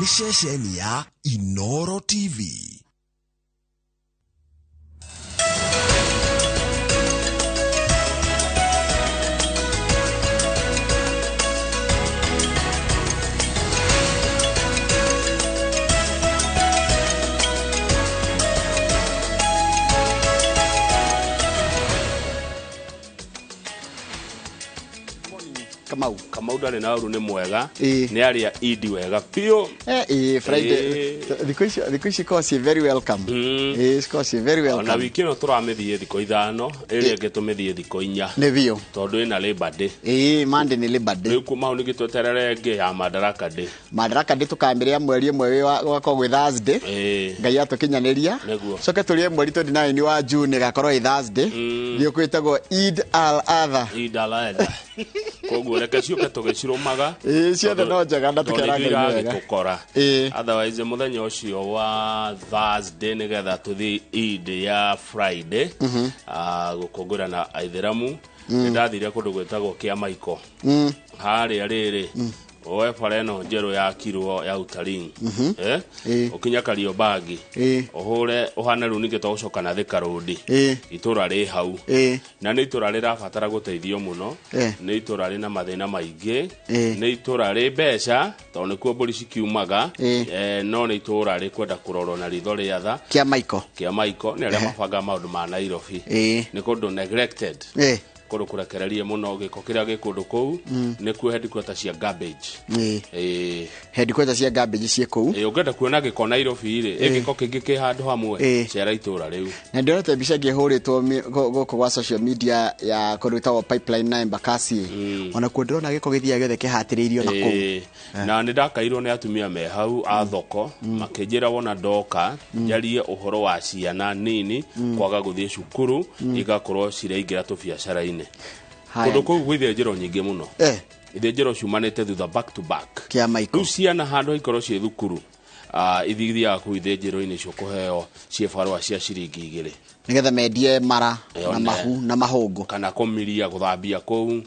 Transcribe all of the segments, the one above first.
Nĩ ceceni ya Inoro TV. Kamau. Kamau ndarĩ na ũru, nĩ mwega. Ĩĩ. Nĩ arĩa idi wega biũ. Ĩĩ, Friday. Ĩĩ. Thikũ ici cikoragwo ciĩ very welcome. Ĩĩ, cikoragwo ciĩ very Ona welcome. wiki ĩno tũramĩthiĩ thikũ 5, ĩrĩa ĩngĩ tũmĩthiĩ thikũ 4. Nĩ biũ. Tondũ ĩna Labor Day. Ĩĩ, Monday nĩ Labor Day. Rĩu kuma hau ningĩ tweterere ĩngĩ ya Madaraka Day. Madaraka Day tũkamĩrĩa mweri 1 gũgakorwo gwĩ Thursday. Ngai atũkinyanĩria. Nĩguo. Coke tũrĩe mweri 29 wa June, ĩgakorwo ĩ Thursday. Thigũkũ ĩtagwo Eid al-Adha. Eid al-Adha. Koguo reke ciũke tũgĩcirũmaga. Ĩĩ, ciothe no njega na tondũ tũkera ithuĩ Ngai nĩ wega. iragĩtũkora. Otherwise mũthenya ũcio wa Thursday nĩgetha tũthiĩ Eid ya Friday, gũkũngũĩra na aithĩramu, nĩ ndathire kũndũ gwĩtagwo Kĩamaiko harĩa rĩrĩ woe bara ĩno njerũ yakirwo ya Utaring, eh? Ũkinya Kariobangi, ũhũre ũhane rĩu ningĩ tũgũcoka na Thika Road, itũra rĩ hau, na nĩ itũra rĩrabatara gũteithio mũno. Nĩ itũra rĩna mathĩna maingĩ. Nĩ itũra rĩ mbeca tondũ nĩkuo mbũri cikiumaga. No nĩ itũra rĩkwenda kũrorwo na ritho rĩa tha. Kĩa Michael. Kĩa Michael nĩ arĩa mabangaga maũndũ ma Nairobi. Nĩ kũndũ neglected, kũndũ kũrekererie mũno, gĩko kĩrĩa gĩ kũndũ kũu nĩkuo headquarter cia garbage. Ĩĩ. Headquarter cia garbage ciĩ kũu. Ĩĩ, ũngĩenda kuona gĩko Nairobi rĩ, ĩ gĩko kĩngĩ kĩ handũ hamwe, cera itũra rĩu. Na ndĩronete mbica ĩngĩ ĩhũrĩtwo gũkũ gwa social media ya kũndũ gwĩtagwo Pipeline na Embakasi. Ona kuo ndĩrona gĩko gĩthiaga gĩothe kĩhatĩrĩirio na kũu. Ĩĩ. Na nĩ ndakairwo nĩ atumia me hau a thoko, makĩnjĩra wona ndoka njarie ũhoro wa ciana nini kwaga gũthiĩ cukuru, igakorwo ciraingĩra tũbiacara-inĩ. Haya. Kũndũ kũu gwĩ ithĩnjĩro nyingĩ mũno, ithĩnjĩro ciumanĩte thutha back to back. Kĩa Michael. Rĩu ciana handũ ikorwo ciĩ thukuru, ithiaga kũu ithĩnjĩro-inĩ icio kũheo ciĩbarũa cia ciringi 2. Nĩgetha mendie mara na Yone. mahu na mahũngũ. Kana kũmiria gũthambia kũu.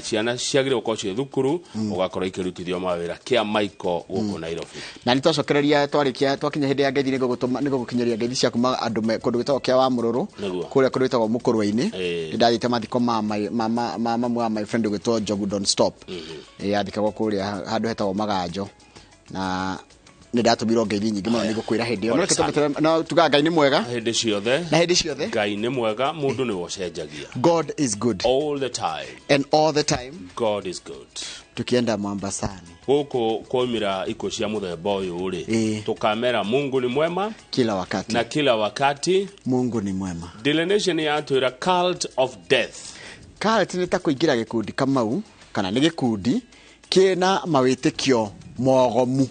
Ciana ciagĩrĩirwo gũkorwo ciĩ thukuru, ũgakorwo ikĩrutithio mawĩra Kĩa Michael gũkũ Nairobi. Na nĩ twacokereria, twarĩkia twakinya hĩndĩ ya ngeithi, nĩngũgũkinyĩria ngeithi cia kuma andũ me kũndũ gwĩtagwo kĩa wa mũrũrũ. Nĩguo. Kũrĩa kũndũ gwĩtagwo Mũkũrwe-inĩ. Ĩĩ. Nĩ ndathiĩte mathiko ma mamu wa my friend gwĩtwo Njogu Don't Stop. Ĩĩ, athikagwo kũrĩa handũ hetagwo Maganjo, na nĩ ndatũmirwo ngeithi nyingĩ mũno, nĩngũkwĩra hĩndĩ ĩyo. No Pole reke sana. no tugaga Ngai nĩ mwega. Hĩndĩ ciothe. Na hĩndĩ ciothe. Ngai nĩ mwega, mũndũ nĩwe ũcenjagia. God is good. All the time. And all the time. God is good. Tukienda Mombasani. Gũkũ kwaumĩra ikuũ cia mũthemba ũyũ rĩ, tũkamera Mungu ni mwema kila wakati. Na kila wakati. Mungu ni mwema. Daily Nation yatwĩra cult of death. Cult nĩ ta kũingĩra gĩkundi, Kamau, kana nĩ gĩkundi kĩna mawĩtĩkio mogomu.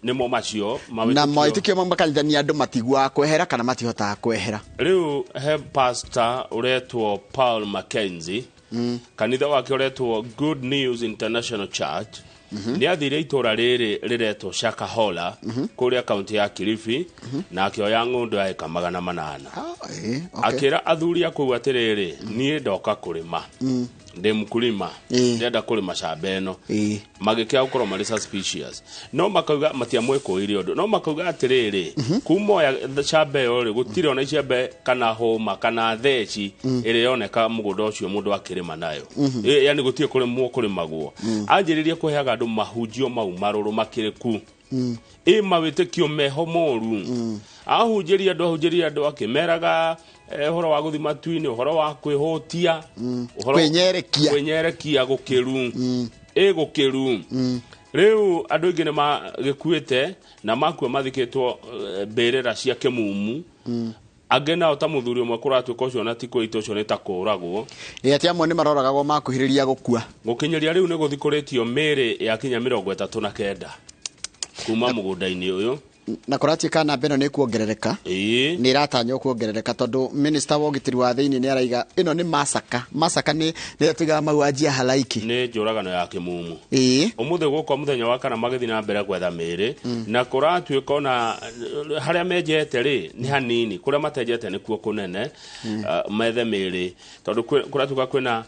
Nĩmo macio. Na mawĩtĩkio. Mawĩtĩkio mamwe makanithania andũ matiguaga kwehera kana matihotaga kwehera. Rĩu he pastor ũretwo Paul Mackenzie, kanitha wake ũretwo Good News International Church. Nĩ athire itũra rĩrĩ rĩretwo Shakahola kũrĩa kaunti ya Kilifi, na akĩoya ng'ũndũ ya ĩka 800. Ah, okay. Akĩra athuri a kũu atĩrĩrĩ, niĩ ndoka kũrĩma, ndĩ mkulima, ndĩrenda kũrĩma camba ĩno. Magĩkĩaga gũkorwo marĩ suspicious, no makauga matiamwĩkũĩire ũndũ, no makauga atĩrĩrĩ, kuma oya camba ĩyo rĩ, gũtirĩ ona icembe kana hũma kana theci ĩrĩa yoneka mũgũnda ũcio mũndũ akĩrĩma nayo. Yani gũtirĩ kũrĩmwo kũrĩmagwo. Anjĩrĩrie kũheaga andũ mahunjio mau marũrũ makĩrĩku, ĩ mawĩtĩkio meho moru. Ahunjĩria andũ, ahunjĩria andũ akĩmeraga ũhoro wa gũthi matu-inĩ, ũhoro wa kwĩhũtia, Kwĩnyerekia. Kwĩnyerekia gũkĩru, ĩ gũkĩru. Rĩu andũ aingĩ nĩ magĩkuĩte na makua mathikĩtwo mbĩrĩra cia kĩmumu. Angĩ nao ta mũthuri ũmwe kũratuĩka ũcio na ti kwĩita, ũcio nĩ ta kũragwo. Ĩ atĩ amwe nĩ maroragagwo makuhĩrĩria gũkua. Gũkinyĩria rĩu nĩ gũthikũrĩtio mĩĩrĩ ya kinya 39 kuma mũgũnda-inĩ ũyũ. Na kũratuĩka namba ĩno nĩ kuongerereka. Nĩ ĩratanywo kuongerereka tondũ minister wa ũgitĩri wa thĩinĩ nĩ araiga ĩno nĩ masaka. Masaka nĩ nĩ tuigaga mauaji ya halaiki. Nĩ njũragano ya kĩmumu. Ũmũthĩ gũkwa mũthenya wa kana magĩthiĩ na mbere gwetha mĩĩrĩ, na kũratuĩka ona harĩa menjete rĩ nĩ hanini, kũrĩa matenjete nĩkuo kũnene. Methe mĩĩrĩ tondũ kũratuĩka kwĩna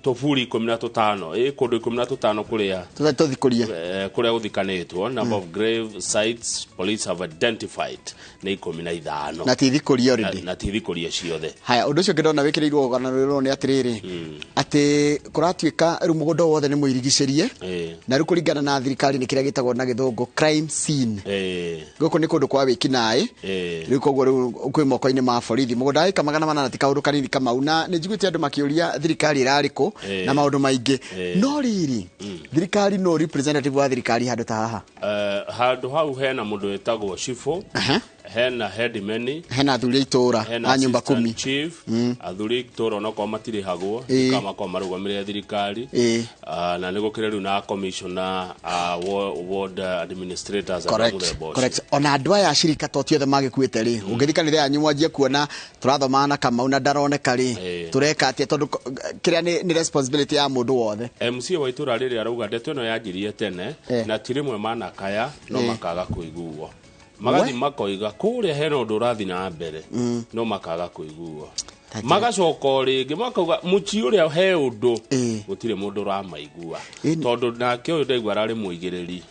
tũburi 15, kũndũ 15 kũrĩa tũthikũrie kũrĩa gũthikanĩtwo. Number of grave sites police have identified nĩ 15. Na ti thikũrie already. Na ti thikũrie ciothe. Haya, ũndũ ũcio ũngĩ ndona wĩkĩrĩirwo rũgano rũrũ nĩ atĩrĩrĩ, atĩ kũratuĩka rĩu mũgũnda wothe nĩ mũirigicĩrie, na rĩu kũringana na thirikari nĩ kĩrĩa gĩtagwo na gĩthũngũ crime scene. Gũkũ nĩ kũndũ kwa wĩkinaĩ. Rĩu koguo rĩu kwĩ moko-inĩ ma borithi. Mũgũnda wa ĩka 800 ti kaũndũ kanini Kamau, na nĩ njiguĩte andũ makĩũria thirikari ĩrarĩ kũ na maũndũ maingĩ. No rĩrĩ, thirikari, no representative wa thirikari handũ ta haha? Handũ hau hena mũndũ wĩtagwo cibũ, hena headman, hena athuri a itũra hena a nyũmba assistant 10 chief, athuri a itũra onokorwo matirĩhagwo, kama makorwo marũgamĩrĩre thirikari. Na nĩ gũkĩrĩ rĩu na commissioner, ward administrators, andũ a mũthemba ũcio. Correct. Ona andũ aya acirika to ti othe magĩkuĩte rĩ, ũngĩthiĩ kanitha yanyu mwanjie kuona tũrathoma na Kamau na ndaroneka rĩ, tũreka atĩa? Tondũ kĩrĩa nĩ responsibility ya mũndũ wothe. MC wa itũra rĩrĩ arauga ndeto ĩno yanjirie tene, na ti rĩmwe manakaya no makaga kũiguo. Magathiĩ makoiga kũrĩa hena ũndũ ũrathiĩ na mbere, no makaga kũiguo. Magacoka o rĩngĩ makauga mũciĩ ũrĩa he ũndũ, gũtirĩ mũndũ ũramaigua. Tondũ nake ũyũ ndaigua ararĩ mũigĩrĩri.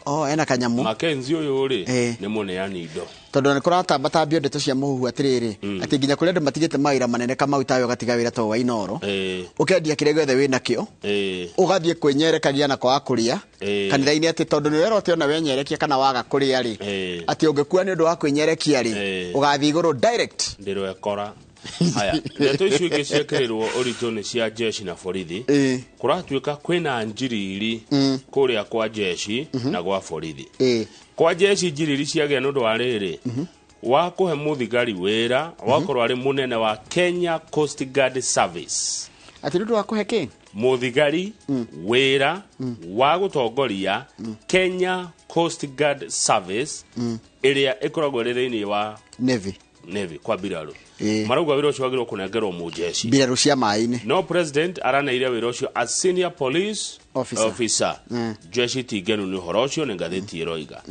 Oh, ena kanyamũ. Makenzi ũyũ rĩ, nĩ mũneani indo. Tondũ nĩ kũratambatambio ndeto cia mũhuhu atĩrĩrĩ, atĩ nginya kũrĩ andũ matigĩte mawĩra manene Kamau, tawe ũgatiga wĩra to wa Inoro, ũkendia kĩrĩa gĩothe wĩnakĩo, ũgathiĩ kwĩnyerekagia na kwaga kũrĩa kanitha-inĩ, atĩ tondũ nĩ ũrerwo atĩ ona wenyerekia kana waga kũrĩa rĩ, atĩ ũngĩkua nĩ ũndũ wa kwĩnyerekia rĩ, ũgathiĩ igũrũ direct. Ndĩrwekora. Haya, ndeto icio ingĩ ciekĩrĩrwo ũritũ nĩ cia jeshi na borithi. Kũratuĩka kwĩna njiriri kũrĩa kwa jeshi na gwa borithi. Kwa jeshi njiriri ciagĩa nĩ ũndũ wa rĩrĩ wa kũhe mũthigari wĩra wakorwo arĩ mũnene wa Kenya Coast Guard Service. Atĩ nĩ ũndũ wa kũhe kĩ? Mũthigari wĩra wa gũtongoria Kenya Coast Guard Service ĩrĩa ĩkoragwo ĩrĩ thĩinĩ wa Navy. Navy kwa mbirarũ. Marauga wĩra ũcio wagĩrĩirwo kũnengerwo mũjeshi. Mbirarũ cia maĩ-inĩ. No president araneire wĩra ũcio a senior police officer. Officer. Jeshi ti ngenu nĩ ũhoro ũcio, nĩ ngathĩti ĩroiga.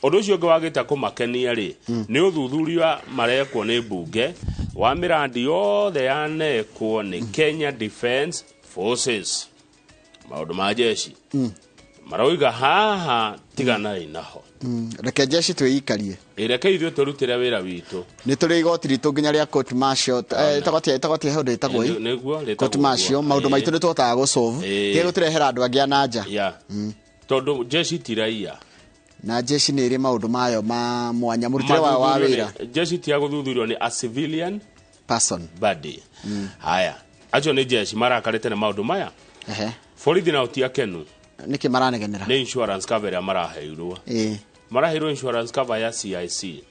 Ũndũ ũcio ũngĩ wagĩte kũmakenia rĩ, nĩ ũthuthuria marekwo nĩ mbunge wa mĩrandi yothe yanekwo nĩ Kenya Defence Forces. Maũndũ ma jeshi marauga haha tiganai naho. Reke jeshi twĩikarie. Reke ithuĩ tũrutĩre wĩra witũ. Nĩ tũrĩ igoti ritũ nginya rĩa court martial, ĩtagwo atĩa, ĩtagwo atĩa, he ũndũ ĩtagwo ĩ? Nĩguo rĩtagwo Court martial. ũguo. Maũndũ maitũ nĩ tũhotaga gũsolve, tiga gũtũrehera andũ angĩ a na nja. Ya, tondũ jeshi ti raia. Na jeshi nĩ ĩrĩ maũndũ mayo ma mwanya, mũrutĩre wao wa Mathuthurio wĩra. Jeshi ti ya gũthuthurio nĩ a civilian person body. Haya, acio nĩ jeshi marakarĩte nĩ maũndũ maya. Borithi nao ti akenu. Nĩkĩ maranegenera? Nĩ insurance cover ĩrĩa maraheirwo. Maraheirwo insurance cover ya CIC,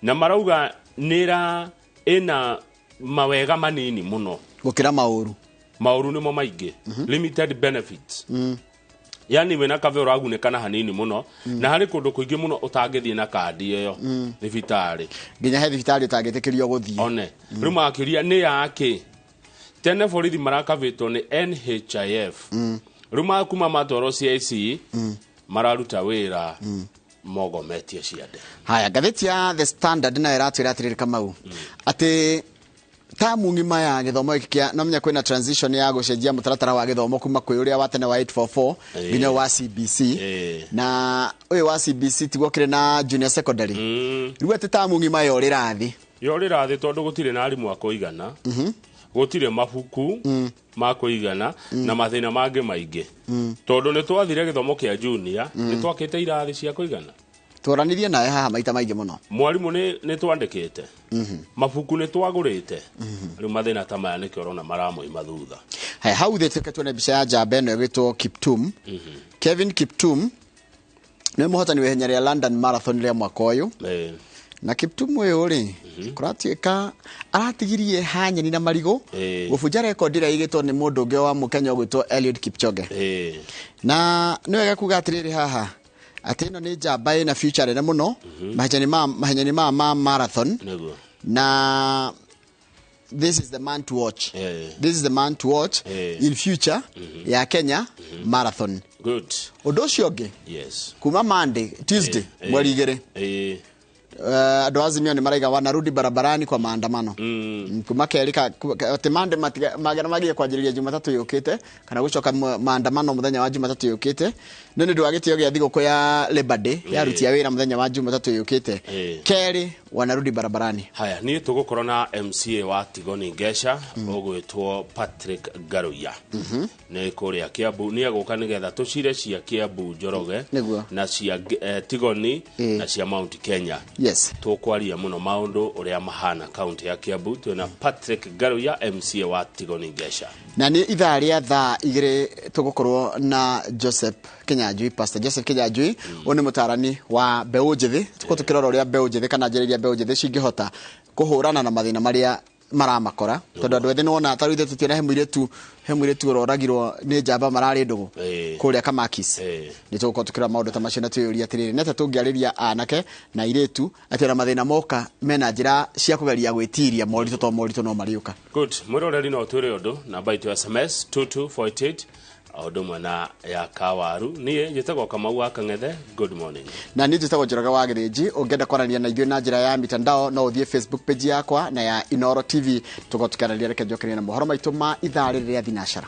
na marauga nĩra ĩna mawega manini mũno gũkĩra maũru. Maũru nĩmo maingĩ, limited benefits. Yani wĩna cover ũragunĩka na hanini mũno, na harĩ kũndũ kũingĩ mũno ũtangĩthiĩ na kandi ĩyo thibitarĩ. Nginya he thibitarĩ ũtangĩtĩkĩrio gũthiĩ. One rĩu makĩria nĩ yake tene borithi marakavĩtwo nĩ NHIF, rĩu makuma matwarwo CIC mararuta wĩra mogometie ciande. Haya, ngathĩti ya The Standard nayo ĩratwĩra atĩrĩrĩ Kamau, atĩ tamu ng'ima ya gĩthomo gĩkĩ kĩa no menya kwĩna transition ya gũcenjia mũtaratara wa gĩthomo kuma kwĩ ũrĩa wa tene wa 844 nginya wa CBC. Na ũyũ wa CBC tiguo kĩrĩ na junior secondary. Rĩu atĩ tamu ng'ima yorĩra thĩ. Yorĩra thĩ tondũ gũtirĩ na arimũ a kũigana, gũtirĩ mabuku ma kũigana na mathĩna mangĩ maingĩ. Tondũ nĩ twathire gĩthomo kĩa junior, nĩ twakĩte irathi cia kũigana. Twaranirie nawe haha maita maingĩ mũno. Mwarimũ nĩ twandĩkĩte, mabuku nĩ twagũrĩte. Rĩu mathĩna ta maya nĩkĩo ũrona maramoima thutha. Haya, hau thĩ tuke tuone mbica ya njamba ĩno ĩgwĩtwo Kiptum. Kevin Kiptum nĩ mũhotani wa ihenya rĩa London Marathon rĩa mwaka ũyũ. Na Kiptum ũyũ rĩ, kũratuĩka aratigirie hanyeni na marigũ gũbunja rekondi ĩrĩa ĩigĩtwo nĩ mũndũ ũngĩ wa mũkenya ũgwĩtwo Eliud Kipchoge. Na nĩ wega kuga atĩrĩrĩ haha Atĩ ĩno nĩ njamba ĩna future nene mũno mahenya-inĩ ma marathon. Nĩguo. Na this is the man to watch. Eh. This is the man to watch in future ya Kenya marathon. Good. Ũndũ ũcio ũngĩ, kuma Monday, Tuesday, 2/3, andũ a Azimio nĩ maraiga wanarudi barabarani kwa maandamano. Kuma kerĩ atĩ Monday magera magie kwanjĩrĩria Jumatatũ yũkĩte kana gũcoka maandamano mũthenya wa Jumatatũ yũkĩte, no nĩ ũndũ wa gĩtĩo gĩa thigũkũ ya Labor Day ya aruti a wĩra mũthenya wa Jumatatũ yũkĩte, kerĩ wanarudi barabarani. Haya, niĩ tũgũkorwo na MCA wa Tigoni Ngeca ũgwĩtwo Patrick Ngaruiya, nĩ kũrĩa Kiambu, nĩ egũka nĩgetha tũcire cia Kiambu Njoroge na cia Tigoni na cia Mount Kenya. Tũkwaria mũno maũndũ ũrĩa mahana kaunti ya Kiambu. Twĩna Patrick Ngaruiya, MCA wa Tigoni Ngeca. Na nĩ ithaa rĩa thaa 2 tũgũkorwo na Joseph Kinyanjui, Pastor Joseph Kinyanjui. Ũyũ nĩ mũtarani wa mbeũ njĩthĩ. Tũkorwo tũkĩrora ũrĩa mbeũ njĩthĩ kana njĩra iria mbeũ njĩthĩ cingĩhota kũhũrana na mathĩna marĩa maramakora, tondũ andũ ethĩ nĩwona ta rĩu ithuĩ tũtiona he mũirĩtu ũroragirwo nĩ njamba mararĩ ndũgũ kũrĩa Kamakis. Nĩ tũgũkorwo tũkĩrora maũndũ ta macio na twĩyũria atĩrĩrĩ, nĩ atĩa tũngĩarĩria anake na airĩtu atĩ ona mathĩna moka mena njĩra cia kũgeria gwĩtiria moritũ, to moritũ no marĩũka. Good. Mwĩroreri, no twĩre ũndũ namba itũ ya SMS 2248, o ũndũ ũmwe na ya Kawaru. Niĩ njĩtagwo Kamau wa Kang'ethe. Good morning. Na niĩ njĩtagwo Njoroge wa Gĩthĩnji. Ũngĩenda kwaranĩria na ithuĩ na njĩra ya mitandao, no ũthiĩ Facebook page yakwa na ya Inoro TV, tũkorwo tũkĩaranĩria. Reke njokerie na mohoro maitũ ma ithaa rĩrĩ rĩa thinacara.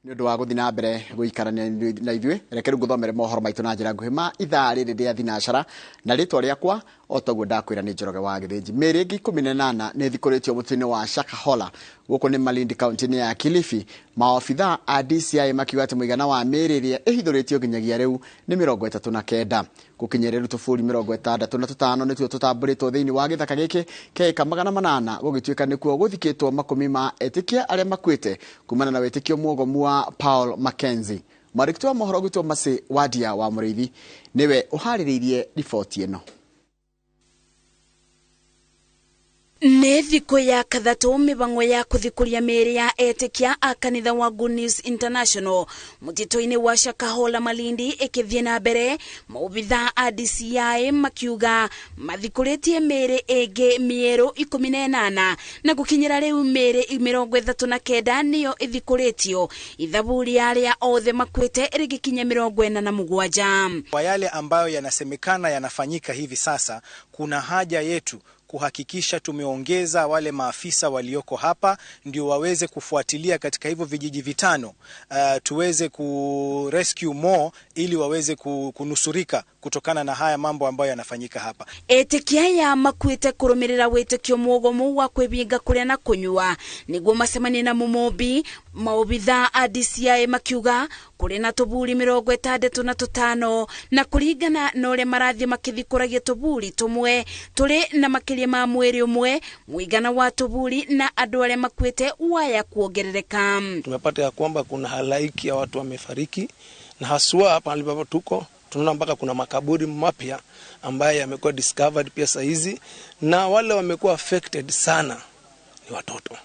Nĩ ũndũ wa gũthiĩ na mbere gũikarania na ithuĩ, reke rĩu ngũthomere mohoro maitũ na njĩra nguhĩ ma ithaa rĩrĩ rĩa thinacara, na rĩtwa rĩakwa o taguo ndakwĩra nĩ Njoroge wa Gĩthĩnji. Mĩĩrĩ ĩngĩ 18 nĩ ĩthikũrĩtio mũtĩ-inĩ wa Shakahola, gũkũ nĩ Malindi, kaunti-inĩ ya Kilifi. Maobitha a DCI makiuga atĩ mũigana wa mĩĩrĩ ĩrĩa ĩhithũrĩtio nginyagia rĩu nĩ 39. Gũkinyĩria rĩu tũbũri 65 nĩtuo tũtambũrĩtwo thĩinĩ wa gĩthaka gĩkĩ kĩa ĩka 800, gũgĩtuĩka nĩkuo gũthikĩtwo makũmi ma etĩkia arĩa makuĩte kumana na wĩtĩkio mwogomu wa Paul Mackenzie. Mwandĩki wa mohoro gwitũ Mercy Wadia wa Mũrĩithi nĩwe ũharĩrĩirie riboti ĩno. Nĩ thikũ ya kathatũ mĩbango ya kũthikũria mĩĩrĩ ya etĩkia a kanitha wa Good News International mũtitũ-inĩ wa Shakahola, Malindi, ĩkĩthiĩ na mbere, maobitha a DCI makiuga mathikũrĩtie mĩĩrĩ ĩngĩ mĩerũ 18, na gũkinyĩra rĩu mĩĩrĩ 39 nĩyo ĩthikũrĩtio, ithabu rĩa arĩa othe makuĩte rĩgĩkinya 47. Kwa yale ambayo yanasemekana yanafanyika hivi sasa, kuna haja yetu kuhakikisha tumeongeza wale maafisa walioko hapa ndio waweze kufuatilia katika hivyo vijiji vitano, tuweze ku rescue more ili waweze kunusurika kutokana na haya mambo ambayo yanafanyika hapa. Etĩkia aya makuĩte kũrũmĩrĩra wĩtĩkio mwogomu wa kwĩbinga kũrĩa na kũnyua nĩguo macemanie na mũmũmbi. Maobitha a DCI makiuga kũrĩ na tũburi 65, na kũringana na ũrĩa marathiĩ makĩthikũragia tũburi tũmwe tũrĩ na makĩria ma mwĩrĩ ũmwe, mũigana wa tũburi na andũ arĩa makuĩte waya kuongerereka. Tumepata ya kwamba kuna halaiki ya watu wamefariki, na haswa hapa ambapo tuko tunaona mpaka kuna makaburi mapya ambayo yamekuwa discovered pia saizi, na wale wamekuwa affected sana ni watoto.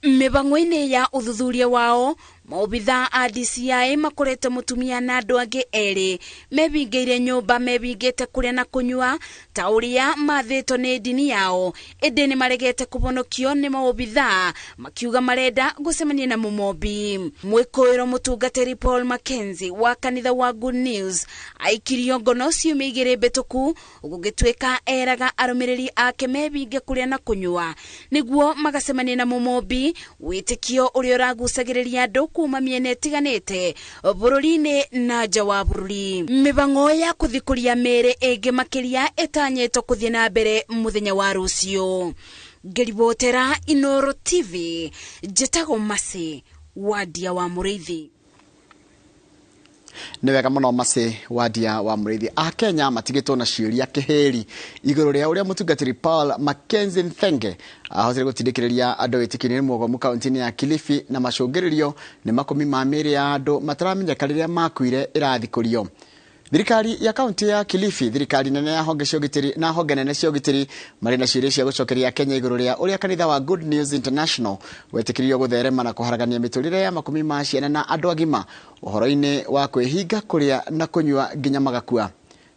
Mĩbango-inĩ ya ũthuthuria wao, maobitha a DCI makorete mũtumia na andũ angĩ erĩ mebingĩire nyũmba mebingĩte kũrĩa na kũnyua ta ũrĩa mathĩtwo nĩ ndini yao, ĩndĩ nĩ maregete kũbonokio nĩ maobitha, makiuga marenda gũcemania na mũmombi. Mwĩkũĩro mũtungatĩri Paul Mackenzie wa kanitha wa Good News aikirio ngono ciumia 2 mbĩtũku, gũgĩtuĩka eraga arũmĩrĩri ake mebinge kũrĩa na kũnyua nĩguo magacemania na mũmombi, wĩtĩkio ũrĩa ũragucagĩrĩria andũ kuma mĩena ĩtiganĩte bũrũri-inĩ na nja wa bũrũri. Mĩbango ya kũthikũria mĩĩrĩ ĩngĩ makĩria ĩtanyĩtwo kũthiĩ na mbere mũthenya wa rũciũ. Ngĩribotera Inoro TV, njĩtagwo Mercy Wadia wa Mũrĩithi. Nĩ wega mũno, Mercy Wadia wa Mũrĩithi. Akenya matigĩtwo na ciũria kĩhĩri igũrũ rĩa ũrĩa mũtungatĩri Paul Mackenzie Nthenge ahotire gũtindĩkĩrĩria andũ wĩtĩkio-inĩ mwogomu kaunti-inĩ ya Kilifi, na macũngĩrĩrio nĩ makũmi ma mĩĩrĩ ya andũ mataramenyeka rĩrĩa makuire ĩrathikũrio. Thirikari ya kaunti ya Kilifi, thirikari nene ya honge cia ũgitĩri na honge nene cia ũgitĩri marĩ na ciũria cia gũcokeria Kenya igũrũ rĩa ũrĩa kanitha wa Good News International wetĩkĩririo gũtherema na kũharagania mĩtũrĩre ya makũmi ma ciana na andũ agima ũhoro-inĩ wa kwĩhinga kũrĩa na kũnyua nginya magakua.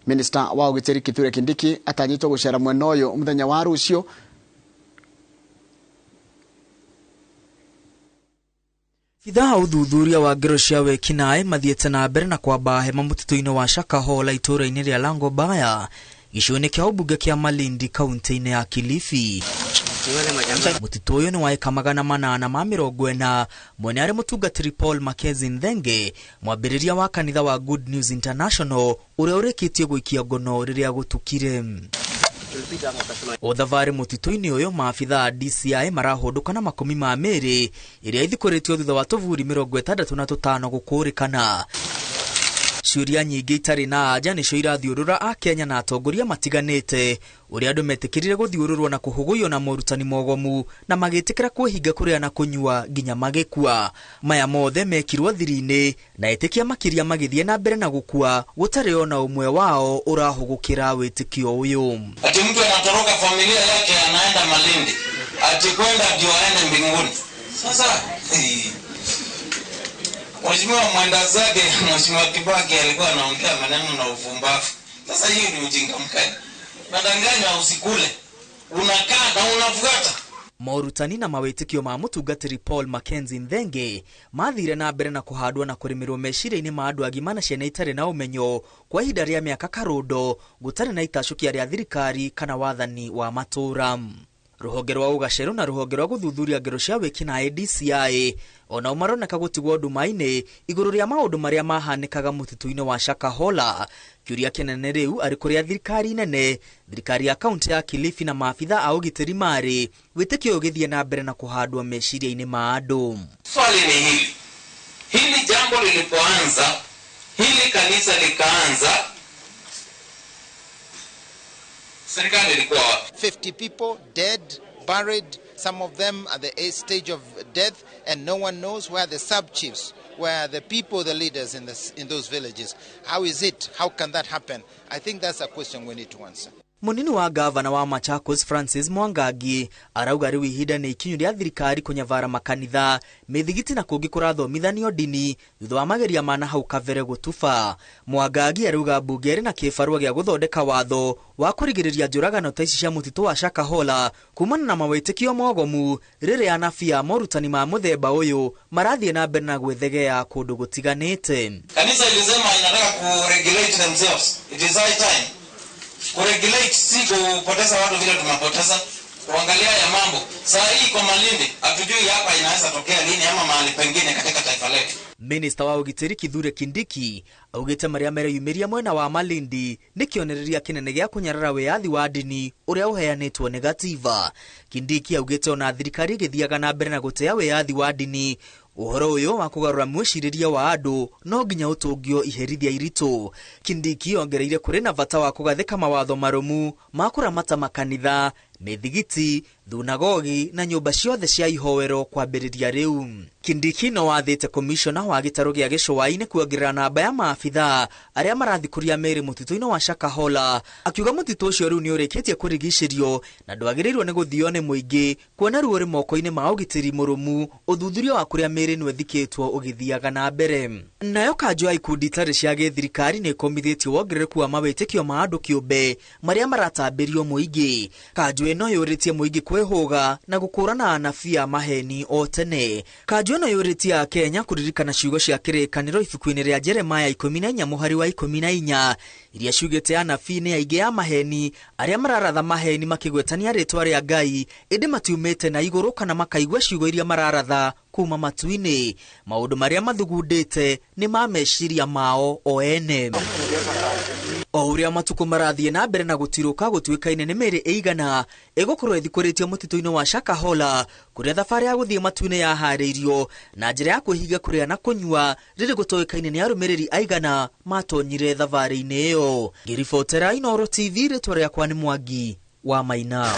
Minista wa ũgitĩri Kithure Kindiki atanyĩtwo gũcera mwena ũyũ mũthenya wa rũciũ. Abithaa ũthuthuria wa ngero cia wĩkinaĩ mathiĩte na mbere na kwamba hema mũtitũ-inĩ wa Shakahola itũũra-inĩ rĩa Langobaya gĩcigo-inĩ kĩa ũmbunge kĩa Malindi kaunti-inĩ ya Kilifi. Mũtitũ ũyũ nĩ wa ĩka 840 mwene arĩ mũtungatĩri Paul Mackenzie Nthenge, mwambĩrĩria wa kanitha wa Good News International ũrĩa ũrĩkĩtie gũikia ngono rĩrĩa gũtukire. O thabarĩ mũtitũ-inĩ ũyũ maabithaa a DCI marahũndũka na makũmi ma mĩĩrĩ ĩrĩa ithikũrĩtio thutha wa tũburi 65 gũkũrĩkana. Ciũria nyingĩ itarĩ na anja nĩcio irathiũrũra Akenya na atongoria matiganĩte ũrĩa andũ metĩkĩrire gũthiũrũrwo na kũhũgũywo na morutani mogomu na magĩtĩkĩra kwĩhinga kũrĩa na kũnyua nginya magĩkua. Maya mothe mekirwo thiri-inĩ na etĩkia makĩria magĩthiĩ na mbere na gũkua gũtarĩ ona ũmwe wao ũrahũgũkĩra wĩtĩkio ũyũ. Ati mtu anatoroka familia yake anaenda Malindi, ati kwenda ndio aende mbinguni. Sasa Mheshimiwa mwenda zake Mheshimiwa Kibaki alikuwa anaongea maneno na ufumbafu. Sasa hiyo ni ujinga mkali. Nadanganya usikule. Unakaa na unafuata. Morutani na mawĩtĩkio ma mũtungatĩri Paul Mackenzie Nthenge mathire na mbere na kũhandwo na kũrĩmĩrwo meciria-inĩ ma andũ agima na ciana itarĩ na ũmenyo kwa ihinda rĩa mĩaka karũndo gũtarĩ na itacũkia rĩa thirikari kana wathani wa matũũra. Rũhonge rwa ũgacerũ na rũhonge rwa gũthuthuria ngero cia wĩkinaĩ DCI onao maroneka gũtigwo nduma-inĩ igũrũ rĩa maũndũ marĩa mahanĩkaga mũtitũ-inĩ wa Shakahola. Kĩũria kĩnene rĩu arĩ kũrĩa thirikari nene, thirikari ya kaunti ya Kilifi na maabitha a ũgitĩri marĩ, wĩtĩkio ũgĩthiĩ na mbere na kũhandwo meciria-inĩ ma andũ. Swali ni hili, hili jambo lilipoanza, hili kanisa likaanza, serikali ilikuwa wapi? 50 people dead, buried, some of them at the stage of death, and no one knows where the sub-chiefs, where the people, the leaders in those villages. How is it? How can that happen? I think that's a question we need to answer. Munini wa gavana wa Machakos Francis Mwangangi arauga rĩu ihinda nĩ ikinyu rĩa thirikari kũnyavara makanitha, mĩthigiti na kũngĩ kũrathomithanio ndini thutha wa mageria ma na hau kabere gũtuba. Mwangangi arauga mbunge ĩrĩ na kĩbarũa gĩa gũthondeka watho wa kũrigĩrĩria njũragano ta ici cia mũtitũ wa Shakahola kumana na mawĩtĩkio mogomu rĩrĩa anabii a morutani ma mũthemba ũyũ marathiĩ na mbere na gwĩthegea kũndũ gũtiganĩte. Kanisa ilisema inataka kuregulate themselves. It is high time. Kuregulate si kupoteza watu vile tumepoteza, kuangalia ya mambo. Saa hii kwa Malindi hatujui hapa inaweza tokea lini ama mahali pengine katika taifa letu. Minista wa ũgitĩri Kithure Kindiki augĩte marĩa mereyumĩria mwena wa Malindi nĩ kĩonereria kĩnene gĩa kũnyarara wĩyathi wa ndini ũrĩa ũheanĩtwo nĩ gatiba. Kindiki augĩte ona thirikari ĩgĩthiaga na mbere na gũtea wĩyathi wa ndini, ũhoro ũyũ wa kũgarũra mwĩcirĩrie wa andũ no nginya ũtũngio iherithia iritũ. Kindiki ongereire kũrĩ na bata wa kũgathĩka mawatho marũmu ma kũramata makanitha, mĩthigiti, thunagogi na nyũmba ciothe cia ihoero kwambĩrĩria rĩu. Kindiki no wathĩte komishona wa gĩtarũ gĩa gĩcũa-inĩ kuongerera namba ya maabithaa arĩa marathikũria mĩĩrĩ mũtitũ-inĩ wa Shakahola, akiuga mũtitũ ũcio rĩu nĩ ũrĩkĩtie kũrigicĩrio na ndwagĩrĩirwo nĩ gũthio nĩ mũingĩ kuona ruo rĩ moko-inĩ ma ũgitĩri mũrũmu ũthuthuria wa kũrĩa mĩĩrĩ ĩno ĩthikĩtwo ũgĩthiaga na mbere. Nayo kanjũ ya ikundi itarĩ cia gĩthirikari nĩ ĩkomithĩtie wongerereku wa mawĩtĩkio ma andũ kĩũmbe marĩa maratambĩrio mũingĩ. Kanjũ ĩno yũrĩtie mũingĩ kwĩhũga na gũkũrana anabii a maheni o tene. Kanjũ ĩno yũrĩtie Akenya kũririkana ciugo cia kĩrĩkanĩro ibuku-inĩ rĩa Jeremaya 14 mũhari wa 14 iria ciugĩte anabii nĩ aingĩ a maheni arĩa mararatha maheni makĩgwetania rĩtwa rĩa Ngai ĩndĩ matiumĩte na igũrũ kana makaigua ciugo iria mararatha kuma matu-inĩ. Maũndũ marĩa mathugundĩte nĩ ma meciria mao o ene. O ũrĩa matukũ marathiĩ na mbere na gũtirũka gũtuĩkaine nĩ mĩĩrĩ ĩigana ĩgũkorwo ĩthikũrĩtio mũtitũ-inĩ wa Shakahola kũrĩa thabarĩ ya gũthiĩ matu-inĩ yaharĩirio na njĩra ya kwĩhinga kũrĩa na kũnyua rĩrĩ gũtoĩkaine nĩ arũmĩrĩri aigana matonyire thabarĩ-inĩ ĩyo. Ngĩribotera Inooro TV, rĩtwa rĩakwa nĩ Mwangi wa Maina.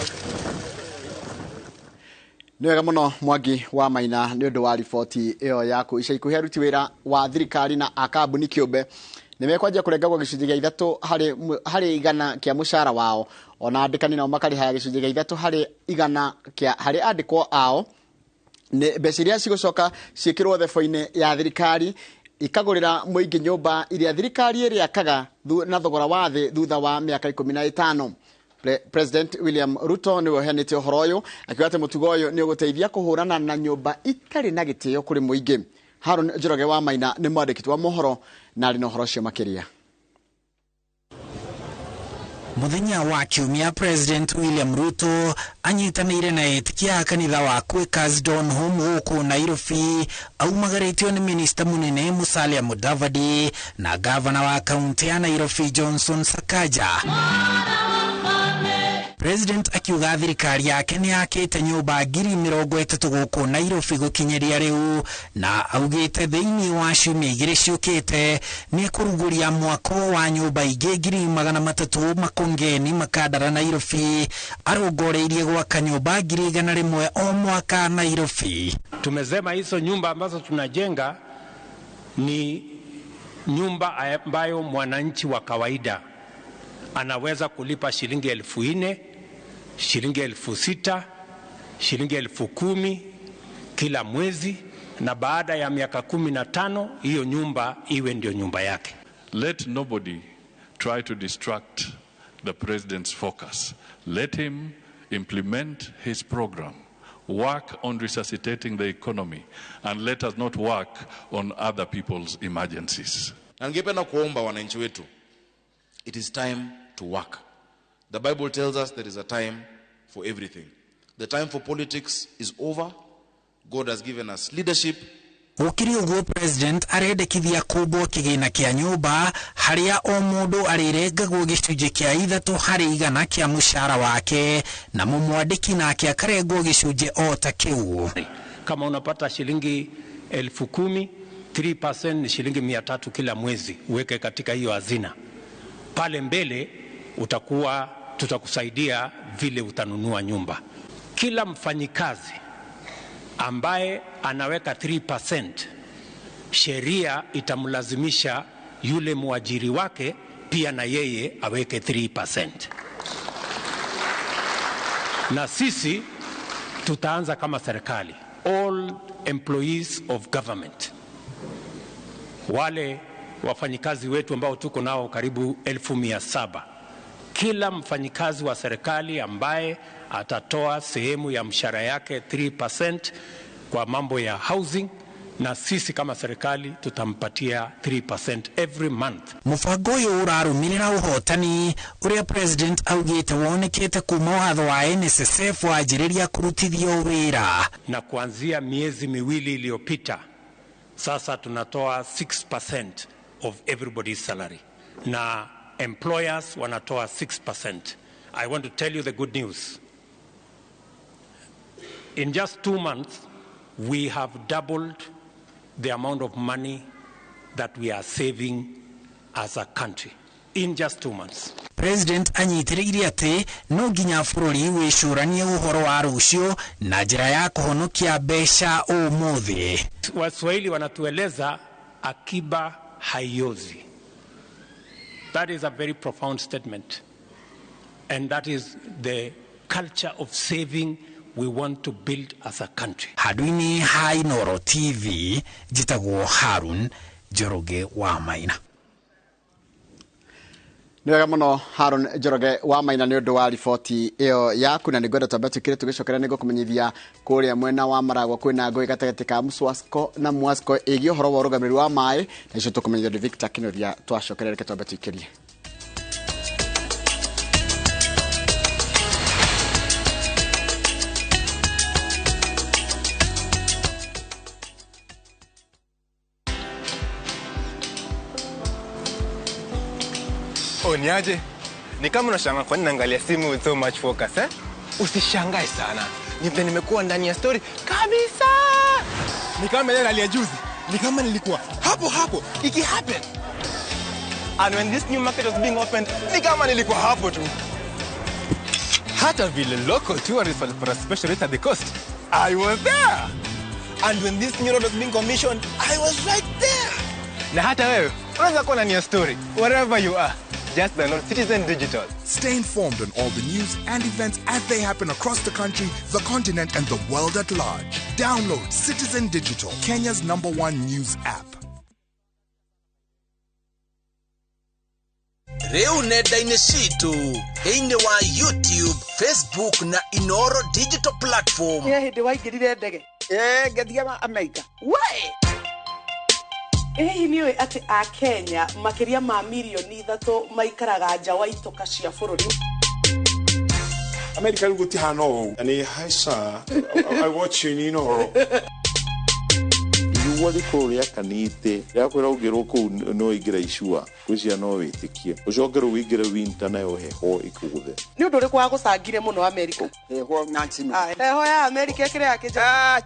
Nĩ wega mũno Mwangi wa Maina nĩ ũndũ wa riboti ĩyo yaku. Ica ikuhĩ aruti wĩra wa thirikari na a kambuni kĩũmbe Nĩ mekwanjia kũrengagwo gĩcunjĩ gĩa 3 harĩ 100 kĩa mũcara wao. Ona andĩkani nao makarĩhaga gĩcunjĩ gĩa 3 harĩ 100 kĩa harĩ andĩkwo ao. Nĩ mbeca iria cigũcoka ciĩkĩrwo thebo-inĩ ya thirikari ikagũrĩra mũingĩ nyũmba iria thirikari ĩrĩakaga na thogora wa thĩ thutha wa mĩaka 15. President William Ruto nĩwe ũheanĩte ũhoro ũyũ akiuga atĩ mũtugo ũyũ nĩ ũgũteithia kũhũrana na nyũmba itarĩ na gĩtĩo kũrĩ mũingĩ. Haron Njoroge wa Maina nĩ mwandĩki wa mohoro na arĩ na ũhoro ũcio makĩria. Muthenya wa kiumia President William Ruto anyitanĩire na etĩkia a kanitha wa Quakers Donholm gũkũ Nairobi aumagarĩtio nĩ minista mũnene Musalia Mudavadi na gavana wa kaunti ya Nairobi Johnson Sakaja. President akiuga thirikari yake nĩ yakĩte nyũmba 30,000 gũkũ Nairobi gũkinyĩria rĩu na augĩte thĩinĩ wa ciumia 2 ciũkĩte nĩ kũrugũria mwako wa nyũmba ingĩ 300,000 Makongeni Makandara Nairobi arongoreirie gwaka nyũmba 100,000 o mwaka Nairobi. Tumesema hizo nyumba ambazo tunajenga ni nyumba ambayo mwananchi wa kawaida anaweza kulipa shilingi 4,000, shilingi 6,000, shilingi 10,000 kila mwezi, na baada ya miaka 15 hiyo nyumba iwe ndio nyumba yake. Let nobody try to distract the president's focus. Let him implement his program, work on resuscitating the economy, and let us not work on other people's emergencies. Na ningependa kuomba wananchi wetu, it is time to work. The Bible tells us there is a time for everything. The time for politics is over. God has given us leadership. Gũkĩrĩ ũguo President arendekithia kũmbwo kĩgĩna kĩa nyũmba harĩa o mũndũ arĩrengagwo gĩcunjĩ kĩa 3 harĩ 100 kĩa mũcara wake na mũmwandĩki nake akarengwo gĩcunjĩ o ta kĩu. Kama unapata shilingi 10,000, 3% ni shilingi 300 kila mwezi uweke katika hiyo hazina. Pale mbele utakuwa tutakusaidia vile utanunua nyumba. Kila mfanyikazi ambaye anaweka 3%, sheria itamlazimisha yule mwajiri wake pia na yeye aweke 3%. Na sisi tutaanza kama serikali, all employees of government, wale wafanyikazi wetu ambao tuko nao karibu 700,000. Kila mfanyikazi wa serikali ambaye atatoa sehemu ya mshahara yake 3% kwa mambo ya housing, na sisi kama serikali tutampatia 3% every month. Mũbango ũyũ ũrarũmĩrĩra ũhotani ũrĩa President augĩte wonekete kuma watho wa NSSF wanjĩrĩria kũrutithio wĩra. Na kuanzia miezi miwili iliyopita sasa tunatoa 6% of everybody's salary, na employers wanatoa 6%. I want to tell you the good news. In just 2 months, we have doubled the amount of money that we are saving as a country. In just 2 months. President anyitĩrĩire atĩ no nginya bũrũri wĩcũranie ũhoro wa rũciũ na njĩra ya kũhonokia mbeca ũmũthĩ. Waswahili wanatueleza akiba haiozi. That is a very profound statement. And that is the culture of saving we want to build as a country. Handũ-inĩ ha Inooro TV, njĩtagwo Harun Njoroge wa Maina. Nĩ wega mũno Haron Njoroge wa Maina nĩ ũndũ wa riboti ĩyo yaku, na nĩngwenda twambe twĩkĩre tũgĩcokera nĩngũkũmenyithia kũrĩa mwena wa Maragwa kwĩna ngũĩ gatagatĩ ka Mswasco na Mwasco ĩgiĩ ũhoro wa ũrũgamĩrĩri wa maĩ, na icio tũkũmenyithio nĩ Victor Kĩnuthia. Twacokera reke twambe tũikĩrie. Oh, niaje? Ni kama unashangaa kwa nini naangalia simu with so much focus, eh? Usishangae sana. Ni vile nimekuwa ndani ya story kabisa. Ni kama ile hali ya juzi. Ni kama nilikuwa hapo hapo iki happen. And when this new market was being opened, ni kama nilikuwa hapo tu. Hata vile local tourists walipata special rate at the coast, I was there. And when this new road was being commissioned, I was right there. Na hata wewe Unaweza kuwa ndani ya story wherever you are. Just download Citizen Digital. Stay informed on all the news and events as they happen across the country, the continent, and the world at large. Download Citizen Digital, Kenya's #1 news app. Rĩu nenda-inĩ citũ thĩinĩ wa YouTube, Facebook na Inoro digital platform. Nĩ hĩndĩ waingĩrire ndege? Ngĩthiĩ Amerika. We! Hihi nĩ ũĩ atĩ Akenya makĩria ma mirioni 3 maikaraga nja wa itoka cia bũrũri? Amerika rĩu gũtihana ũũ. Nĩ hi sir, I watch you in Inoro. Riũa rĩkorwo rĩakanĩte rĩakwĩra ũngĩrwo kũu no ingĩra icua gwĩciria no wĩtĩkie ũcoke rĩu wĩingĩre winter nayo heho ĩkũgũthe. Nĩ ũndũ ũrĩkũ wagũcangire mũno Amerika? Heho Nancy. Heho ya Amerika ĩkĩrĩ ya kĩnja.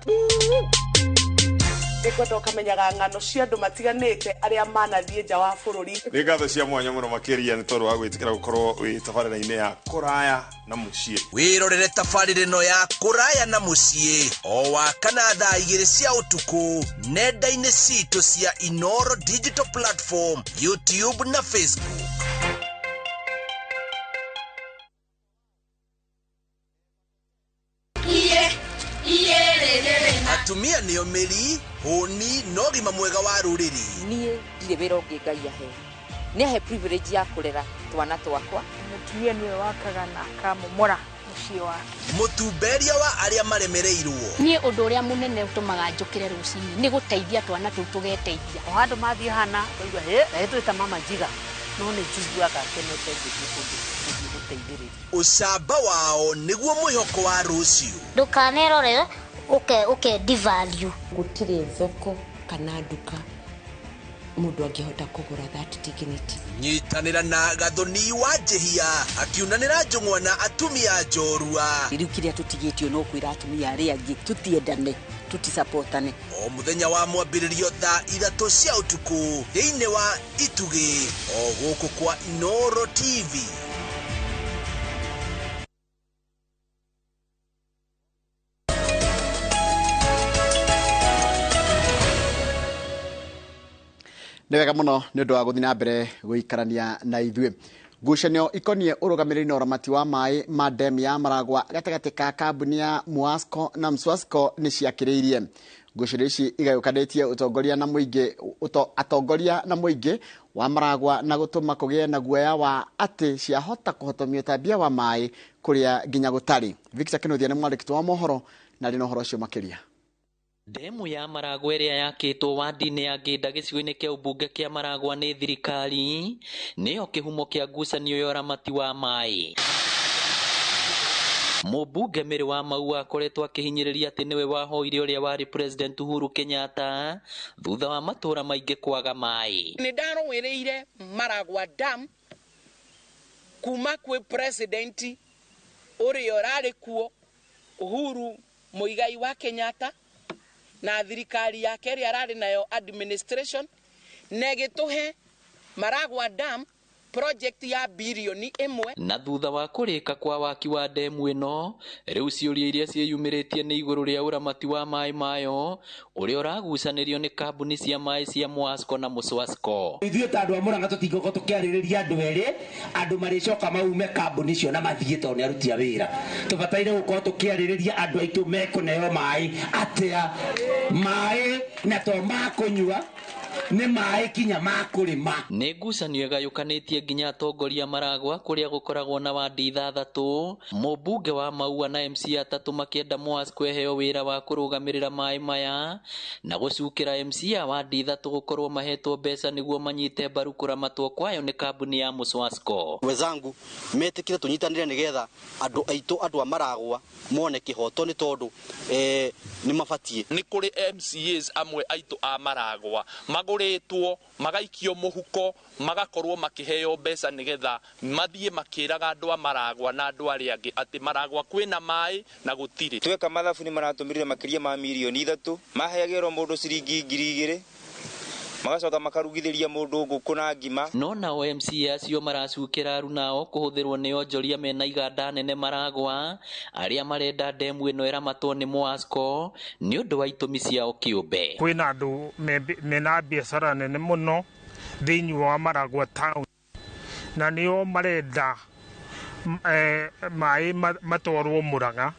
Nĩngwenda ũkamenyaga ng'ano cia andũ matiganĩte arĩa manathiĩ nja wa bũrũri. Nĩ ngatho cia mwanya mũno makĩria nĩ tondũ wa gwĩtĩkĩra gũkorwo wĩ tabarĩra-inĩ ya kũraya na mũciĩ. Wĩrorere tabarĩra ĩno ya kũraya na mũciĩ o wa kana thaa 2 cia ũtukũ nenda-inĩ citũ cia Inoro digital platform, YouTube na Facebook. Atumia nĩo mĩri hũni na ũgima mwega wa rũrĩrĩ. Niĩ ndirĩ wĩra ũngĩ Ngai ahe. Nĩ ahe privilege ya kũrera twana twakwa. Mũtumia nĩwe wakaga na akamomora mũciĩ wake. Mũtumberia wa arĩa maremereirwo. Niĩ ũndũ ũrĩa mũnene ũtũmaga njũkĩre rũcinĩ nĩ gũteithia twana tũu tũgeteithia. O handũ mathiĩ hana ũkaigua hĩ na twĩta mama njiga no nĩ njiguaga ngenete ngĩthiĩ kũndũ gũthiĩ gũteithĩrĩria. Ũcamba wao nĩguo mwĩhoko wa rũciũ. Ndũkanerorere uke devalue. Gũtirĩ thoko kana nduka mũndũ angĩhota kũgũra that dignity. Nyitanĩra na Gathoni wa Njĩhia akiunanĩra njũng'wa na atumia njorua. Rĩu kĩrĩa tũtigĩtio no kwĩra atumia arĩa angĩ tũtiendane, tũtisapotane. O mũthenya wa mwambĩrĩrio thaa 3 cia ũtukũ thĩinĩ wa Itugĩ o gũkũ kwa Inoro TV. Nĩ wega mũno nĩ ũndũ wa gũthiĩ na mbere gũikarania na ithuĩ. Ngucanio ikoniĩ ũrũgamĩrĩri na ũramati wa maĩ ma demu ya Maragwa gatagatĩ ka kambuni ya Muasco na Mswasco nĩ ciakĩrĩirie. Ngucanio ici igayũkanĩtie ũtongoria na mũingĩ atongoria na mũingĩ wa Maragwa na gũtũma kũgĩe na guoya wa atĩ ciahota kũhotomia ũtambia wa maĩ kũrĩa nginya gũtarĩ. Victor Kĩnuthia nĩ mwandĩki wa mohoro na arĩ na ũhoro ũcio makĩria. Demu ya Maragwa ĩrĩa yakĩtwo wadi-inĩ ya Ngĩnda gĩcigo-inĩ kĩa ũmbunge kĩa Maragwa nĩ thirikari nĩyo kĩhumo kĩa ngucanio ya ũramati wa maĩ. Mũmbunge Mary wa Maua akoretwo akĩhinyĩrĩria atĩ nĩwe wahoire ũrĩa warĩ President Uhuru Kenyatta thutha wa matũũra maingĩ kwaga maĩ. Nĩ ndarũĩrĩire Maragwa Dam kuma kwĩ president ũrĩa ũrarĩ kuo Uhuru Muigai wa Kenyatta na thirikari yake ĩrĩa ararĩ nayo administration na ĩgĩtũhe Maragwa Dam project ya birioni 1. Na thutha wa kũrĩka kwa waki wa demu ĩno rĩu ciũria iria ciĩyumĩrĩtie nĩ igũrũ rĩa ũramati wa maĩ mayo ũrĩa ũragucanĩrio nĩ kambuni cia maĩ cia Muasco na Mswasco. Ithuĩ ta andũ a Murang'a tũtingĩũka tũkĩarĩrĩria andũ erĩ andũ marĩcoka maume kambuni icio na mathiĩ tondũ nĩ aruti a wĩra. Tũbataire gũkorwo tũkĩarĩrĩria andũ aitũ mekũneo maĩ atĩa, maĩ na to makũnyua nĩ maĩ kinya makũrĩma. Nĩ ngucanio ĩgayũkanĩtie nginya atongoria Maragwa kũrĩa gũkoragwo na wadi 6 mũmbunge wa Maua na MC 3 makĩenda Muasco ĩheo wĩra wa kũrũgamĩrĩra maĩ maya na gũcukĩra MC a wadi 3 gũkorwo mahetwo mbeca nĩguo manyite mbaru kũramatwo kwayo nĩ kambuni ya Mswasco. Wenzangu metĩkire tũnyitanĩre nĩgetha andũ aitũ andũ a Maragwa mone kĩhoto nĩ tondũ nĩ mabatiĩ. Nĩ kũrĩ MCAs amwe aitũ a Maragwa magũrĩtwo magaikio mũhuko magakorwo makĩheo mbeca nĩgetha mathiĩ makĩraga andũ a Maragwa na andũ arĩa angĩ atĩ Maragwa kwĩna maĩ na gũtirĩ. Tweka mathabu nĩ maratũmĩrire makĩria ma mirioni 3 maheagĩrwo mũndũ ciringi 2,000 magacoka makarugithĩria mũndũ ngũkũ na ngima. No nao MCA acio maracukĩra arunao kũhũthĩrwo nĩ onjoria mena iganda nene Maragwa arĩa marenda demu ĩno ĩramatwo nĩ Muasco nĩ ũndũ wa itũmi ciao kĩũmbe. Kwĩna andũ mena biacara nene mũno thĩinĩ wa Maragua town na nĩo marenda maĩ matwarwo Murang'a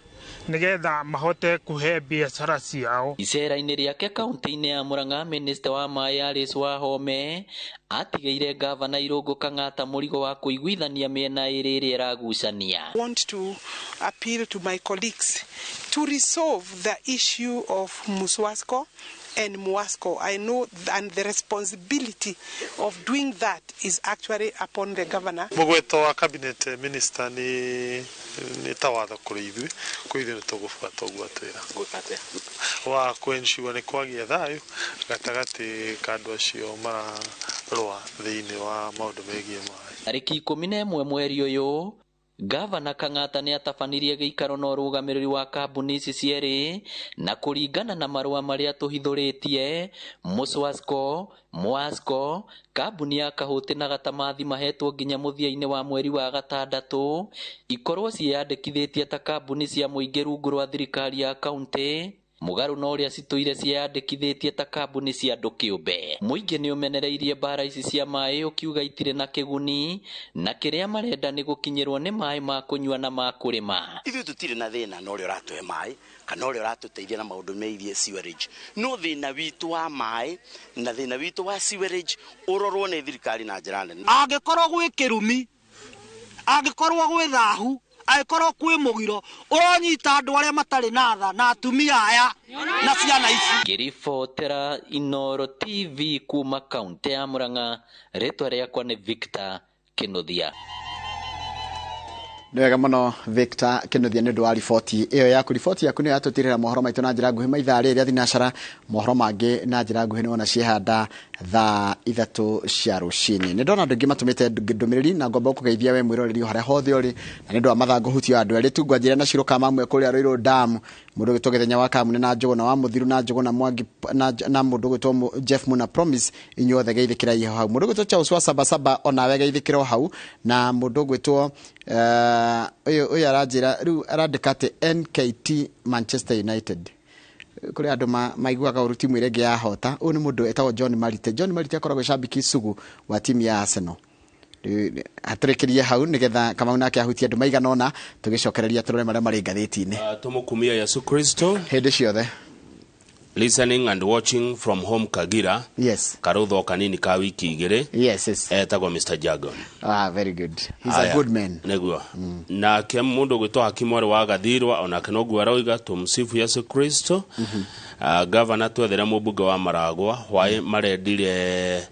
nigetha mahote kuhe biacara ciao. Icera-inĩ rĩake kaunti-inĩ ya Murang'a, minista wa maĩ Alice Wahome atigĩire gavana Irũngũ Kang'ata mũrigo wa kũiguithania mĩena ĩrĩ ĩrĩa ĩragucania. I want to appeal to my colleagues to resolve the issue of Muswasco and Muasco. I know, and the responsibility of doing that is actually upon the governor. Mũgweto wa cabinet minister ni ta watho kũrĩ ithuĩ, kũrĩ ithuĩ nĩtũgũbuata ũguo atwĩra wa kũ-ensure nĩ kwagĩa thayũ gatagatĩ ka andũ acio mararũa thĩinĩ wa maũndũ megiĩ maĩ. Tarĩki 11 mweri ũyũ, Gavana Kang'ata nĩ atabanirie gĩikaro na ũrũgamĩrĩri wa kambuni ici cierĩ, na kũringana na marũa marĩa tũhithũrĩtie, Muswasco, Muasco, kambuni ya Kahũti na Gatamathi mahetwo nginya mũthia-inĩ wa mweri wa gatandatũ ikorwo ciĩyandĩkithĩtie ta kambuni cia mũingĩ rungu rwa thirikari ya kaunti, mũgarũ na ũrĩa citũire ciĩyandĩkithĩtie ta kambuni cia andũ kĩũmbe. Mũingĩ nĩ ũmenereirie mbara ici cia maĩ ũkiuga itirĩ na kĩguni na kĩrĩa marenda nĩ gũkinyĩrwo nĩ maĩ ma kũnyua na ma kũrĩma. Ithuĩ tũtirĩ na thĩna na ũrĩa ũratũhe maĩ kana ũrĩa ũratũteithia na maũndũ megiĩ sewerage, no thĩna witũ wa maĩ na thĩna witũ wa sewerage ũrorwo nĩ thirikari na njĩra nene. Angĩkorwo gwĩ kĩrumi, angĩkorwo gwĩ thahu, angĩkorwo kwĩ mũgiro, ũronyita andũ arĩa matarĩ na tha na atumia aya na ciana ici. Ngĩribotera Inooro TV kuma kaunti ya Murang'a, rĩtwa rĩakwa nĩ Victor Kinuthia. Nĩ wega mũno Victor Kinuthia nĩ ũndũ wa riboti ĩyo yaku. Riboti yaku nĩyo yatũtirĩra mohoro maitũ na njĩra nguhĩ maithaa rĩrĩa thinacara, mohoro mangĩ na njĩra nguhĩ nĩwona ciehanda thaa 3 cia rũcinĩ. Nĩ ndona andũ aingĩ matũmĩte ndũmĩrĩri na ngomba gũkũgeithia we mwĩroreri o harĩa hothe ũrĩ, na nĩ ũndũ wa mathangũ hutio andũ erĩ tu ngwanjĩra na Ciro Kamamwe kũrĩa Rũirũ Dam, mũndũ ũgwĩtwo Gĩthenya wa Kamune na Njũgũna wa Mũthiru na Njũgũna Mwangi na mũndũ ũgwĩtwo Jeff Muna Promise, inyuothe geithĩkĩrai hau. Mũndũ ũgwĩtwo Charles wa Sabasaba onawe geithĩkĩra o hau, na mũndũ ũgwĩtwo ũyũ aranjĩra rĩu arandĩka atĩ NKT Manchester United. Kũrĩ andũ maiguaga ũru timu ĩrĩa ĩngĩ yahota. Ũyũ nĩ mũndũ etagwo John Marite. John Marite akoragwo shabiki sugu wa timu ya Arsenal. Hatũrĩkĩrie hau nĩgetha Kamau nake ahutie andũ maigana ũna, tũgĩcokereria tũrore marĩa marĩ ngathĩti-inĩ. Tũmũkumia Yesu Kristo hĩndĩ ciothe. Listening and watching from home Kagira. Yes. Karutho kanini ka wiki igĩrĩ. Yes, yes. Etagwo Mr. Jagon. Ah, very good. He's a good man. Nĩguo. Nake mũndũ ũgwĩtwo Hakimu Mwarĩ wa Gathirwa onake noguo aroiga tumsifu Yesu Kristo. Gavana twethere mũmbunge wa Maragwa hwaĩ marendire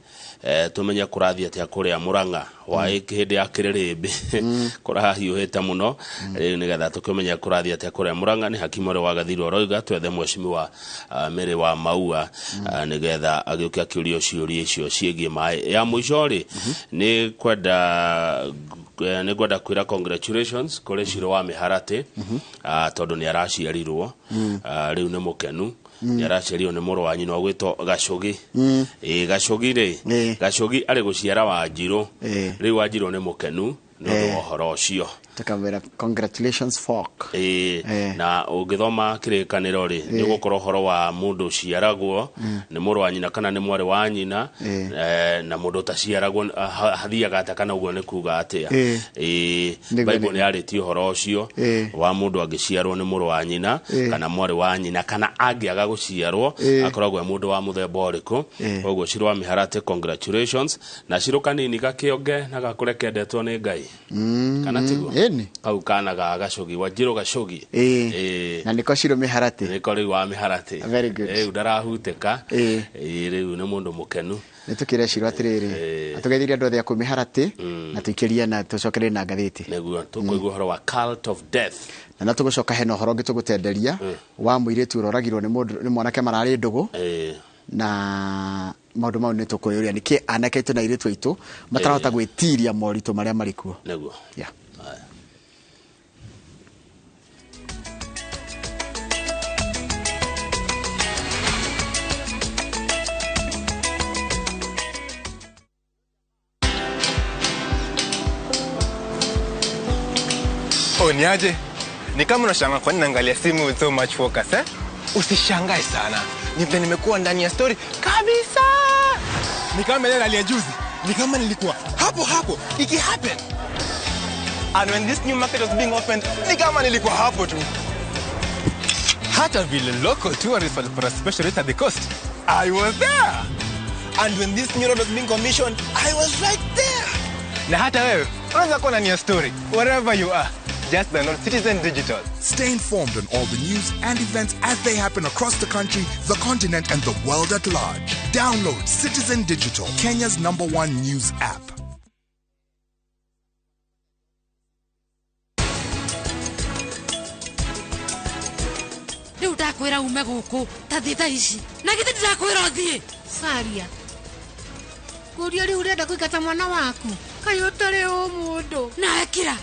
tumenye kũrathiĩ atĩa kũrĩa Murang'a hwaĩ hĩndĩ ya kĩrĩrĩmbĩ kũrahiũhĩte mũno rĩu nĩgetha tũkĩmenye kũrathiĩ atĩa kũrĩa Murang'a. Nĩ Hakimu Mwarĩ wa Gathirwa aroiga twethe mheshimiwa Mary wa Maua nĩgetha agĩũke akĩũrio ciũria icio ciĩgiĩ maĩ. Ya mũico rĩ, nĩ kwenda kwĩra congratulations kũrĩ Ciro wa Mĩharatĩ tondũ nĩ araciarirwo rĩu nĩ mũkenu. Nĩ araciarirwo nĩ mũrũ wa nyina ũgwĩtwo Gacogi. Gacogi rĩ, Gacogi arĩ gũciara Wanjirũ. Rĩu Wanjirũ nĩ mũkenu nĩ ũndũ wa ũhoro ũcio. Tukamwĩra congratulations folk. Na ũngĩthoma kĩrĩkanĩro rĩ, nĩ ũgũkorwo ũhoro wa mũndũ ũciaragwo nĩ mũrũ wa nyina kana nĩ mwarĩ wa nyina, na mũndũ ũtaciaragwo hathiaga atĩa kana ũguo nĩ kuga atĩa. Bible nĩ yarĩtie ũhoro ũcio wa mũndũ angĩciarwo nĩ mũrũ wa nyina kana mwarĩ wa nyina kana angĩaga gũciarwo akoragwo e mũndũ wa mũthemba ũrĩkũ. Koguo Ciro wa Mĩharatĩ congratulations, na Ciro kanini gakĩonge na gakũre kendetwo nĩ Ngai. Kana tiguo? Kau kana ga Gacogi, Wanjirũ Gacogi. Na nĩko Ciro Mĩharatĩ. Nĩko rĩu wa Mĩharatĩ. Very good. Rĩu ndarahutĩka. Rĩu nĩ mũndũ mũkenu. Nĩ tũkĩre Ciro atĩrĩrĩ, atũgeithirie andũ othe a kũu Mĩharatĩ na tũikĩrie na tũcokererie na ngathĩti. Nĩguo tũkũigua ũhoro wa cult of death. Na no tũgũcoka hena ũhoro ũngĩ tũgũtenderia wa mũirĩtu ũroragirwo nĩ mwanake mararĩ ndũgũ. Na maũndũ mau nĩ tũkwĩyũria nĩkĩ anake aitũ na airĩtu aitũ matarahota gwĩtiria moritũ marĩa marĩ kuo. Nĩguo. Yeah. Oh, niaje? Ni kama unashangaa kwa nini naangalia simu with so much focus, eh? Usishangae sana. Ni vile nimekuwa ndani ya story kabisa. Ni kama ile ya juzi. Ni kama nilikuwa hapo hapo iki happen. And when this new market was being opened, ni kama nilikuwa hapo tu. Hata vile local tourists walipata special rate at the coast, I was there. And when this new road was being commissioned, I was right there. Na hata wewe unaweza kuwa na new story wherever you are. Just download Citizen Digital. Stay informed on all the news and events as they happen across the country, the continent, and the world at large. Download Citizen Digital, Kenya's #1 news app. Rĩu ndakwĩra ume gũkũ ta thiĩ thaa ici na githĩ ndirakwĩra ũthiĩ Saria kũria rĩu ũrenda kũingata mwana waku kaĩ ũtarĩ ũmũndũ nawe kira.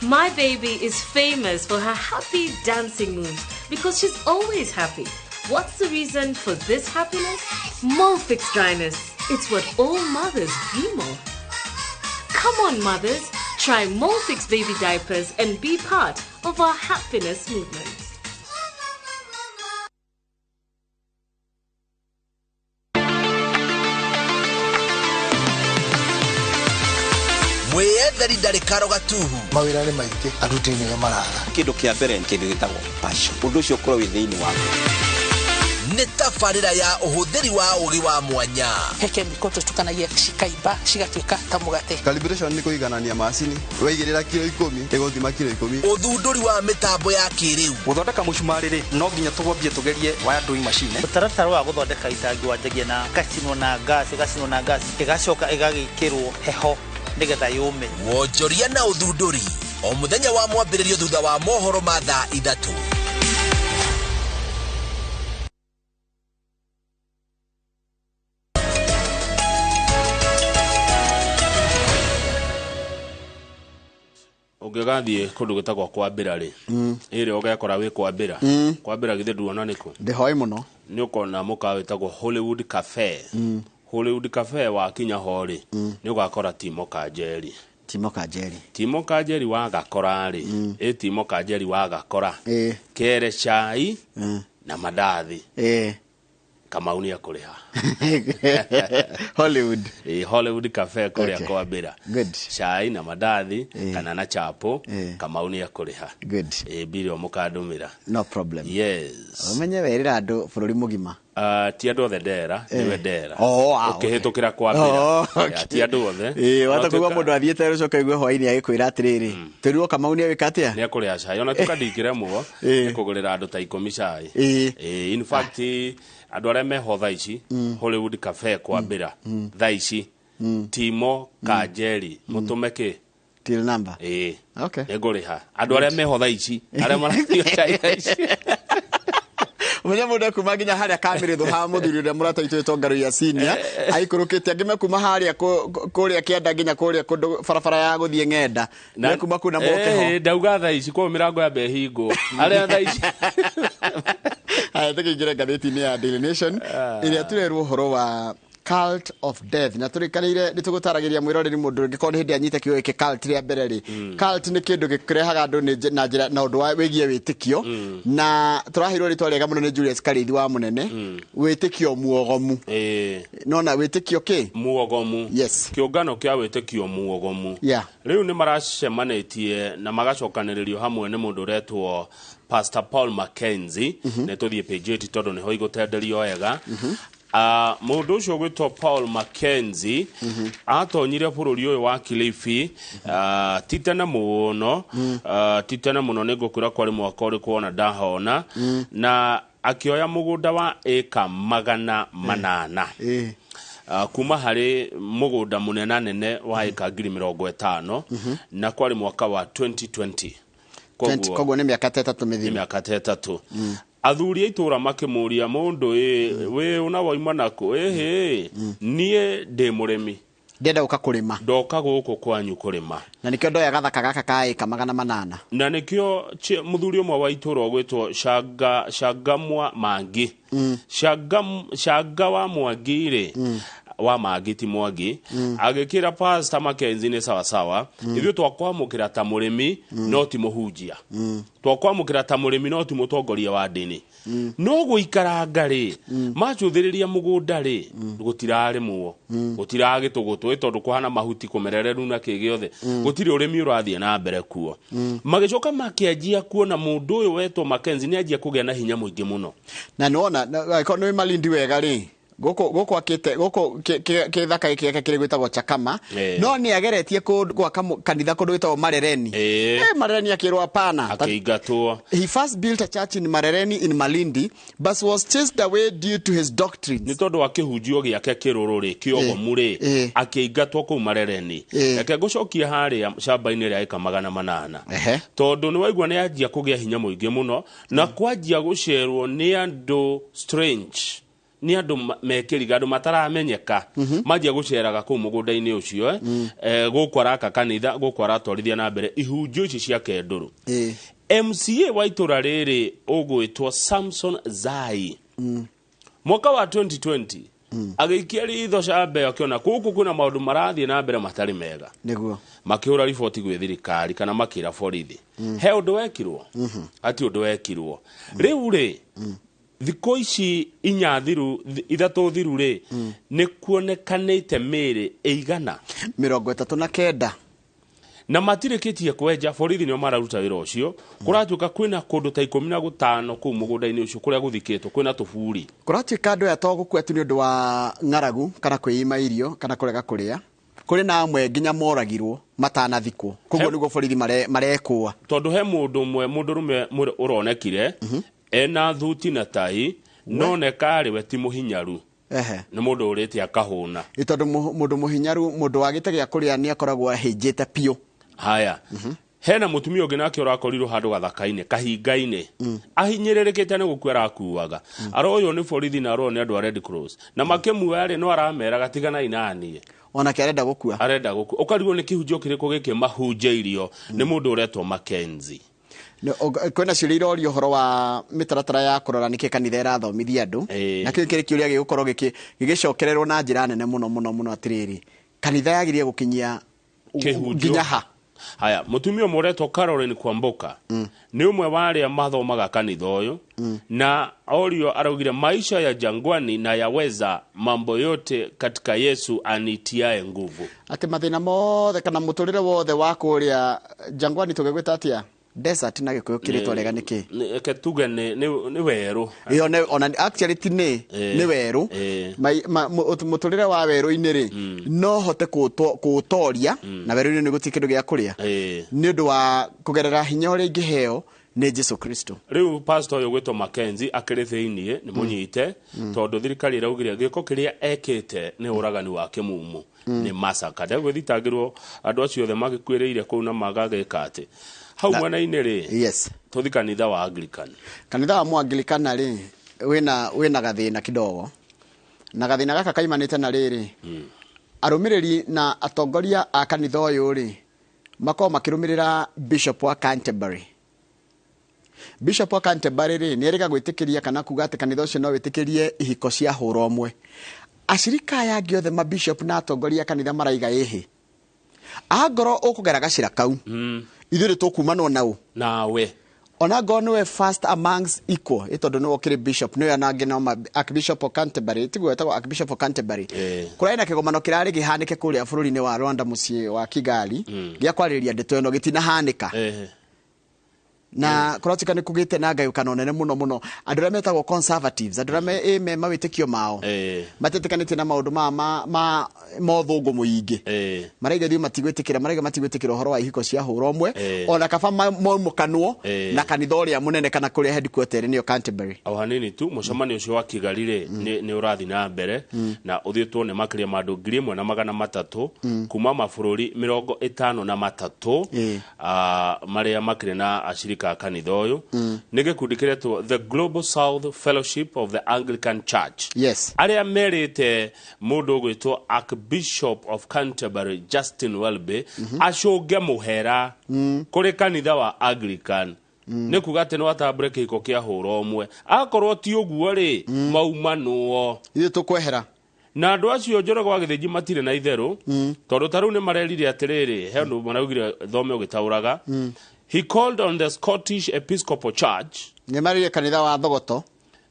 My baby is famous for her happy dancing moves because she's always happy. What's the reason for this happiness? Molfix dryness. It's what all mothers dream of. Come on, mothers. Try Molfix baby diapers and be part of our happiness movement. Mwĩyetheri ndarĩ karo gatuhu. Mawĩra nĩ maingĩ, aruti nĩo maraga. Kĩndũ kĩa mbere nĩ kĩndũ gĩtagwo passion. Ũndũ ũcio ũkorwo wĩ thĩinĩ waku. Nĩ tabarĩra ya ũhũthĩri wa ũgĩ wa mwanya. He kemiko tũtukanagia cikaimba cigatuĩka ta mũgate. Calibration nĩ kũiganania macini. Waigĩrĩra kiro 10 ĩgũthima kiro 10. Ũthundũri wa mĩtambo ya kĩrĩu. Gũthondeka mũcumarĩ rĩ, no nginya tũgwambie tũgerie wire drawing machine. Mũtaratara wa gũthondeka itangi wanjagia na gacinwo na gas, ĩgacinwo na gas, ĩgacoka ĩgagĩkĩrwo heho nĩgetha yũme. Wonjoria na ũthundũri o mũthenya wa mwambĩrĩrio thutha wa mohoro ma thaa 3. Ũngĩgathiĩ kũndũ gwĩtagwo Kwambĩra rĩ, ĩrĩa ũgekora wĩ Kwambĩra. Kwambĩra githĩ nduona nĩkũ? Ndĩhoĩ mũno. Nĩ ũkona mũkawa wĩtagwo Hollywood Cafe. Hollywood Cafe wakinya ho rĩ, nĩ ũgakora Timo Kanjeri. Timo Kanjeri. Timo Kanjeri wagakora rĩ, ĩ Timo Kanjeri wagakora. Kere cai na mandathi. Kamau nĩ ekũrĩha. Hollywood. Hollywood Cafe kũrĩa Kwambĩra. Good. Cai na mandathi kana na chapo, Kamau nĩ ekũrĩha. Good. Mbiri o mũkandũmĩra. No problem. Yes. Ũmenye werĩra andũ bũrũri mũgima. Ti andũ othe ndera, nĩwe ndera. Ũkĩhĩtũkĩra Kwambĩra. Ti andũ othe. Wata kuigua mũndũ athiĩte rũcoka igue hwaĩ-inĩ agĩkwĩra atĩrĩrĩ, twĩrirwo Kamau nĩ egwĩka atĩa? Nĩ ekũrĩha cai. Ona tuka ndingĩremwo nĩ kũgũrĩra andũ ta 10 cai. In fact, andũ arĩa meho thaa ici, Hollywood Cafe Kwambĩra, thaa ici, Timo Kanjeri, mũtũme kĩ? Till number. Okay. Nĩngũrĩha. Andũ arĩa meho thaa ici, arĩa marathiĩ cai thaa ici. Ũmenye mũndũ ekuma nginya harĩa Kamĩrĩthũ ha mũthuri ũrĩa mũrata witũ wĩtwo Ngaruiya Senior aikũrũkĩte angĩ mekuma harĩa kũrĩa kĩanda nginya kũrĩa kũndũ barabara ya gũthiĩ ng'enda mekuma kũu na moke ho. Ndauga thaa ici kwa mĩrango yambe ĩhingwo arĩa thaa ici. Haya, tũkĩingĩra ngathĩti-inĩ ya Daily Nation ĩrĩa tũrerwo ũhoro wa cult of death na tũrĩkanĩire nĩ tũgũtaragĩria mwĩroreri mũndũ ũngĩkorwo nĩ hĩndĩ anyita kiugo gĩkĩ cult rĩa mbere rĩ. Cult nĩ kĩndũ gĩkĩrehaga andũ na njĩra na ũndũ wĩgiĩ wĩtĩkio, na tũraheirwo rĩtwa rĩega mũno nĩ Julius Karĩithi wa Mũnene, wĩtĩkio muogomu. Nona wĩtĩkio kĩ? Muogomu. Yes. Kĩũngano kĩa wĩtĩkio muogomu. Yeah. Rĩu nĩ maracemanĩtie na magacokanĩrĩrio hamwe nĩ mũndũ ũretwo Pastor Paul Mackenzie. Nĩ tũthiĩ page 8 tondũ nĩho igũtenderio wega. Mũndũ ũcio ũgwĩtwo Paul Mackenzie atonyire bũrũri ũyũ wa Kilifi ti tene mũno, ti tene mũno, nĩ ngũkwĩra kwarĩ mwaka ũrĩkũ ona ndahona, na akĩoya mũgũnda wa ĩka 800 kuma harĩ mũgũnda mũnenanene wa ĩka 50,000, na kwarĩ mwaka wa 2020. Koguo nĩ mĩaka ta 3 mĩthiru. Nĩ mĩaka ta 3. Athuri a itũra makĩmũria mũndũ wĩ ũna wauma nakũ? Ĩhĩ, niĩ ndĩ mũrĩmi, ndĩrenda gũka kũrĩma, ndoka gũkũ kwanyu kũrĩma, na nĩkĩo ndoya gathaka gaka ka ĩka 800. Na nĩkĩo mũthuri ũmwe wa itũra ũgwĩtwo Shangamwa Mangi, Shanga wa Mwangi rĩ, Wa Mangi ti Mwangi agĩkĩra Pastor Mackenzie nĩ sawasawa, ithuĩ twakwamũkĩra ta mũrĩmi no ti mũhunjia, twakwamũkĩra ta mũrĩmi no ti mũtongoria wa ndini. No gũikaranga rĩ, macũthĩrĩria mũgũnda rĩ, gũtirarĩmwo, gũtiragĩtũgũtũ ĩ tondũ kũhana mahuti kũmerereru na kĩ gĩothe, gũtirĩ ũrĩmi ũrathiĩ na mbere kuo. Magĩcoka makĩanjia kuona mũndũ ũyũ wetwo Mackenzie nĩ anjia kũgĩa na hinya mũingĩ mũno. Na nĩwona angĩkorwo nĩ Malindi wega rĩ, gũkũ akĩte gũkũ kĩthaka gĩkĩ gĩake kĩrĩ gwĩtagwo Chakama. No nĩ ageretie gwaka kanitha kũndũ gwĩtagwo Marereni. Marereni akĩrwo hapana. Akĩingatwo. He first built a church in Marereni in Malindi but was chased away due to his doctrines. Nĩ tondũ wa kĩhunjio gĩake kĩrũrũ rĩ, kĩogomu rĩ, akĩingatwo kũu Marereni. Reke ngũcokie harĩa camba-inĩ rĩa ĩka 800, tondũ nĩ waigua nĩ anjia kũgĩa hinya mũingĩ mũno na kwanjia gũcerwo nĩ andũ strange, nĩ andũ mekĩriga, andũ mataramenyeka, manjia gũceraga kũu mũgũnda-inĩ ũcio, gũkũ araka kanitha, gũkũ aratwarithia na mbere ihunjio ici ciake ndũrũ. MCA wa itũra rĩrĩ ũgwĩtwo Samson Zai, mwaka wa 2020 agĩikia ritho camba ĩyo, akĩona gũkũ kwĩna maũndũ marathiĩ na mbere matarĩ mega. Makĩhũra riboti gwĩ thirikari kana makĩra borithi. He ũndũ wekirwo? Ati ũndũ wekirwo. Rĩu rĩ, thikũ ici inya thiru, 3 thiru rĩ, nĩ kuonekanĩte mĩĩrĩ ĩigana 39. Na matirĩkĩtie kwenja, borithi nĩo mararuta wĩra ũcio. Kũratuĩka kwĩna kũndũ ta 15 kũu mũgũnda-inĩ ũcio kũrĩa gũthikĩtwo kwĩna tũburi. Kũratuĩka andũ aya to gũkua tu nĩ ũndũ wa ng'aragu kana kwĩima irio kana kũrega kũrĩa, kũrĩ na amwe nginya moragirwo matanathikwo, koguo nĩguo borithi marekũa. Tondũ he mũndũ ũmwe mũndũrũme ũronekire ena thuti na tai, no neka we ti mũhinyaru. Nĩ mũndũ ũrĩte akahũna. Ĩ tondũ mũndũ mũhinyaru, mũndũ wagĩte gĩa kũrĩa nĩ akoragwo ahĩnjĩte biũ. Haya, hena mũtumia ũngĩ nake ũrakorirwo handũ gathaka-inĩ kahinga-inĩ, ahinyĩrĩrĩkĩte nĩ gũkua arakuaga, aroywo nĩ borithi na aroywo nĩ andũ a Red Cross na makĩmuoya rĩ, no arameraga tiganai naniĩ. Onake arenda gũkua. Arenda gũkua. Ũkarigwo nĩ kĩhunjio kĩrĩkũ gĩkĩ mahunjĩirio nĩ mũndũ ũretwo Mackenzie. Kwĩna ciũria irorio ũhoro wa mĩtaratara ya kũrora nĩkĩ kanitha ĩrathomithia andũ, na kĩu kĩrĩ kĩũria gĩgũkorwo gĩgĩcokererwo na njĩra nene mũno mũno mũno, atĩrĩrĩ, kanitha yagĩrĩire gũkinyia kĩhunjio nginya ha? Haya, mũtumia ũmwe ũretwo Caroline Kwamboka nĩ ũmwe wa arĩa mathomaga kanitha ũyũ, na orio araugire, "Maisha ya jangwani na yaweza mambo yote katika Yesu anitiae nguvu." Atĩ mathĩna mothe kana mũtũrĩre wothe wa kũrĩa jangwani, tũgĩgwĩta atĩa desert na Gĩkũyũ, kĩrĩtwa rĩega nĩ kĩ? Reke tuge nĩ werũ. Ĩyo ona actually ti nĩ nĩ werũ. Mũtũrĩre wa werũ-inĩ rĩ, no hote kũũtoria, na werũ-inĩ nĩ gũtirĩ kĩndũ gĩa kũrĩa, nĩ ũndũ wa kũgerera hinya ũrĩa ingĩheo nĩ Jesu Kristo. Rĩu pastor ũyũ gwĩtwo Mackenzie akĩrĩ thĩiniĩ nĩ mũnyite, tondũ thirikari ĩraugire gĩko kĩrĩa ekĩte nĩ ũragani wa kĩmumu, nĩ massacre. Ndegwĩthitangĩrwo andũ acio othe magĩkuĩrĩire kũu na magagĩka atĩ hau mwena-inĩ rĩ. Tũthi kanitha wa Anglican. Kanitha wa Mũanglikana rĩ, wĩna gathĩna kidogo, na gathĩna gaka kaimanĩte na rĩrĩ, arũmĩrĩri na atongoria a kanitha ũyũ rĩ, makoragwo makĩrũmĩrĩra Bishop wa Canterbury. Bishop wa Canterbury rĩ, nĩ erĩga gwĩtĩkĩria kana kuga atĩ kanitha ũcio no wĩtĩkĩrie ihiko cia hũra ũmwe. Acirika aya angĩ othe mabishop na atongoria a kanitha maraiga ĩhĩ, angorwo ũkũgera gacĩra kau, ithuĩ nĩ tũkumanwo nau. Nawe. Ona ngorwo nĩwe first amongst equal, ĩ tondũ nĩwe ũkĩrĩ bishop, nĩwe ona angĩ no Archbishop of Canterbury, tiguo etagwo Archbishop of Canterbury. Kũrarĩ na kĩgomano kĩrarĩ kĩhanĩke kũrĩa bũrũri-inĩ wa Rwanda, mũciĩ wa Kigali, gĩa kwarĩrĩria ndeto ĩno, gĩtinahanĩka. Na kũratuĩka nĩ kũgĩte na ngayũkano nene mũno mũno, andũ arĩa metagwo conservatives, andũ arĩa me mawĩtĩkio mao matetĩkanĩtie na maũndũ ma mothũngũ mũingĩ, maraiga ithuĩ matigwĩtĩkĩra, maraiga matigwĩtĩkĩra ũhoro wa ihiko cia hũra ũmwe, ona kaba maumũkanwo na kanitha ũrĩa mũnene kana kũrĩa headquarter ĩrĩ, nĩyo Canterbury. O hanini tu, mũcemanio ũcio wa Kigali rĩ, nĩ ũrathiĩ na mbere na ũthiĩtwo nĩ makĩria ma andũ 1300 kuma mabũrũri 53, marĩa makĩrĩ na acirika a kanitha ũyũ. Nĩ gĩkundi kĩretwo The Global South Fellowship of the Anglican Church, arĩa merĩte mũndũ ũgwĩtwo Archbishop of Canterbury Justin Welby acũnge mũhera kũrĩ kanitha wa Anglican, nĩ kuga atĩ no atambũre kĩhiko kĩa hũra ũmwe, akorwo ti ũguo rĩ, maumanwo. Ithuĩ tũkwehera. Na andũ acio Njoroge wa Gĩthĩnji matirĩ na itherũ, tondũ ta rĩu nĩ marerire atĩrĩrĩ, he ũndũ maraugire thome ũgĩtaũraga. He called on the Scottish Episcopal Church, nĩ marire kanitha wa Thogoto,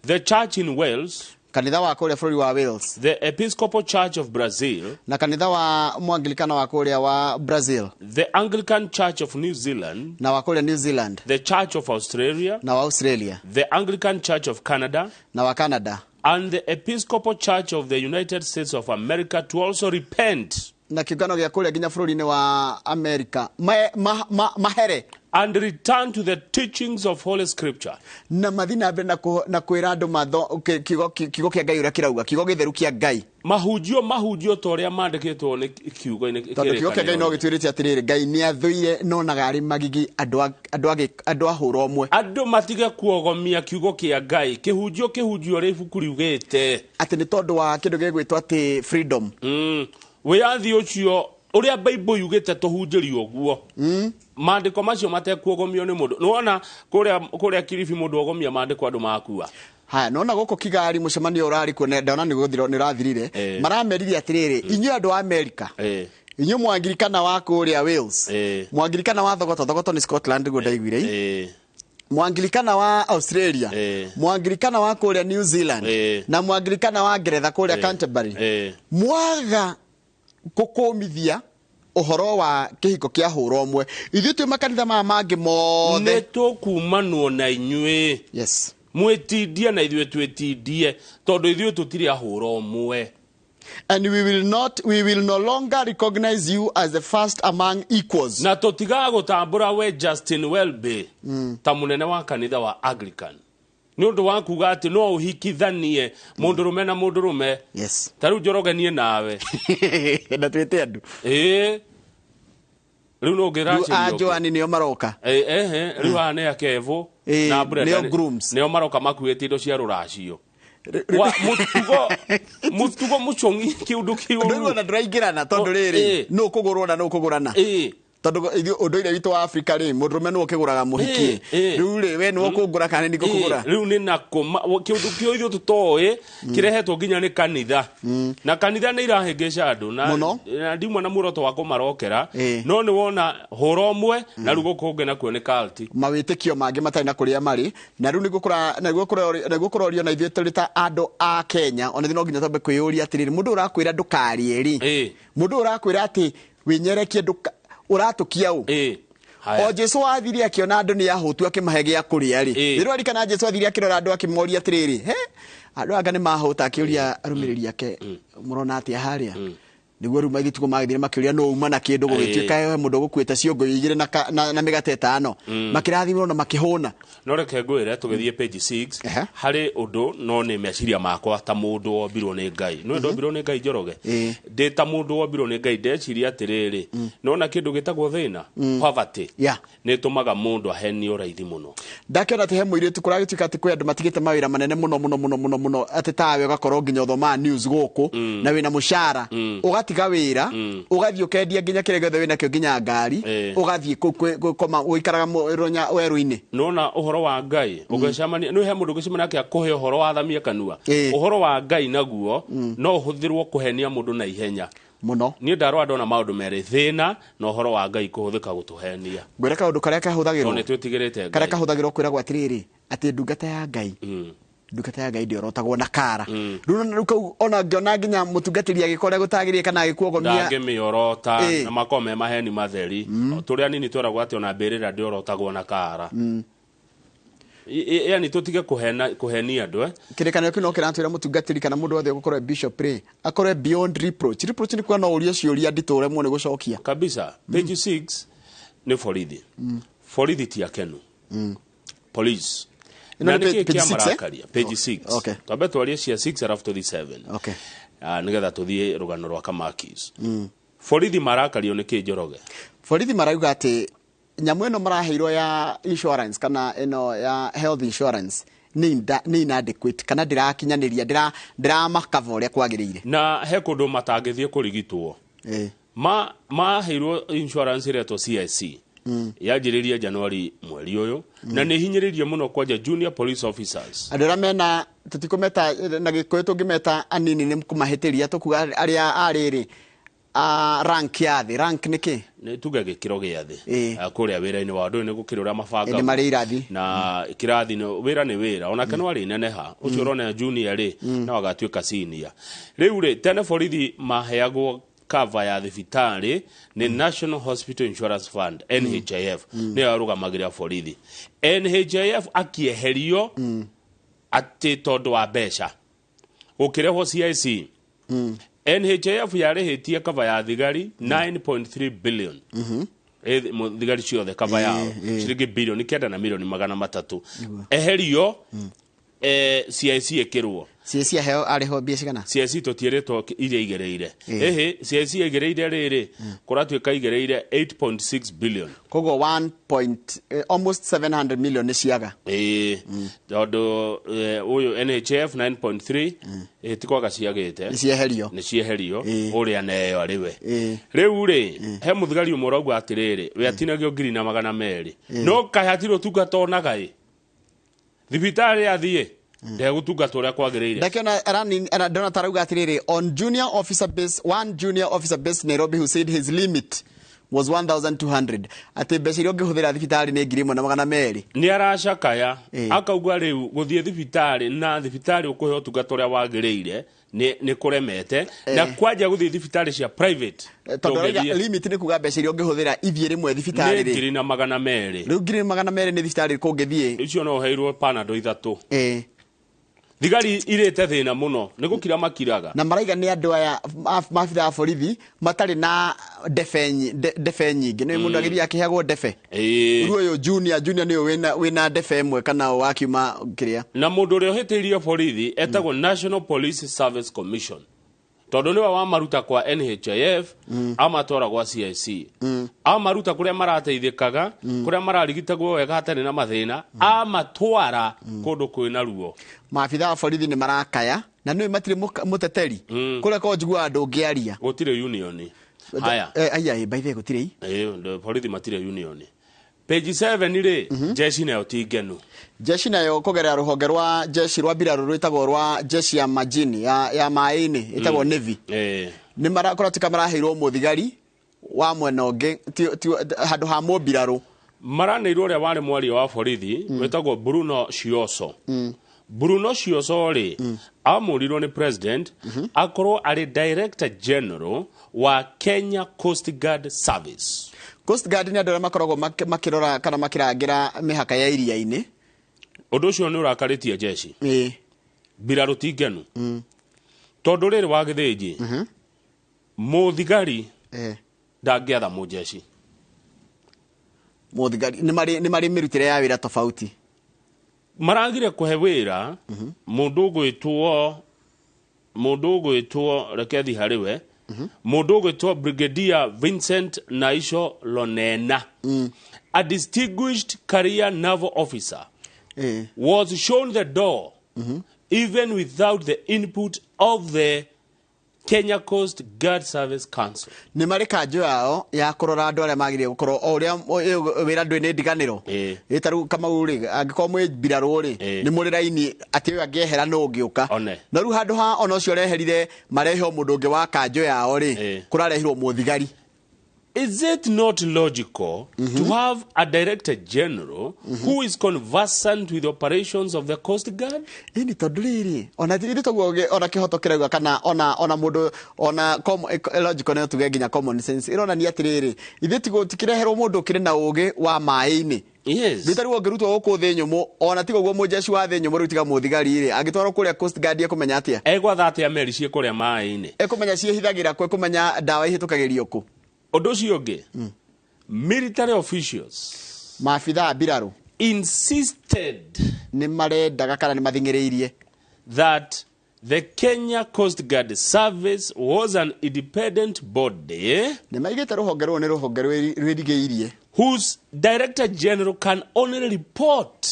the Church in Wales, kanitha wa kũrĩa bũrũri wa Wales, the Episcopal Church of Brazil, na kanitha wa Mũanglikana wa kũrĩa wa Brazil, the Anglican Church of New Zealand, na wa kũrĩa New Zealand, the Church of Australia, na wa Australia, the Anglican Church of Canada, na wa Canada, and the Episcopal Church of the United States of America to also repent na kĩũngano gĩa kũrĩa nginya bũrũri-inĩ wa America mahere and return to the teachings of Holy Scripture. Na mathi na mbere na kwĩra andũ matho kiugo kĩa Ngai ũrĩa kĩrauga, kiugo gĩtheru kĩa Ngai, mahunjio ta ũrĩa mandĩkĩtwo nĩ kiugo-inĩ. Tondũ kiugo kĩa Ngai no gĩtwĩrĩte atĩrĩrĩ, Ngai nĩ athũire nonaga arĩ magigi andũ a hũra ũmwe. Andũ matige kuogomia kiugo kĩa Ngai, kĩhunjio ũrĩa ibuku riugĩte, atĩ nĩ tondũ wa kĩndũ gĩgwĩtwo atĩ freedom. Wĩyathi ũcio ũrĩa Bible yugĩte tũhunjĩrio ũguo. Maandĩko macio matekuogomio nĩ mũndũ. Nĩwona kũrĩa Kilifi mũndũ ogomia maandĩko andũ makua. Haya, nona gũkũ Kigali mũcemanio ũrarĩ kuo, ndona nĩ gũthira nĩ ũrathirire. Maramerire atĩrĩrĩ, inyuĩ andũ a America, inyuĩ Mũanglikana wa kũrĩa Wales, Mũanglikana wa Thogoto, Thogoto nĩ Scotland guo ndaiguire, Mũanglikana wa Australia, Mũanglikana wa kũrĩa New Zealand, na Mũanglikana wa Ngeretha kũrĩa Canterbury, mwaga gũkũmithia ũhoro wa kĩhiko kĩa hũra ũmwe, ithuĩ twĩ makanitha maya mangĩ mothe nĩ tũkumanwo na inyuĩ. Yes. Mwĩtindie na ithuĩ twĩtindie, tondũ ithuĩ tũtirĩ a hũra ũmwe. And we will no longer recognize you as the first among equals. Na tũtigaga gũtambũra we Justin Welby ta mũnene wa kanitha wa Anglican, nĩ ũndũ wa kuga atĩ no ũhikithanie mũndũrũme na mũndũrũme. Yes. Ta rĩu Njoroge niĩ nawe na twĩte andũ. Rĩu no ngĩracĩrio. A Joani nĩo maroka. Rĩu haha nĩ Akevo na Brenda nĩo grooms. Nĩo maroka makuĩte indo cia rũracio. Mũtugo mũcong'i kĩũndũ kĩũru. Ndũigua na ndũraingĩrana tondũ rĩrĩ nũ kũgũrwo na nũ kũgũrana. Tondũ ũndũire witũ wa Afrika rĩ, mũndũrũme nĩwe ũkĩgũraga mũhiki. Rĩu rĩ, we nĩwe ũkũngũra kana nĩ ngũkũgũra? Rĩu nĩ nako kĩũndũ kĩu ithuĩ tũtoĩ kĩrehetwo nginya nĩ kanitha. Na kanitha nĩ irahĩngĩca andũ na ndimwe na muoroto wa kũmarokera, no nĩ wona hũra ũmwe na rĩu gũkũ ũngĩ nakuo nĩ cult. Mawĩtĩkio mangĩ matarĩ na kũrĩa marĩ, na rĩu nĩguo kũrorio na ithuĩ tũrĩ ta andũ a Kenya, ona ithuĩ no nginya twambe kwĩyũria atĩrĩrĩ, mũndũ ũrakwĩra ndũkarĩe rĩ, mũndũ ũrakwĩra atĩ wĩnyerekie ũratũkia ũ? O Jesu athire akĩona andũ nĩ ahũtu akĩmahe gĩa kũrĩa rĩ. Rĩrĩa arikana Jesu athire akĩrora andũ akĩmoria atĩrĩrĩ, he andũ anga nĩ mahũta, akĩũria arũmĩrĩri ake mũrona atĩa harĩa? Nĩguo rĩu maithituko magĩthire makĩũria no uma na kĩndũ gũgĩtuĩka he mũndũ ũgũkuĩte ciongo igĩrĩ na mĩgate ĩtano. Makĩrathimwo na makĩhũna. No reke ngwĩre tũgĩthiĩ page 6 harĩ ũndũ no nĩ meciria makwa ta mũndũ wombirwo nĩ Ngai. Nĩ ndombirwo nĩ Ngai Njoroge. Ndĩ ta mũndũ wombirwo nĩ Ngai ndeciria atĩrĩrĩ, nona kĩndũ gĩtagwo thĩna, poverty, nĩ ĩtũmaga mũndũ ahenio raithi mũno. Ndakĩona atĩ he mũirĩtu kũragĩtuĩka atĩ kwĩ andũ matigĩte mawĩra manene mũno mũno mũno mũno mũno, atĩ tawe ũgakorwo nginya ũthomaga news gũkũ na wĩna mũcara, ũgatiga wĩra ũgathiĩ ũkendia nginya kĩrĩa gĩothe wĩnakĩo nginya ngari, ũgathiĩ gũkoma ũikaraga werũ-inĩ. Nona ũhoro wa Ngai ũgĩcemania nĩ he mũndũ ũgĩcemania nake akũhe ũhoro wathamie kanua. Ũhoro wa Ngai naguo no ũhũthĩrwo kũhenia mũndũ na ihenya mũno. Niĩ ndarora ndona maũndũ merĩ, thĩna na ũhoro wa Ngai kũhũthĩka gũtũhenia. Ngwĩra kaũndũ karĩa kahũthagĩrwo, nĩ twĩtigĩrĩte Ngai, karĩa kahũthagĩrwo kwĩragwo atĩrĩrĩ, atĩ ndungata ya Ngai, ndungata ya Ngai ndĩorotagwo na kara. Rĩu kau ona ngĩona nginya mũtungatĩri agĩkora gũtagĩrĩire kana agĩkuogomia ndangĩmĩorota na makorwo me maheni matheri. Tũrĩa nini tweragwo atĩ ona mbĩrĩra ndĩorotagwo na kara. Yani tũtige kũhenia andũ. Kĩrĩkanĩro kĩu no kĩratwĩra mũtungatĩri kana mũndũ wothe ũgũkorwo bishop rĩ, akorwo beyond reproach. Reproach nĩ kuga no ũrie ciũria nditũ ũremwo nĩ gũcokia kabisa. Page 6 nĩ borithi. Borithi ti akenu. Police. Na nĩ kĩĩ kĩamarakaria? Page 6. Twambe twarie cia 6 alafu tũthiĩ 7. Okay. Nĩgetha tũthiĩ rũgano rwa Kamakis. Borithi marakario nĩ kĩĩ Njoroge? Borithi marauga atĩ nyamũ ĩno maraheirwo ya insurance kana ĩno ya health insurance nĩ inadequate kana ndĩrakinyanĩria, ndĩramakava ũrĩa kwagĩrĩire. Na he kũndũ matangĩthiĩ kũrigitwo. Maheirwo insurance ĩretwo CIC. Yanjĩrĩria Januari mweri ũyũ na nĩ hinyĩrĩirie mũno kwanja junior police officers. Andũ arĩa mena tũtikũmeta na Gĩkũyũ, tũngĩmeta anini nĩ kũmahĩtĩria, tũkuga arĩa arĩrĩ a rank ya thĩ. Rank nĩ kĩ? Nĩ tuge gĩkĩro gĩa thĩ. Ah, kũrĩa wĩra-inĩ wa andũ nĩ gũkĩrĩ ũrĩa mabangagwo. Nĩ marĩ irathi. Na kĩrathi wĩra nĩ wĩra onake no arĩ neneha ũcio ũrona junior rĩ, no agatuĩka senior. Rĩu rĩ, tene borithi maheagwo cover ya thibitarĩ nĩ National Hospital Insurance Fund, NHIF, nĩyo yarũgamagĩrĩra borithi. NHIF akĩeherio atĩ tondũ wa mbeca, gũkĩrehwo CIC. NHIF yarĩhĩtie cover ya thigari 9.3 billion. Thigari ciothe cover yao ciringi bilioni 9 na milioni 300. Eherio, CIC ĩkĩrwo. CIC aheo arĩho mbia cigana? CIC tũtiĩrĩtwo iria igereire. Ĩhĩ, CIC igereire rĩrĩ, kũratuĩka igereire 8.6 billion. Koguo 1 point, almost 700 million nĩ ciaga. Ĩĩ, tondũ ũyũ NHF 9.3 ti kwaga ciagĩte. Nĩ cieherio. Nĩ cieherio ũrĩa neyo arĩ we. Rĩu rĩ, he mũthigari ũmwe ũrauga atĩrĩrĩ, we atinagio 1,200, no kaĩ hatirĩ ũtungata onaga ĩ thibitarĩ athiĩ ndegũtungatwo ũrĩa kwagĩrĩire. Ndakiona ndona tarauga atiriri, on junior officer base, one junior officer based Nairobi who said his limit was 1200, atĩ mbeca iria ũngĩhũthĩra thibitarĩ nĩ 1,200. Nĩ aracakaya akauga rĩu gũthiĩ thibitarĩ na thibitarĩ ũkũhe ũtungata ũrĩa wagĩrĩire nĩ kũremete na kwanja gũthiĩ thibitarĩ cia private. Tondũ arauga ndũngĩthiĩ. Limit nĩ kuga mbeca iria ũngĩhũthĩra ithiĩ rĩmwe thibitarĩ nĩ rĩ 1,200. Rĩu 1,200 nĩ thibitarĩ kũngĩthiĩ? Icio no ũheirwo panado ithatũ. Thigari irĩte thĩna mũno, nĩ gũkira makiraga. Na maraiga nĩ andũ aya maabitha a borithi matarĩ na ndebe nyingĩ, nĩ mũndũ agĩthiĩ akĩheagwo ndebe. Rĩu ũyũ junior nĩwe wĩna ndebe ĩmwe kana wakiuma kĩrĩa. Na mũndũ ũrĩa ũhĩtĩirio borithi etagwo National Police Service Commission, tondũ nĩwe wamaruta kwa NHIF, amatwara gwa CIC, amaruta kũrĩa marateithĩkaga, kũrĩa mararigitagwo wega hatarĩ na mathĩna, amatwara kũndũ kwĩna ruo. Maabitha a borithi nĩ marakaya na nĩwe matirĩ mũteteri kũrĩa ko njiguaga ndũngĩaria. Gũtirĩ union haya. Aya by the way gũtirĩ. Ĩĩ, borithi matirĩ union. Page 7 rĩ, jeshi nayo ti ngenu. Jeshi nayo kũgerera rũhonge rwa jeshi rwa mbirarũ rwĩtagwo rwa jeshi ya majini ya maĩ-inĩ ĩtagwo Navy, nĩ marakoratika maraheirwo mũthigari wa mwena ũngĩ handũ ha mũmbirarũ. Maranĩirwo ũrĩa warĩ mwaria wa borithi wĩtagwo Bruno Shioso. Bruno Shioso rĩ, amũrirwo nĩ president akorwo arĩ director general wa Kenya Coast Guard Service. Coast Guard nĩ andũ arĩa makoragwo makĩrora kana makĩrangĩra mĩhaka ya iria-inĩ. Ũndũ ũcio nĩ ũrakarĩtie jeshi. Mbirarũ ti ngenu tondũ rĩrĩ wa gĩthĩnji mũthigari ndangĩatha mũjeshi. Mũthigari nĩ marĩ mĩrutĩre ya wĩra tofauti. Maragire kũhe wĩra mũndũ ũgwĩtwo reke thi harĩ we, mũndũ ũgwĩtwo Brigadier Vincent Naisho Lonena, a distinguished career naval officer, was shown the door even without the input of the Kenya Coast Guard Service Council. Nĩ marĩ kanjũ yao ya kũrora andũ arĩa magĩrĩire gũkorwo o ũrĩa wĩra ndũĩ nĩ ndiganĩro. Ĩ ta rĩu Kamau rĩ, angĩkorwo mwĩ mbirarũ rĩ, nĩ mũrĩ raini atĩ ũyũ angĩehera nũ ũngĩũka. One. Na rĩu handũ ha ona ũcio ũreherire marehe o mũndũ ũngĩ wa kanjũ yao rĩ, kũrarehirwo mũthigari. Is it not logical to have a director general who is conversant with the operations of the Coast Guard? Ĩni tondũ rĩrĩ ona ithuĩ toguo ona kĩhoto kĩrauga kana ona mũndũ ona logical no tuge nginya common sense ĩronania atĩrĩrĩ, ithuĩ tikĩreherwo mũndũ ũkĩrĩ na ũgĩ wa maĩ-inĩ. Rĩu ta rĩu ũngĩrutwo gũkũ thĩ nyũmũ, ona tiga ũguo mũjeshi wa thĩ nyũmũ rĩu tiga mũthigari rĩ, angĩtwarwo kũrĩa Coast Guard ekũmenya atĩa? Egwatha atĩa meri ciĩ kũrĩa maĩ-inĩ? Ekũmenya ciĩhithagĩra kũ, ekũmenya ndawa ihĩtũkagĩrio kũ? Ũndũ ũcio ũngĩ, military officials, maabitha a mbirarũ, insisted, nĩ marendaga kana nĩ mathing'ĩrĩirie, that the Kenya Coast Guard Service was an independent body nĩ maigĩte rũhonge rũrũ nĩ rũhonge rwĩrigĩirie whose director general can only report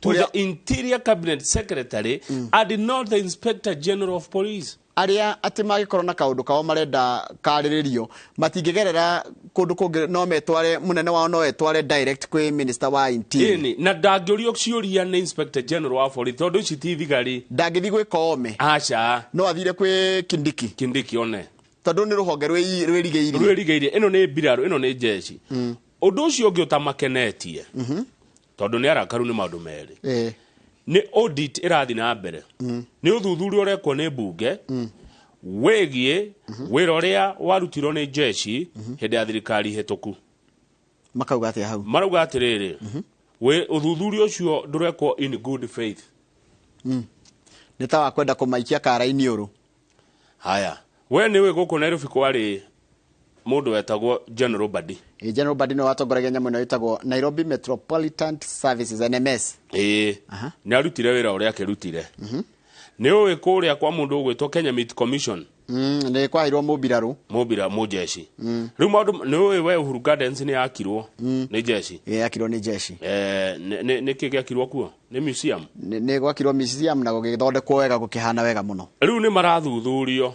to the Interior Cabinet Secretary and not the Inspector General of Police. Arĩa atĩ mangĩkorwo na kaũndũ kao marenda karĩrĩrio matingĩgerera kũndũ kũngĩ, no metware mũnene wao, no etware direct kwĩ minister wa interior. Ĩni, na ndangĩũrio ciũria nĩ inspector general wa borithi, tondũ ici ti thigari. Ndangĩthiĩ gwĩ Koome. Aca. No athire kwĩ Kindiki. Kindiki one. Tondũ nĩ rũhonge rwĩrigĩirie. Rwĩrigĩirie. Ĩno nĩ mbirarũ, ĩno nĩ jeshi. Ũndũ ũcio ũngĩ ũtamakenetie, tondũ nĩ arakaru nĩ maũndũ merĩ, nĩ audit ĩrathiĩ na mbere, nĩ ũthuthuria ũrekwo nĩ mbunge wĩgiĩ wĩra ũrĩa warutirwo nĩ jeshi hĩndĩ ya thirikari hĩtũku. Makauga atĩa hau? Marauga atĩrĩrĩ, ũthuthuria ũcio ndũrekwo in good faith. Nĩ ta wakwenda kũmaikia kara-inĩ ũrũ. Haya, we nĩũĩ gũkũ Nairobi kwarĩ mũndũ wetagwo General Badi. General Badi nĩwe watongoragia nyamũ ĩno ĩtagwo Nairobi Metropolitan Services, NMS. Ĩĩ, nĩ arutire wĩra ũrĩa akĩrutire. Nĩ ũĩ kũrĩa kwa mũndũ ũgwĩtwo Kenya Meat Commission. Nĩ kwaheirwo mũmbirarũ. Mũmbira mũjeshi. Rĩu maũndũ nĩ ũĩ we Uhuru Gardens nĩ yakirwo nĩ jeshi. Ĩĩ, yakirwo nĩ jeshi. Nĩ kĩ gĩakirwo kuo? Nĩ museum. Nĩ gwakirwo museum na gũgĩthondekwo wega, gũkĩhana wega mũno. Rĩu nĩ marathuthurio.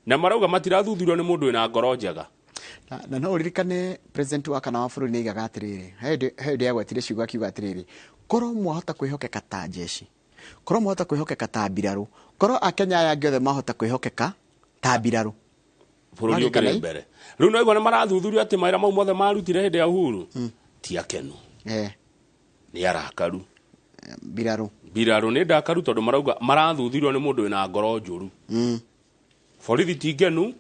Na marauga matirathuthurio nĩ mũndũ wĩna ngoro njega. Na no ũririkane president wa kana wa bũrũri nĩ aigaga atĩrĩrĩ, he hĩndĩ agwetire ciugo akiuga atĩrĩrĩ, korwo mwahota kwĩhokeka ta jeshi, korwo mwahota kwĩhokeka ta mbirarũ, korwo akenya aya angĩ othe mahota kwĩhokeka ta mbirarũ, bũrũri ũkĩrĩ mbere. Rĩu no igua nĩ marathuthurio atĩ mawĩra mau mothe marutire hĩndĩ ya Uhuru ti akenu. Nĩ arakaru. Mbirarũ. Mbirarũ nĩ ndakaru tondũ marauga marathuthurio nĩ mũndũ wĩna ngoro njũru. Borithi ti ngenu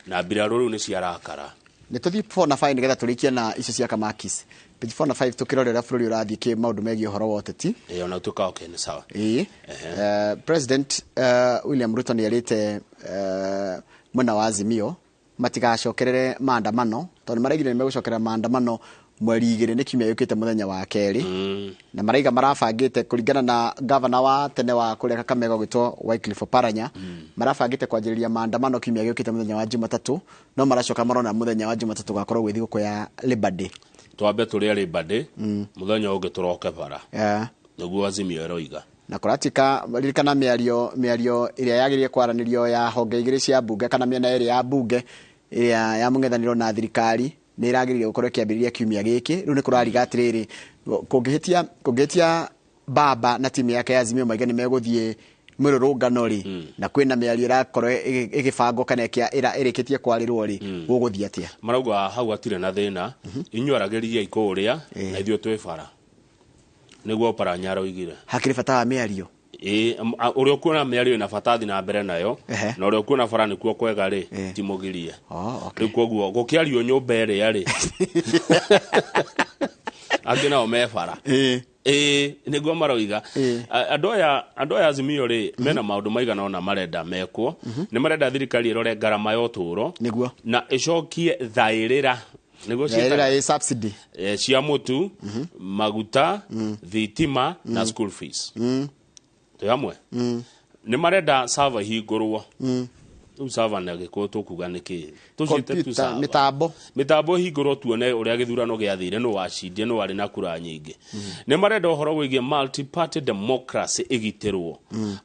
na mbirarũ rĩu nĩ ciarakara. Nĩ tũthiĩ 4 na 5 nĩgetha tũrĩkie na icio cia Kamakis. Page 4 na 5 tũkĩrore ũrĩa bũrũri ũrathiĩ kĩ maũndũ megiĩ ũhoro wa ũteti. Ĩĩ, ona tuka okay, nĩ sawa. Ĩĩ. President William Ruto nĩ erĩte mwena wa Azimio matigacokerere maandamano, tondũ maraigire nĩ megũcokerera maandamano mweri 2 nĩ kiumia gĩũkĩte mũthenya wa kerĩ. Na maraiga marabangĩte kũringana na governor wa tene wa kũrĩa Kakamega ũgwĩtwo Wycliffe Oparanya, marabangĩte kwanjĩrĩria maandamano kiumia gĩũkĩte mũthenya wa Jumatatũ, no maracoka marona mũthenya wa Jumatatũ gũgakorwo gwĩ thigũkũ ya Labor Day. Twambe tũrĩe Labor Day, mũthenya ũngĩ tũroke bara. Nĩguo Azimio ĩroiga. Na kũratika ririkana mĩario ĩrĩa yagĩrĩire kwaranĩrio ya honge igĩrĩ cia mbunge kana mĩena ĩrĩ ya mbunge ĩrĩa ya mũng'ethanĩro na thirikari nĩ ĩragĩrĩire gũkorwo ĩkĩambĩrĩria kiumia gĩkĩ. Rĩu nĩ kũrariga atĩrĩrĩ, kũngĩhĩtia baba na timu yake ya Azimio maiga nĩ megũthiĩ mĩrũrũngano rĩ, na kwĩna mĩario ĩrakorwo ĩgĩbangwo kana ĩrĩkĩtie kwarĩrwo rĩ, gũgũthiĩ atĩa? Marauga hau hatirĩ na thĩna, inyuĩ aragĩriai kũrĩa na ithuĩ twĩ bara. Nĩguo Oparanya aroigire. Hakĩrĩ bata wa mĩario. Ĩĩ, ũrĩa ũkuona mĩario ĩna bata thiĩ na mbere nayo, na ũrĩa ũkuona bara nĩkuo kwega rĩ, ti mũgirie. Rĩu koguo gũkĩario nyũmba ĩrĩa rĩ, angĩ nao me bara. Ĩĩ, nĩguo maroiga. Andũ aya Azimio rĩ, mena maũndũ maigana ũna marenda mekwo. Nĩ marenda thirikari ĩrore ngarama ya ũtũũro. Nĩguo. Na ĩcokie thaĩrĩra. Nĩguo thaĩrĩra ĩ subsidy. Cia mũtu, maguta, thitima na school fees. Twĩ hamwe? Nĩ marenda server ihingũrwo. Rĩu server na gĩkũyũ tũkuga nĩ kĩ? Tũciĩte tu server. Mĩtambo. Mĩtambo ĩhingũrwo tuone ũrĩa gĩthurano gĩathire, nũ wacindire, nũ warĩ na kura nyingĩ. Nĩ marenda ũhoro wĩgiĩ multi-party democracy ĩgitĩrwo.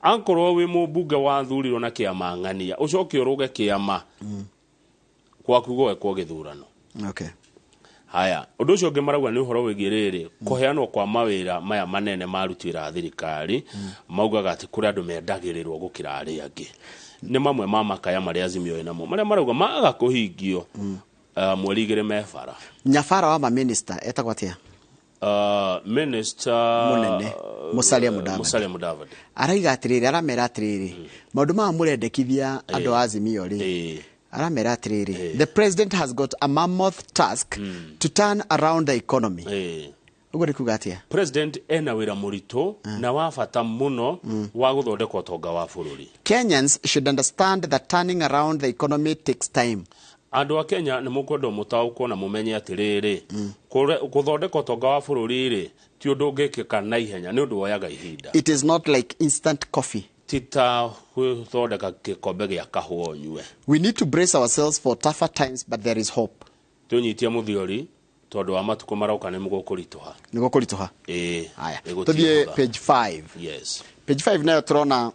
Akorwo wĩ mũmbunge wathurirwo na kĩama ng'ania, ũcoke ũrũge kĩama gwaku gwekwo gĩthurano. Okay. Haya, ũndũ ũcio ũngĩ marauga nĩ ũhoro wĩgiĩ rĩrĩ, kũheanwo kwa mawĩra maya manene maruti wĩra a thirikari, maugaga atĩ kũrĩ andũ mendagĩrĩrwo gũkĩra arĩa angĩ. Nĩ mamwe ma makaya marĩa Azimio ĩnamo, marĩa marauga maaga kũhingio mweri 2 me bara. Nyabara wa maminista etagwo atĩa? Minister mũnene Musalia Mudavadi. Musalia Mudavadi araiga atĩrĩrĩ, aramera atĩrĩrĩ, maũndũ maya mũrendekithia andũ a Azimio rĩ, aramera atĩrĩrĩ, the president has got a mammoth task to turn around the economy. Ũguo nĩ kuga atĩa? President ena wĩra mũritũ na wa bata mũno wa gũthondeka ũtonga wa bũrũri. Kenyans should understand that turning around the economy takes time. Andũ a Kenya nĩ mũkwenda mũtaũkwo na mũmenye atĩrĩrĩ, gũthondeka ũtonga wa bũrũri rĩ, ti ũndũ ũngĩkĩka na ihenya, nĩ ũndũ woyaga ihinda. It is not like instant coffee. Ti ta gũthondeka gĩkombe gĩa kahũa ũnyue. We need to brace ourselves for tougher times, but there is hope. Tũnyitie mũthiori tondũ wa matukũ maroka nĩ mũgũkũritũha. Nĩ gũkũritũha. Ĩĩ. Haya. Tũthiĩ page 5. Yes. Page 5 nayo tũrona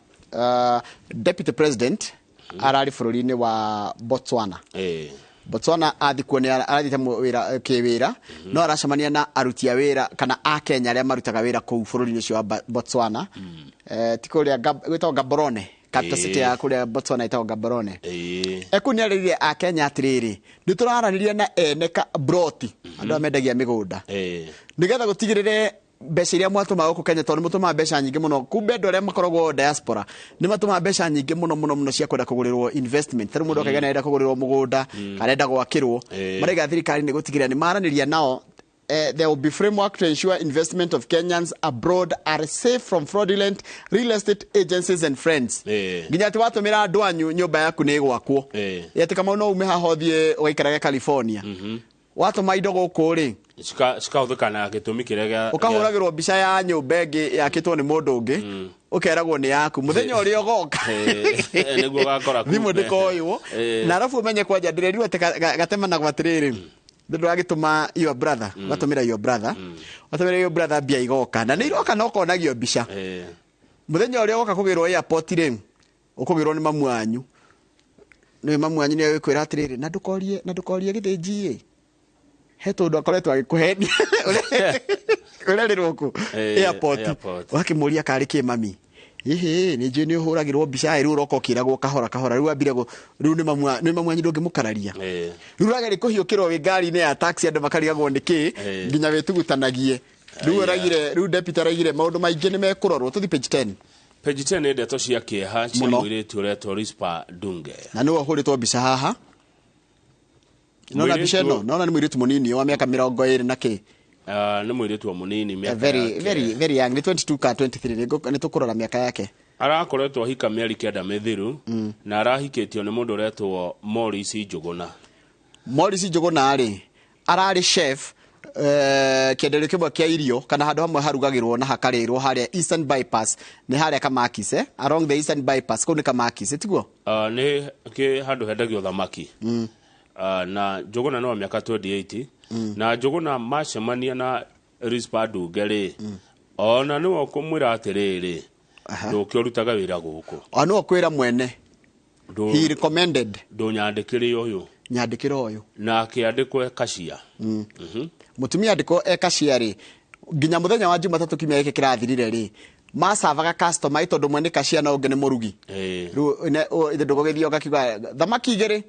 Deputy President ararĩ bũrũri-inĩ wa Botswana. Botswana athi kuo nĩ arathiĩte wĩra kĩwĩra, no aracemania na aruti a wĩra kana a Kenya arĩa marutaga wĩra kũu bũrũri-inĩ ũcio wa Botswana. Ti kũrĩa gwĩtagwo Gaborone, capital city ya kũrĩa Botswana ĩtagwo Gaborone. Ekũu nĩ arĩrire a Kenya atĩrĩrĩ, nĩ tũraranĩria na ene ka broti, andũ arĩa mendagia mĩgũnda, nĩgetha gũtigĩrĩre mbeca iria mwatũma gũkũ Kenya, tondũ nĩ mũtũmaga mbeca nyingĩ mũno. Kumbe andũ arĩa makoragwo diaspora nĩ matũmaga mbeca nyingĩ mũno mũno mũno cia kwenda kũgũrĩrwo investment. Tarĩu mũndũ akaiga nĩ arenda kũgũrĩrwo mũgũnda, arenda gwakĩrwo. Maraiga thirikari nĩ gũtigĩrĩra nĩ maranĩria nao. There will be framework to ensure investment of Kenyans abroad are safe from fraudulent real estate agencies and friends. Nginya atĩ watũmĩra andũ anyu nyũmba yaku nĩ ĩgwakwo. Atĩ Kamau no ume haha ũthiĩ ũgaikarage California. Watũma indo gũkũ rĩ, cikahũthĩka na gĩtũmi kĩrĩa ũkahũragĩrwo mbica ya nyũmba ĩngĩ yakĩtwo nĩ mũndũ ũngĩ, ũkeragwo nĩ yaku. Mũthenya ũrĩa ũgoka nĩguo ũgakora thimũ kumbe. ndĩkoywo. Na arabu ũmenye kwanja ndĩrerirwo atĩ gatemanagwo atĩrĩrĩ, ndũ ndũragĩtũma your brother, ũgatũmĩra your brother, ũgatũmĩra your brother mbia igoka, na nĩ iroka na ũkonagio mbica. Mũthenya ũrĩa ũgoka kũgĩrwo airport rĩ, ũkũgĩrwo nĩ mamu wanyu. Nĩ mamu wanyu nĩ agĩkwĩra atĩrĩrĩ, na ndũkorie, na ndũkorie gĩthĩnji ĩ, he tũndũ akoretwo agĩkũhenia ũrerĩrwo kũ airport. Airport. Ũgakĩmũria karĩ kĩ mami, ĩhĩ nĩ njũĩ nĩ ũhũragĩrwo mbica ĩ, rĩu ũroka ũkĩragwo kahora kahora, rĩu wambire rĩu nĩ mamu nĩ mamu wanyu ndũngĩmũkararia. Rĩu ũrageria kũhiũkĩrwo wĩ ngari-inĩ ya taxi, andũ makarigagwo nĩ kĩ, nginya wĩtugutanagie. Rĩu araigire, rĩu deputy araigire maũndũ maingĩ nĩ mekũrorwo. Tũthiĩ page 10. Page 10 nĩ ndeto cia kĩeha cia Mũno. mũirĩtu ũretwo Rispa Dunge. Na nĩwe ũhũrĩtwo mbica haha. Nona mbica ĩno, nona nĩ mũirĩtu mũnini wa mĩaka 20 na kĩ. Nĩ mũirĩtu wa mũnini mĩaka Very, yake. very, very young, nĩ 22 ka 23, nĩ tũkũrora mĩaka yake. Arakoretwo ahika mĩeri 9 mĩthiru, na arahikĩtio nĩ mũndũ ũretwo Morris Njũgũna. Morris Njũgũna rĩ, ararĩ chef kĩenderio kĩmwe kĩa irio kana handũ hamwe harugagĩrwo na hakarĩrwo harĩa Eastern Bypass, nĩ harĩa Kamakis, along the Eastern Bypass, kũu nĩ Kamakis, tiguo? Nĩ kĩ handũ hendagio thamaki. Na Njũgũna nĩ wa mĩaka 28. Na Njũgũna macemania na Rispa Dunge rĩ, ona nĩwe ũkũmwĩra atĩrĩrĩ, ndũke ũrutaga wĩra gũkũ. O nĩwe ũkwĩra mwene. He recommended. Ndũnyandĩkĩre ũyũ. Nyandĩkĩre ũyũ. Na akĩandĩkwo e cashier. Mũtumia andĩkwo e cashier rĩ, nginya mũthenya wa Jumatatũ kiumia gĩkĩ kĩrathirire rĩ, macavaga customer tondũ mwe nĩ cashier na ũngĩ nĩ mũrugi. Rĩu ithe ndũgũgĩthiĩ ũgakiuga thamaki igĩrĩ.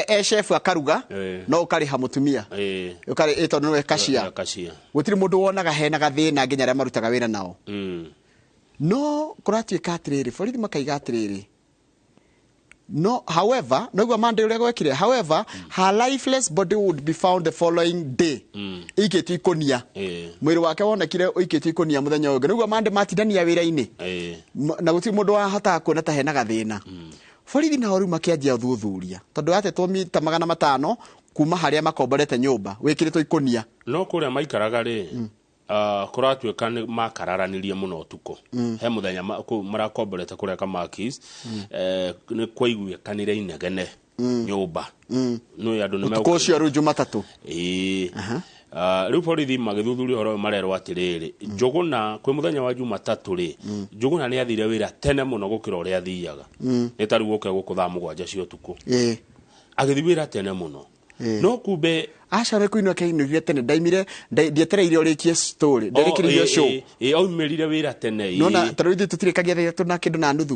E chef akaruga, no ũkarĩha mũtumia. Ũkarĩ, tondũ nĩwe cashier. Cashier. Gũtirĩ mũndũ wonaga hena gathĩna nginya arĩa marutaga wĩra nao. No kũratuĩka atĩrĩrĩ, borithi makaiga atĩrĩrĩ, no however, noguo Monday ũrĩa gwekire, however, her lifeless body would be found the following day. Ĩikĩtio ikũnia. Mwĩrĩ wake wonekire ũikĩtio ikũnia mũthenya ũyũ ũngĩ. Nĩguo Monday matindania wĩra-inĩ. Na gũtirĩ mũndũ wahotaga kuona ta hena gathĩna. Borithi nao rĩu makĩanjia ũthuthuria, tondũ yatetwo mita magana matano kuma harĩa makomborete nyũmba, wĩkĩrĩtwo ikũnia. No kũrĩa maikaraga rĩ, kũratuĩka nĩ makararanirie mũno ũtukũ. He mũthenya kũu marakomborete kũrĩa Kamakis, nĩ kwaiguĩkanire inegene nyũmba. Nĩ andũ nĩ Ũtukũ ũcio rĩu Jumatatũ. Ĩĩ. Rĩu borithi magĩthuthuria ũhoro ũyũ marerwo atĩrĩrĩ, Njũgũna kwĩ mũthenya wa Jumatatũ rĩ, Njũgũna nĩ athire wĩra tene mũno gũkĩra ũrĩa athiaga. Nĩ ta rĩu ũke gũkũ thaa 7 cia ũtukũ. Agĩthiĩ wĩra tene mũno. No kumbe Aca rĩ kuinwo keinũrire tene, ndaimire, ndietereire ũrĩkie story, nderekereirio show. Aumĩrire wĩra tene, Nona ta rĩu ithuĩ tũtirĩkagia thaa ithatũ na kĩndũ na nuthu.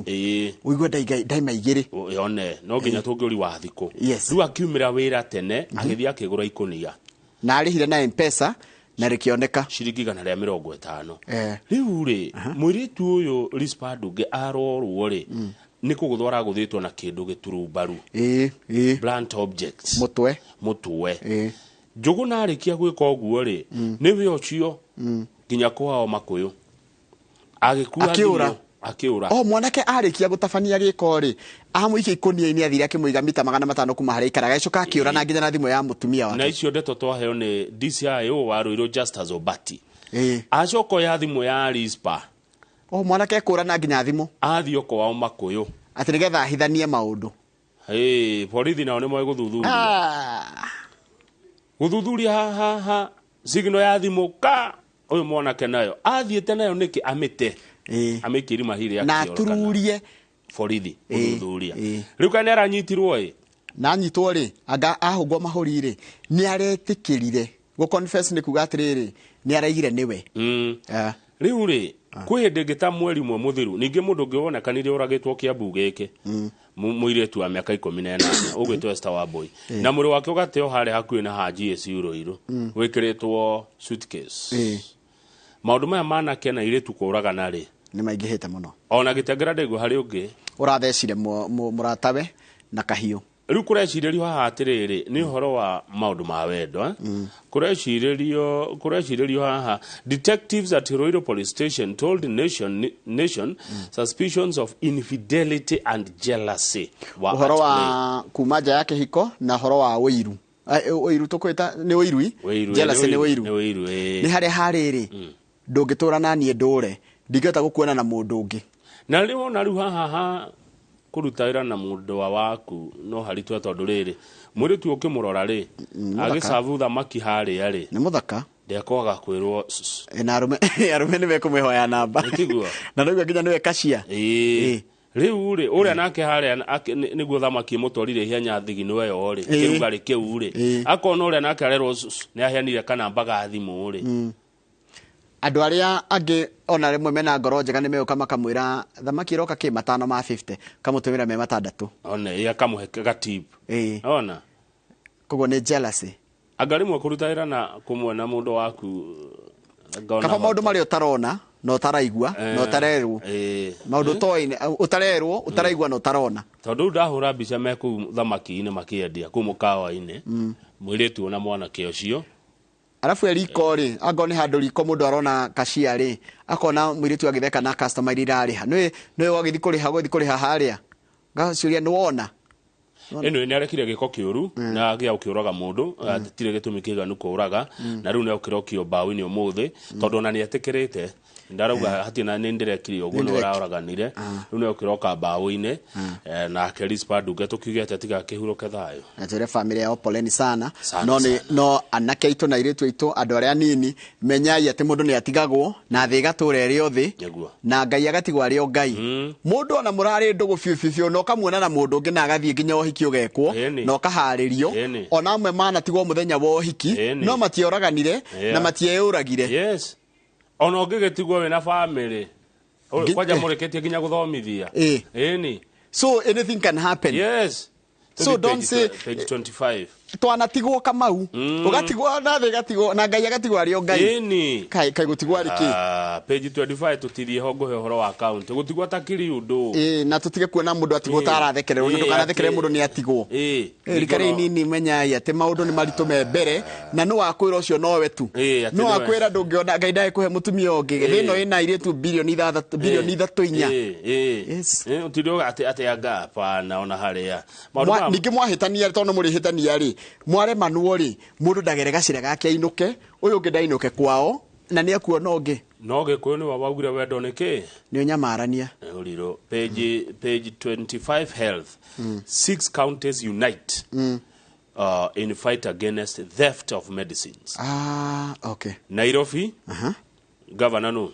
Ũigue ndaima igĩrĩ. Yone, no nginya tũngĩũri wa thikũ. Yes. Rĩu akiumĩra wĩra tene, agĩthiĩ akĩgũra ikũnia. Na arĩhire na M-Pesa na rĩkĩoneka. Ciringi igana rĩa mĩrongo ĩtano. Rĩu rĩ, mũirĩtu ũyũ Rispa Ndunge arorwo rĩ, nĩ kũgũthwo aragũthĩtwo na kĩndũ gĩturumbaru. Blunt objects. Mũtwe. Mũtwe. Njũgũna arĩkia gwĩka ũguo rĩ, nĩwe ũcio nginya kwao Makũyũ. Agĩkua Akĩũra. thimũ, akĩũra. O mwanake arĩkia gũtabania gĩko rĩ, amũikia ikũnia-inĩ athire akĩmũiga mita magana matano kuma harĩa aikaraga, agĩcoka akĩũra na nginya na thimũ ya mũtumia wake. Na icio ndeto twaheo nĩ DCIO wa Ruiru Justus Obati. Acoka oya thimũ ya Rispa. O mwanake ekũra na nginya thimũ. Athiĩ kwao Makũyũ. Atĩ nĩgetha ahithanie maũndũ. Hey, borithi nao nĩ moĩ gũthuthuria. Gũthuthuria ha, ha, ha, signal ya thimũ ka ũyũ mwanake nayo. Athiĩte nayo nĩkĩ amĩte? Amĩikie irima hihi rĩa Na kĩoro kana atururie borithi gũthuthuria. Rĩu kana nĩ aranyitirwo ĩ? Na anyitwo rĩ, anga ahũngwo mahũri rĩ, nĩ aretĩkĩrire. Gũ confess nĩ kuga atĩrĩrĩ, nĩ araigire nĩwe. Rĩu rĩ, kwĩ hĩndĩ ĩngĩ ta mweri ũmwe mũthiru, ningĩ mũndũ ũngĩ wonekanire ũragĩtwo Kĩambu gĩkĩ, mũirĩtu wa mĩaka 18 ũgwĩtwo Esther Wambui, na mwĩrĩ wake ũgateo harĩa hakuhĩ na ha GAC Ruiru, wĩkĩrĩtwo suitcase. Maũndũ maya manake na airĩtu kũragana rĩ, nĩ maingĩhĩte mũno. Ona gĩtengera ndaigua harĩ ũngĩ ũrathecire mũratawe na kahiũ. Rĩu kũrecirĩrio haha atĩrĩrĩ, nĩ ũhoro wa maũndũ ma wendo, eh? Kũrecirĩrio haha, detectives at Ruiru police station told Nation suspicions of infidelity and jealousy were ũhoro at play. Wa kuma nja ya kĩhiko na ũhoro wa ũiru. Ũiru tũkwĩta nĩ ũiru. Ũiru, Jealousy nĩ ũiru. Nĩ ũiru, ĩĩ. Nĩ harĩa harĩrĩ ndũngĩtũra na niĩ ndũre, ndingĩhota gũkuona na mũndũ ũngĩ. Na rĩu ona rĩu haha ha kũruta wĩra na mũndũ wa waku no haritũhe, tondũ rĩrĩ, mũirĩtu ũkĩmũrora rĩ, Mũthaka. agĩcabu thamaki harĩa rĩ, nĩ mũthaka, ndekwaga kwĩrwo. Na arũme nĩ mekũmĩhoya namba. Tiguo? Na naigua nginya nĩwe kashia. Ĩĩ. Rĩu rĩ, ũrĩa nake harĩa nĩguo thamaki ĩmũtwarire ihenya thigino ĩyo rĩ, kĩrugarĩ kĩu rĩ, akona ũrĩa nake arerwo nĩ aheanire kanamba ga thimũ rĩ. Andũ arĩa angĩ ona rĩmwe mena ngoro njega nĩ megũka makamwĩra thamaki ĩroka kĩ matano ma 50, kamũtũmĩra me 6. One ĩ akamũhe gatip. Ona koguo nĩ jealousy. Anga rĩmwe kũruta wĩra na kũmwe na mũndũ waku ngona Kaba maũndũ marĩa ũtarona na ũtaraigua na ũtarerwo, maũndũ ũtoĩ, ũtarerwo, ũtaraigua na ũtarona. Tondũ rĩu ndahũra mbica me kũu thamaki-inĩ makĩendia kũu mũkawa-inĩ, mũirĩtu na mwanake ũcio. Arabu e riko rĩ, angorwo nĩ handũ riko mũndũ arona kashia rĩ, akona mũirĩtu agĩtheka na customer iria irarĩha, nĩwe wagĩthiĩ kũrĩha, ũgĩthiĩ kũrĩha harĩa ngaciũria nĩ wona. Ĩno nĩ arekire gĩko kĩũru na gĩa gũkĩũraga mũndũ, hatirĩ gĩtũmi kĩiganu kũũraga, na rĩu nĩ okĩrokio mbaũ-inĩ ũmũthĩ, tondũ ona nĩ etĩkĩrĩte, ndarauga hatirĩ na nĩ ndĩrekire ũguo, nĩ ũraũraganire, rĩu nĩ okĩroka mbaũ-inĩ. Nake Rispa Ndunge tũkiuge atĩ tiga akĩhurũke thayũ. Na twĩre family yao poleni sana. Sana, No nĩ no anake aitũ na airĩtu aitũ, andũ arĩa anini, menyai atĩ mũndũ nĩ atigagwo na thĩ ĩgatũra ĩrĩ o thĩ, na Ngai agatigwo arĩ o Ngai. Mũndũ ona mũrarĩ ndũgũ biũ biũ biũ na ũkamuona na mũndũ ũngĩ na agathiĩ nginya ũhiki ũgekwo na ũkaharĩrio, ona amwe manatigwo mũthenya wa ũhiki, no matioraganire na matieyũragire. Yes, ona ũngĩgĩtigwo wĩna family kwanja mũrĩkĩtie nginya gũthomithia. Ĩni. So anything can happen. Yes. So don't say page 25. Twanatigwo Kamau, ũgatigwo na thĩ ĩgatigwo na Ngai agatigwo arĩ o Ngai. Ĩni. Kai kai gũtigwo arĩ kĩ? Page 25 tũtirie ho ngũhe ũhoro wa account gũtigwo takiri ũndũ. Ĩĩ, na tũtige kuona mũndũ atigwo ta arathekererwo, na ndũkanathekerere mũndũ nĩ atigwo. Rika rĩrĩ nini, menyai atĩ maũndũ nĩ maritũ me mbere, na nĩ wakwĩra ũcio nowe tu, atĩ no nĩwe. Wakwĩra ndũngĩona Ngai ndagĩkũhe mũtumia ũngĩ. Thĩ ĩno ĩna airĩtu 6 bilioni 3 4. Ũtinde atĩ anga hapana ona harĩa maũndũ Ningĩ mwahĩtania, tondũ mũrĩhĩtania rĩ, mwaremanwo rĩ, mũndũ ndagere gacĩra gake ainũke, ũyũ ũngĩ ndainũke kwao na nĩ akuona ũngĩ. No Gĩkũyũ nĩwe waugire wendo nĩ kĩ? Nĩ ũnyamarania. Ũrirũ. Page 25, health. Six counties unite in fight against theft of medicines. Ah, okay. Nairobi, governor no?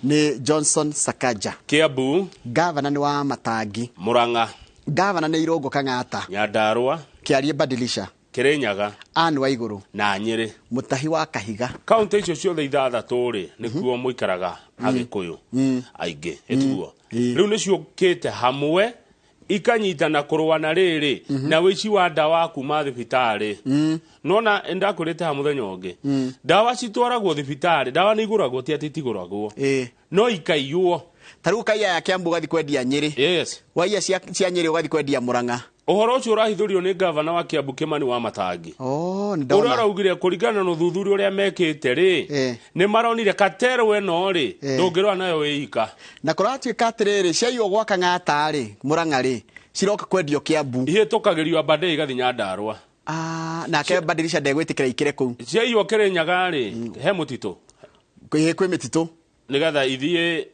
Nĩ Johnson Sakaja. Kiambu, Gavana nĩ wa Matangi. Murang'a, Gavana nĩ Irũngũ Kang'ata. Nyandarua, Kĩarie Badilisha. Kirinyaga, Anne Waigũrũ. Na Nyĩrĩ. Mũtahi wa Kahiga. Kaunti icio ciothe ithathatũ rĩ, nĩkuo mũikaraga Agĩkũyũ aingĩ, ĩtiguo? Rĩu nĩ ciũkĩte hamwe ikanyitana kũrũa na rĩrĩ na wĩici wa ndawa kuma thibitarĩ. Nona ndakwĩrĩte ha mũthenya ũngĩ, ndawa citwaragwo thibitarĩ, ndawa nĩ igũragwo, ti atĩ itigũragwo, no ikaiywo. Ta rĩu ũkaiya ya Kiambu ũgathiĩ kwendia Nyĩrĩ. Waiya cia Nyĩrĩ ũgathiĩ kwendia Mũrang'a. Ũhoro ũcio ũrahithũrio nĩ gavana wa Kiambu Kimani wa Matangi, Oh, nĩ ũrĩa ndona. araugire kũringana na ũthuthuria ũrĩa mekĩte rĩ, nĩ maronire katerwo ĩno rĩ, ndũngĩrũa nayo wĩ ika. Na kũratuĩka atĩrĩrĩ, ciaiywo gwa Kang'ata rĩ, Mũrang'a rĩ, ciroka kwendio Kiambu. Ihĩtũkagĩrio Aberdare igathiĩ Nyandarua. Ah, nake Badilisha ndegwĩtĩkĩra ikĩre kũu. Ciaiywo Kĩrĩnyaga rĩ, he mũtitũ. Kwĩ mĩtitũ. Nĩgetha ithiĩ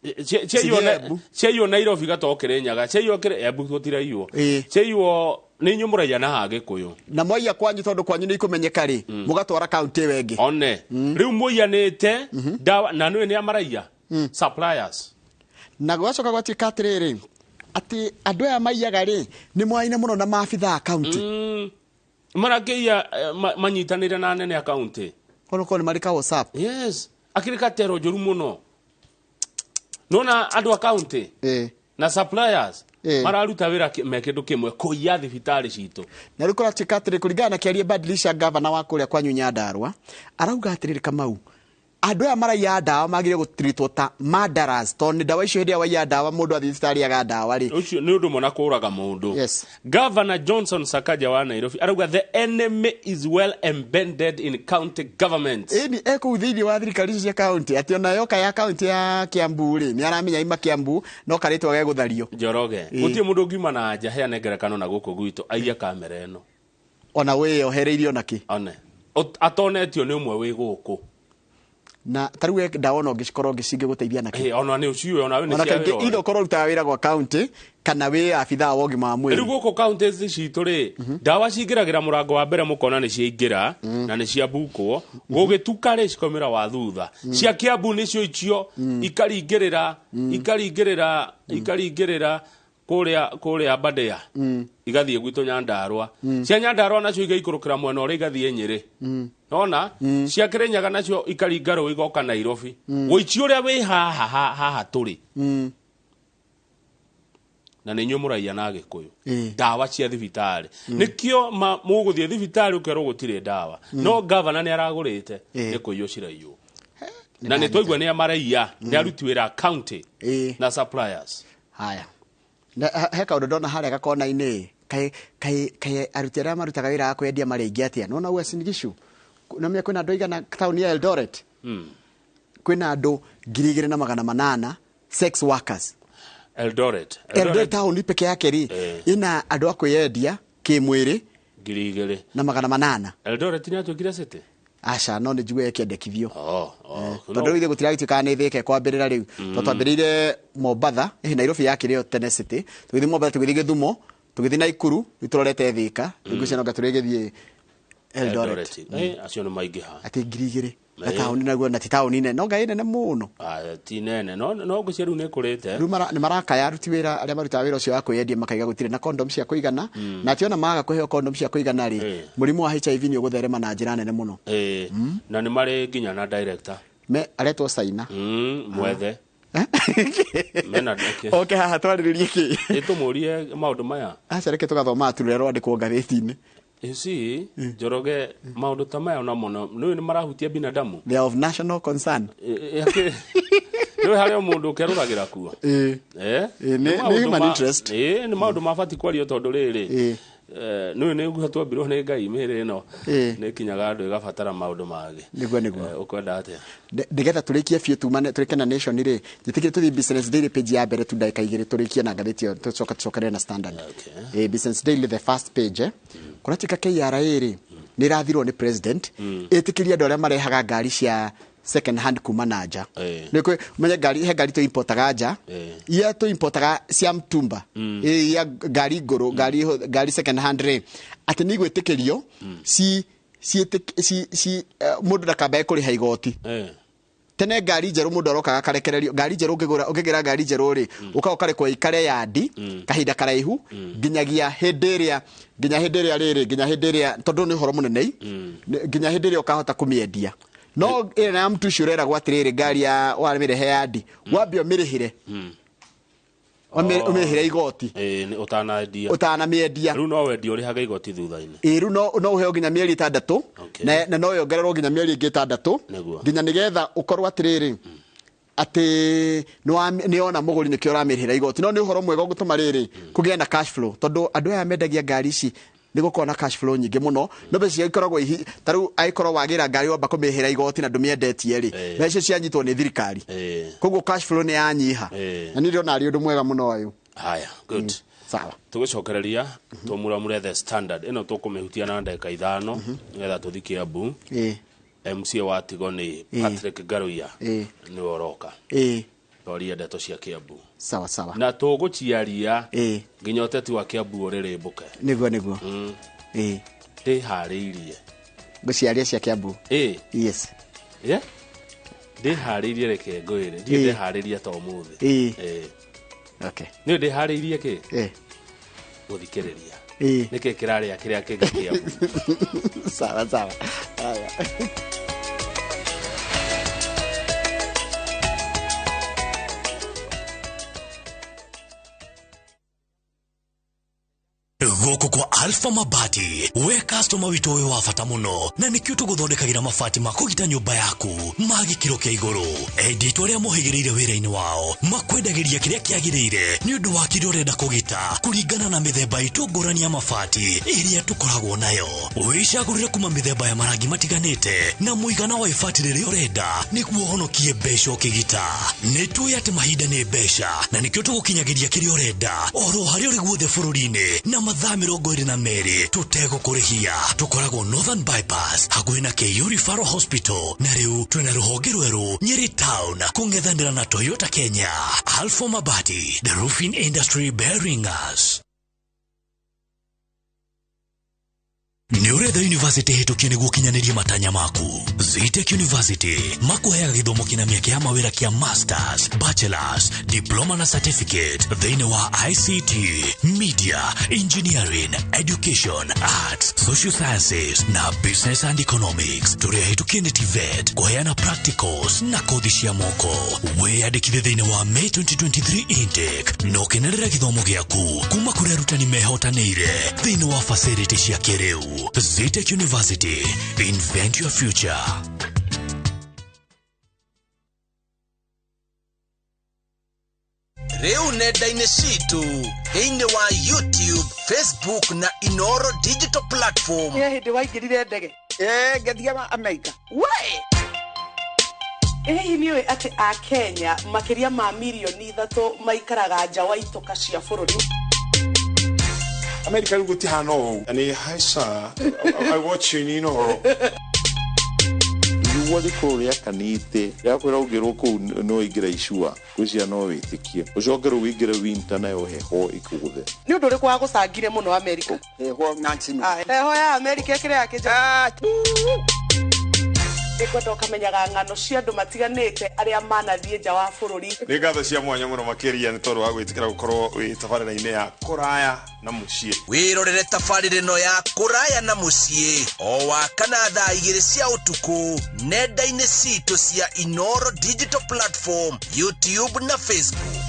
Cithiĩ Embu. Ciaiywo Nairobi gatoo Kĩrĩnyaga, ciaiywo Embu gũtiraiywo, ciaiywo nĩ inyuĩ mũraiya na ha Gĩkũyũ. Na mwaiya kwanyu, tondũ kwanyu nĩ ikũmenyeka rĩ, mũgatwara kaunti ĩyo ĩngĩ. One rĩu mũiyanĩte ndawa na nĩwe nĩ amaraiya suppliers. Na gwacoka gwatuĩka atĩrĩrĩ atĩ andũ aya maiyaga rĩ nĩ moaine mũno na maabitha a county. Marakĩiya manyitanĩire na anene a county. Onokorwo nĩ marĩ ka WhatsApp. Yes, akĩrĩ katero njũru mũno. Nona andũ a county na suppliers mararuta wĩra me kĩndũ kĩmwe kũiya thibitarĩ citũ. Na rĩu kũratuĩka atĩrĩ kũringana na kĩaria Badilisha gavana wa kũrĩa kwanyu Nyandarua arauga atĩrĩrĩ Kamau andũ aya maraiya ndawa magĩrĩire gũtiritwo ta murderers tondũ nĩ ndawa icio hĩndĩ ĩrĩa waiya ndawa mũndũ athiĩ thibitarĩ aga ndawa rĩ. Ũcio nĩ ũndũ ũmwe na kũũraga mũndũ. Yes. Governor Johnson Sakaja wa Nairobi arauga the enemy is well embedded in county government. Ĩni ekũu thĩinĩ wa thirikari icio cia county atĩ ona yoka ya county ya Kiambu rĩ nĩ aramenya ima Kiambu no karĩtwa gegũthario. Njoroge, gũtirĩ mũndũ ũngiuma na nja heane ngerekano na gũkũ gwitũ aiye kamera ĩno. Ona wĩyohereirie ona kĩ? One. Atonetio nĩ ũmwe wĩ gũkũ. Na tarĩu we ndawa no ngĩcikorwo ngĩcingĩgũteithia nakĩ? Ona nĩ ũciũĩ ona we nĩ Ona cia kaingĩ wĩra. either ũkorwo ũrutaga wĩra gwa county kana wĩ abithaa wa ũgima wa mwĩrĩ. Rĩu gũkũ counties citũ rĩ ndawa cingĩragĩra mũrango wa mbere mũkona nĩ ciaingĩra na nĩ ciambukwo gũgĩtuka rĩ cikaumĩra wa thutha. Cia Kiambu nĩcio icio ikaringĩrĩra ikaringĩrĩra ikaringĩrĩra kũrĩa Aberdare igathiĩ gwitũ Nyandarua. Cia Nyandarua nacio igaikũrũkĩra mwena ũrĩa igathiĩ Nyĩrĩ. Nona cia Kĩrĩnyaga nacio ikaringa rũĩ igoka Nairobi. Wũici ũrĩa wĩ haha haha tũrĩ na nĩ inyuĩ mũraiya na Agĩkũyũ ndawa cia thibitarĩ nĩkĩo mũgũthiĩ thibitarĩ ũkerwo gũtirĩ ndawa no gavana nĩ aragũrĩte nĩ kũiywo ciraiywo na nĩ twaigua nĩ amaraiya nĩ aruti wĩra county na suppliers. Haya. He kaũndũ ndona harĩa gakona-inĩ kaĩ aruti arĩa marutaga wĩra wa kwendia marĩ aingĩ atĩa. Nĩwona Uasin Gishu namenya kwĩna andũ aigana taũni ya Eldoret kwĩna andũ 2,800 sex workers. Eldoret taũni peke yake rĩ ĩna andũ a kwĩyendia kĩmwĩrĩ 2,800. Eldoret nĩ atuĩkire city? Aca no nĩ njigue ĩkĩendekithio. Tondũ rĩu ithuĩ gũtiragĩtuĩka nĩ thĩka ĩkwambĩrĩra rĩu. Tondũ twambĩrĩire Mombatha, Nairobi yakĩrĩ o tene city. Tũgĩthiĩ Mombatha tũgĩthiĩ Gĩthumo, tũgĩthiĩ Naikuru, rĩu tũrorete Thĩka, rĩu ngwĩciria no anga tũrĩgĩthiĩ Eldoret. Acio nĩ maingĩha. Atĩ 2,000. Na taũni naguo na ti taũni nene, no ngai nene mũno. Ti nene, no ngwĩciria rĩu nĩ ĩkũrĩte. Rĩu nĩ marakaya aruti wĩra arĩa marutaga wĩra ũcio wa kwĩyendia makaiga gũtirĩ na condom cia kũigana, na atĩ ona maga kũheo condom cia kũigana rĩ, mũrimũ wa HIV nĩ ũgũtherema na njĩra nene mũno. Na nĩ marĩ nginya na director. Me aretwo Saina. Mwethe. Mena oke haha twarĩrĩrie kĩ? Ĩtũmũrie maũndũ maya. Aca reke tũgathoma turĩa rwandĩkwo ngathĩti-inĩ. You see, Njoroge maũndũ ta maya ona mũno nĩ marahutia binadamu. They are of national concern. Nĩ harĩa mũndũ ũkerũragĩra kuo. Nĩ human interest. Nĩ maũndũ mabatiĩ kwario tondũ rĩrĩ nĩ nĩguo twambirwo nĩ Ngai mĩĩrĩ ĩno nĩ kinyaga andũ ĩgabatara maũndũ mangĩ. Nĩguo nĩguo. Ũkwenda atĩa? Nĩgetha tũrĩkie biũ tumane tũrĩke na Nation rĩ, njĩtĩkĩre tũthiĩ Business Daily page ya mbere tu ndagĩka igĩrĩ tũrĩkie na ngathĩti ĩyo tũcoka tũcokerere na Standard. Business Daily the first page kũratuĩka KRA rĩ nĩ ĩrathirwo nĩ president ĩtĩkĩrie andũ arĩa marehaga ngari cia second hand kuma na nja. Nĩ menye ngari he ngari tũimportaga nja iria tũimportaga cia mtumba ya ngari ngũrũ ngari second hand rĩ atĩ nĩ igwĩtĩkĩrio ci mũndũ ndakambage kũrĩha igoti. Tene ngari njerũ mũndũ arokaga akarekererio ngari njerũ ũngĩgũra ngari njerũ rĩ ũkaga ũkarekwo ĩikare yandi kahinda karaihu nginyagia hĩndĩ ĩrĩa nginya hĩndĩ ĩrĩa rĩrĩ nginya hĩndĩ ĩrĩa tondũ nĩ ũhoro mũnene nginya hĩndĩ ĩrĩa ũkahota kũmĩendia. No ĩrĩa ya mtu ũcio ũreragwo atĩrĩrĩ ngari ya wamĩrehe yandi wambe ũmĩrĩhĩre ũmĩrĩhĩre igoti ũtanamĩendia. Rĩu no wendio ũrĩhaga igoti thutha-inĩ. Rĩu no ũheo nginya mĩeri 6 na no yongererwo nginya mĩeri ĩngĩ 6 nginya nĩgetha ũkorwo atĩrĩrĩ atĩ nĩ ona mũgũri nĩkĩo ũramĩrĩhĩra igoti. No nĩ ũhoro mwega ũgũtũma rĩrĩ kũgĩe na cash flow tondũ andũ aya mendagia ngari ici nĩ gũkorwo na cash flow nyingĩ mũno no mbeca icio ikoragwo ta rĩu angĩkorwo wagĩra ngari wamba kũmĩrĩhĩra igoti na ndũmĩendetie rĩ mbeca icio cianyitwo nĩ thirikari koguo cash flow nĩ yanyiha na nĩ ndĩrona arĩ ũndũ mwega mũno ũyũ. Haya, good. Sawa. Tũgũcokereria tũmuramure the Standard ĩno tũkũmĩhutia na ndagĩka 5 nĩgetha tũthiĩ Kiambu. MCA wa Tigo nĩ Patrick Ngaruiya nĩwe ũroka. Twarie ndeto cia Kiambu. Sawa sawa. Na tũgũciaria nginya ũteti wa Kiambu ũrĩrĩmbũke. Nĩguo nĩguo. Ndĩharĩirie. Ngũciaria cia Kiambu. Yes. Yeah. Ndĩharĩirie, reke ngwĩre, ndirĩ ndeharĩria ta ũmũthĩ. Okay. Nĩ ndĩharĩirie kĩ? Gũthikĩrĩria. Nĩkĩ kĩrarĩa kĩrĩa kĩngĩ kĩa Sawa sawa. Haya. Gũkũ kwa Alpha Mabati, we customer witũ wĩ wa bata mũno, na nĩkĩo tũgũthondekagĩra mabati ma kũgita nyũmba yaku ma gĩkĩro kĩa igũrũ. Endia itũ arĩa mohĩgĩrĩire wĩra-inĩ wao makwendagĩria kĩrĩa kĩagĩrĩire nĩ ũndũ wa kĩrĩa ũrenda kũgita, kũringana na mĩthemba itũ ngũrani ya mabati ĩrĩa tũkoragwo nayo. Wĩcagũrĩre kuma mĩthemba ya marangi matiganĩte na mũigana wa ibati rĩrĩa ũrenda nĩguo ũhonokie mbeca ũkĩgita. Nĩ tũĩ atĩ mahinda nĩ mbeca, na nĩkĩo tũgũkinyagĩria kĩrĩa ũrenda oro harĩa ũrĩ guothe bũrũri-inĩ na mathaa 22 tũtegũkũrĩhia. Tũkoragwo Northern Bypass hakuhĩ na KU Referral Hospital, na rĩu twĩna rũhonge rwerũ Nyeri Town kũng'ethanĩra na Toyota Kenya. Alpha Mabati, the roofing industry bearing us. Nĩ ũretha university hĩtũkie nĩguo ũkinyanĩrie matanya maku? Zetech University makũheaga gĩthomo kĩna mĩeke ya mawĩra kĩa masters, bachelors, diploma na certificate thĩinĩ wa ICT, media, engineering, education, arts, social sciences na business and economics. Tũrĩ ahĩtũkie nĩ TVET kũheana practicals na kothi cia moko. Wĩyandĩkithie thĩinĩ wa May 2023 intake na ũkenerere gĩthomo gĩaku kuma kũrĩ arutani mehotanĩire thĩinĩ wa facility cia kĩrĩu. Zetech University, invent your future. Rĩu nenda-inĩ citũ thĩinĩ wa YouTube, Facebook na Inoro Digital Platform. Nĩ hĩndĩ waingĩrire ndege? Ngĩthiĩ Amerika. We! Hihi nĩ ũĩ atĩ Akenya makĩria ma mirioni 3 maikaraga nja wa itoka cia bũrũri? America rĩu gũtihana ũũ. Nĩ hi sir, I watch you in Inoro. Riũa rĩkorwo rĩakanĩte rĩakwĩra ũngĩrwo kũu no ĩingĩra icua gwĩciria no wĩtĩkie, ũcoke rĩu wĩingĩre winter nayo heho ĩkũgũthe. Nĩ ũndũ ũrĩkũ wagũcangire mũno Amerika? Heho na snow. Ah, heho ya Amerika ĩkĩrĩ ya kĩnja. Nĩngwenda ũkamenyaga ng'ano cia andũ matiganĩte arĩa manathiĩ nja wa bũrũri. Nĩ ngatho cia mwanya mũno makĩria nĩ tondũ wa gwĩtĩkĩra gũkorwo wĩ tabarĩra-inĩ ya kũraya na mũciĩ. Wĩrorere tabarĩra ĩno ya kũraya na mũciĩ o wa kana thaa 2 cia ũtukũ nenda-inĩ citũ cia Inoro Digital Platform, YouTube na Facebook.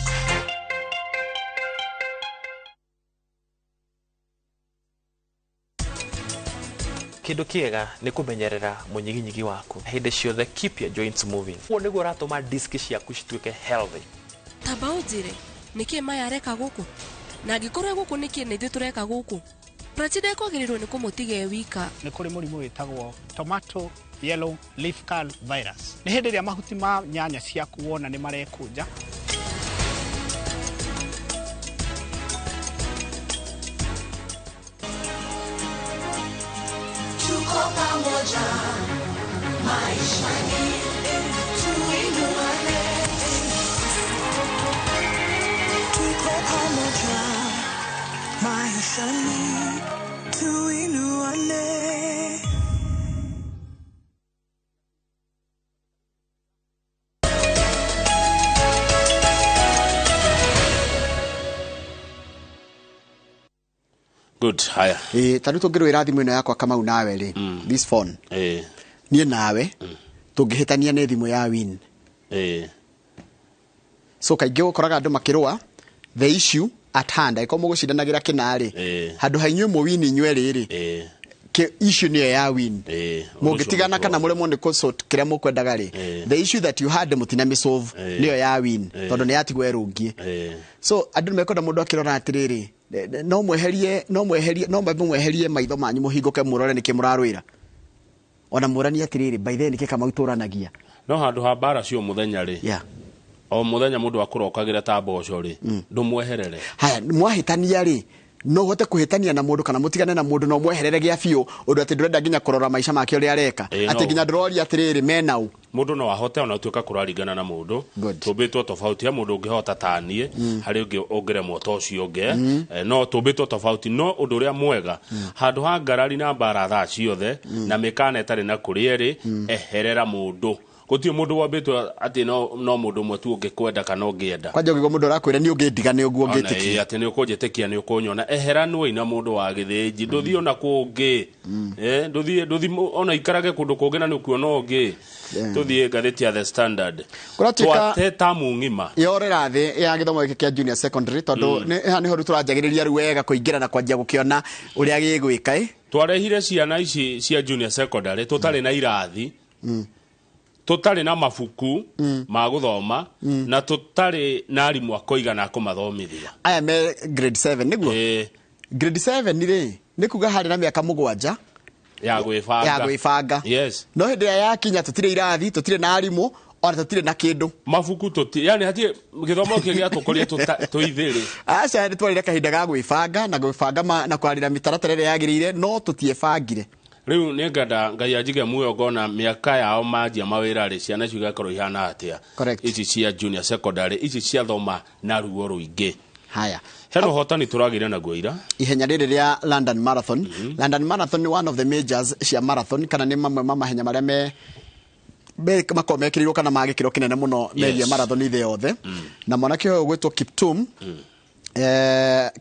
Kĩndũ kĩega nĩ kũmenyerera mũnyiginyigi waku hĩndĩ ciothe, keep your joints moving. Ũguo nĩguo ũratũma disc ciaku cituĩke healthy. Tamba ũnjĩre nĩkĩ maya areka gũkũ, na angĩkorwo e gũkũ nĩkĩ na ithuĩ tũreka gũkũ? Prachi ndekwagĩrĩirwo nĩ kũmũtiga e wika. Nĩ kũrĩ mũrimũ wĩtagwo tomato yellow leaf curl virus. Nĩ hĩndĩ ĩrĩa mahuti ma nyanya ciaku wona nĩ marekũnja. Tuko pamoja maishani, tuinuane. Tuko pamoja maishani, tuinuane. Good, haya. Ta rĩu tũngĩrũĩra thimũ ĩno yakwa Kamau nawe rĩ, this phone, niĩ nawe tũngĩhĩtania nĩ thimũ ya win. So kaingĩ ũkoraga andũ makĩrũa the issue at hand, angĩkorwo mũgũcindanagĩra kĩna rĩ, handũ ha inyuĩ mũwini inyuĩ rĩ, issue nĩyo ya win. Mũngĩtigana kana mũremwo nĩ kũsort kĩrĩa mũkwendaga rĩ, the issue that you had mũtinamĩsolve nĩyo ya win, tondũ nĩ yatigwo ĩrũngie. So andũ nĩ mekwenda mũndũ akĩrora atĩrĩrĩ, no mweherie, no mweherie, no mweherie maitho manyu mũhingũke mũrore nĩkĩ mũrarũĩra. Ona mũranie atĩrĩrĩ, by the way nĩkĩ Kamau tũranagia. No handũ ha mbara cio mũthenya rĩ, o mũthenya mũndũ akũrokagĩra ta mboco rĩ, ndũmweherere. Haya, mwahĩtania rĩ, no ũhote kũhĩtania na mũndũ kana mũtigane na mũndũ na ũmweherere gĩa biũ ũndũ atĩ ndũrenda nginya kũrora maica make ũrĩa areka, atĩ nginya ndũroria atĩrĩrĩ mena ũ. Mũndũ no ahote ona ũtuĩka kũraringana na mũndũ, tũmbĩtwo tofauti, he mũndũ ũngĩhota ta niĩ, harĩ ũngĩ ũngĩremwo ta ũcio ũngĩ, no tũmbĩtwo tofauti. No ũndũ ũrĩa mwega, handũ ha ngarari na mbara thaa ciothe na mĩkana ĩtarĩ na kũrĩa ĩrĩ, eherera mũndũ. Gũtirĩ mũndũ wambĩtwo atĩ no mũndũ ũmwe tu ũngĩkwenda kana ũngĩenda. Kwanja ũngĩigua mũndũ arakwĩra nĩ ũngĩndiga nĩ ũguo Ona ũngĩtĩkia. ĩĩ, atĩ nĩ ũkũnjĩtĩkia nĩ ũkũnyona. Eheranwo na mũndũ wa gĩthĩnji, ndũthiĩ ona kũngĩ. Ndũthiĩ ona ikarage kũndũ kũngĩ na nĩ ũkuona ũngĩ. Tũthiĩ ngathĩti ya The Standard. Kũratuĩka Twate tamu ng'ima. Yorera thĩ ya gĩthomo gĩkĩ kĩa junior secondary tondũ haha nĩho rĩu tũranjagĩrĩria rĩu wega kũingĩra na kwanjia gũkĩona ũrĩa gĩgwĩka ĩ. Twarehire ciana ici cia junior secondary tũtarĩ na irathi, tũtarĩ na mabuku ma gũthoma, na tũtarĩ na arimũ a kũigana a kũmathomithia. Aya me grade 7 nĩguo? Grade 7 rĩ, nĩ kuga harĩ na mĩaka 7 ya gwĩbanga. Ya gwĩbanga. Yes. No hĩndĩ ĩrĩa yakinya tũtirĩ irathi, tũtirĩ na arimũ, ona tũtirĩ na kĩndũ. Mabuku tũtirĩ, yani hatirĩ gĩthomo kĩngĩ gĩatũkũria tũithĩrĩ. Aca nĩ twarire kahinda ga gwĩbanga na gwĩbanga na kwarĩra mĩtaratara ĩrĩa yagĩrĩire, no tũtiebangire. Rĩu nĩ ngenda Ngai anjige muoyo ngona mĩaka yao manjia mawĩra rĩ, ciana icio igakorwo ihana atĩa. Ici cia junior secondary, ici ciathoma na ruo rũingĩ. Haya. Hena ũhotani tũragĩire naguo ira. Ihenya rĩrĩ rĩa London Marathon. London Marathon nĩ one of the majors cia marathon, kana nĩ mamwe ma mahenya marĩa makoragwo mekĩrĩirwo kana ma gĩkĩro kĩnene mũno megiĩ marathon thĩ yothe. Na mwanake ũyũ ũgwĩtwo Kiptum,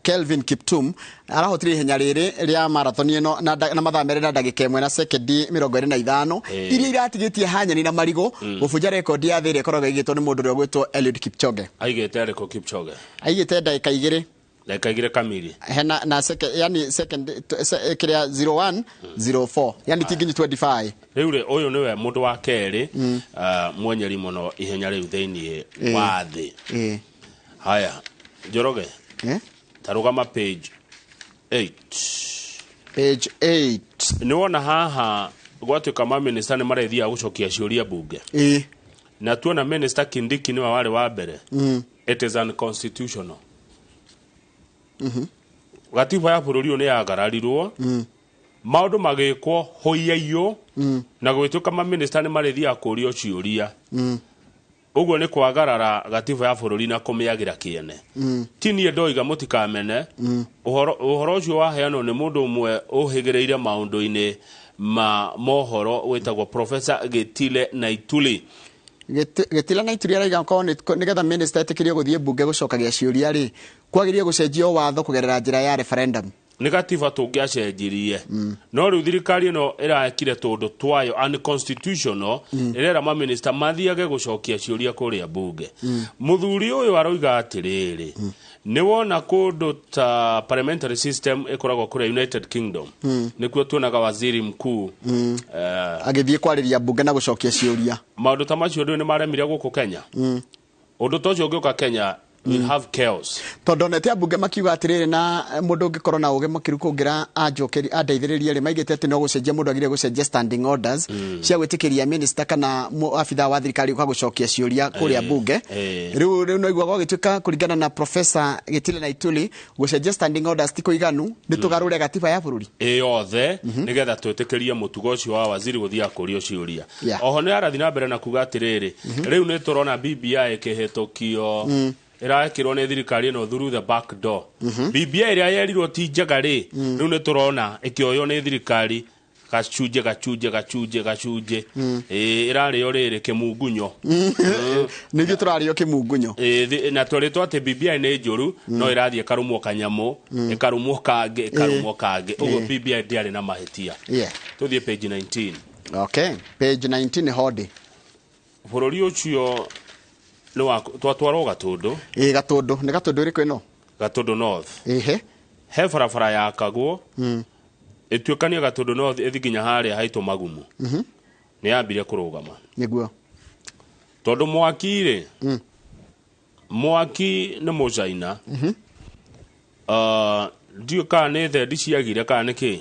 Kelvin Kiptum arahotire ihenya rĩrĩ rĩa marathon ĩno na mathaa 2 na ndagĩka 1 na sekendi 25, iria iratigĩtie hanyani na marigũ gũbunja rekondi ya thĩ ĩrĩa ĩkoragwo ĩigĩtwo nĩ mũndũ ũrĩa ũgwĩtwo Eliud Kipchoge. Aigĩte arĩkũ Kipchoge? Aigĩte ndagĩka 2. Ndagĩka 2 kamiri. Hena na second, yani second kĩrĩa 0104, yani ti nginya 25. Rĩu rĩ, ũyũ nĩwe mũndũ wa kerĩ, mwenyeri mũno ihenya rĩu thĩinĩ wa thĩ. Haya, Njoroge. Ta rũgama page 8. Page 8. Nĩ wona haha gwatuĩka maminista nĩ marethiaga gũcokia ciũria bunge. Na tuona Minister Kindiki nĩwe warĩ wa mbere. It is unconstitutional. Gatiba ya bũrũri ũyũ nĩ yagararirwo. Maũndũ magĩkwo hũiyaiyũ, na gwĩtuĩka maminista nĩ marethiaga kũũrio ciũria. Ũguo nĩ kwagarara gatiba ya bũrũri na kũmĩagĩra kĩene. Ti niĩ ndoiga mũtikamene. Ũhoro ũcio waheanwo nĩ mũndũ ũmwe ũhĩgĩrĩire maũndũ-inĩ ma mohoro wĩtagwo Professor Gitile Naituli. Gitile Naituli araiga korwo nĩgetha minister etĩkĩrio gũthiĩ mbunge gũcokagia ciũria rĩ, kwagĩrĩire gũcenjio watho kũgerera njĩra ya referendum. Nĩ gatiba tũngĩacenjirie. No rĩu thirikari ĩno ĩrakire tũndũ twayo unconstitutional, ĩrera maminista mathiage gũcokia ciũria kũrĩa mbunge. Mũthuri ũyũ aroiga atĩrĩrĩ, nĩ wona kũndũ ta parliamentary system ĩkoragwo kũrĩa United Kingdom, nĩkuo tuonaga waziri mkuu agĩthiĩ kwarĩria mbunge na gũcokia ciũria. Maũndũ ta macio ndũĩ nĩ maremire gũkũ Kenya. Ũndũ ta ũcio ũngĩũka Kenya, we have chaos. Tondũ onete ambunge makiuga atĩrĩrĩ, na mũndũ ũngĩkorwo na ũgĩ makĩru kũngĩra anjokeri andeithĩrĩrie rĩ, maigĩte atĩ no gũcenjia mũndũ agĩrĩire gũcenjia standing orders cia gwĩtĩkĩria minister kana abithaa wa thirikari ũka gũcokia ciũria kũrĩa mbunge. Rĩu no igua gwagĩtuĩka kũringana na Professor Gitile Naituli, gũcenjia standing orders ti kũiganu, nĩ tũgarũre gatiba ya bũrũri ĩyothe nĩgetha twĩtĩkĩrie mũtugo ũcio wa waziri gũthiaga kũrio ciũria. Oho nĩ arathiĩ na mbere na kuga atĩrĩrĩ, rĩu nĩ tũrona BBI ĩkĩhĩtũkio, ĩrakĩrwo nĩ thirikari ĩno through the back door. BBI ĩrĩa yerirwo ti njega rĩ, rĩu nĩ tũrona ĩkĩoywo nĩ thirikari gacunjĩ gacunjĩ gacunjĩ gacunjĩ. Ĩrarĩo rĩrĩ kĩmungunyo. Nĩithuĩ tũrarĩo kĩmungunyo. Na twerĩtwo atĩ BBI nĩ njũru, no ĩrathiĩ ĩkarũmwo kanyamũ, ĩkarũmwo kangĩ, ĩkarũmwo kangĩ. Ũguo BBI ndĩarĩ na mahĩtia. Tũthiĩ page 19. Okay, page 19 hodi. Bũrũri ũcio twatwarwo Gatũndũ. Gatũndũ. Nĩ Gatũndũ ĩrĩkũ ĩno? Gatũndũ North. He barabara yakagwo, ĩtuĩkanie Gatũndũ North ĩthiĩ nginya harĩa haitũ Magumu. Nĩ yambire kũrũgama. Nĩguo. Tondũ mwaki rĩ, mwaki nĩ Mũcaina. Ndiũĩ kana nĩ thendi ciagire kana nĩ kĩ.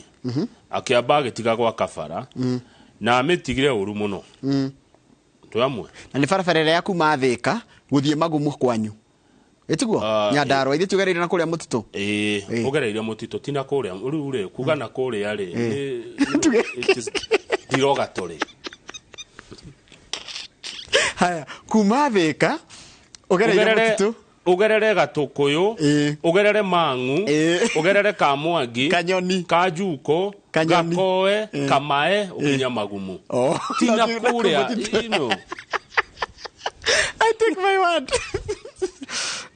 Akĩamba agĩtiga gwaka bara, na amĩtigire ũru mũno. Twamwe. Na nĩ barabara ĩrĩa ya kuma Thĩka gũthiĩ Magumu kwanyu. Ĩtiguo? Nyandarua ithuĩ tugereire na kũrĩa mũtitũ. Ũgereire mũtitũ ti na kũrĩa rĩu rĩ, kuga na kũrĩa rĩ, derogatory. Haya, kuma Thĩka ũgereire mũtitũ. Ũgerere Gatũkũyũ, ũgerere Mang'u, ũgerere Kamwangi, Kanyoni, Kanjuko, Kanyoni. Gakoe, Kamae, ũkinya Magumu. Oh. Tina Na kũrĩa kũu you know. I take my word.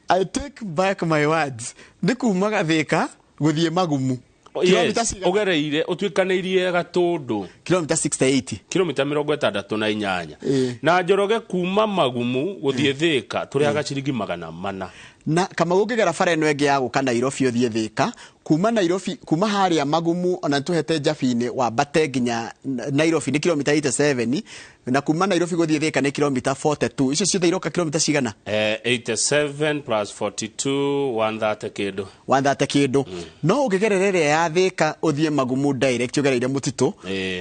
I take back my words. Nĩ kuma Gathĩka gũthiĩ Magumu. Kilomita Yes, cigana? ũgereire ũtuĩkanĩirie Gatũndũ. Kilomita 68. Kilomita 68. Na Njoroge kuma Magumu gũthiĩ Thĩka tũrĩhaga ciringi 400. Na kama ũngĩgera bara ĩno ĩngĩ ya gũka Nairobi ũthiĩ Thĩka, kuma Nairobi, kuma harĩa Magumu ona tũhete Njabi-inĩ wambate nginya Nairobi nĩ kilomita 87, na kuma Nairobi gũthiĩ Thĩka nĩ kilomita 42. Icio ciothe iroka kilomita cigana? 87 plus 42, 130 kĩndũ. 130 kĩndũ. No ũngĩgerera ĩrĩa ya Thĩka ũthiĩ Magumu direct ũgereire mũtitũ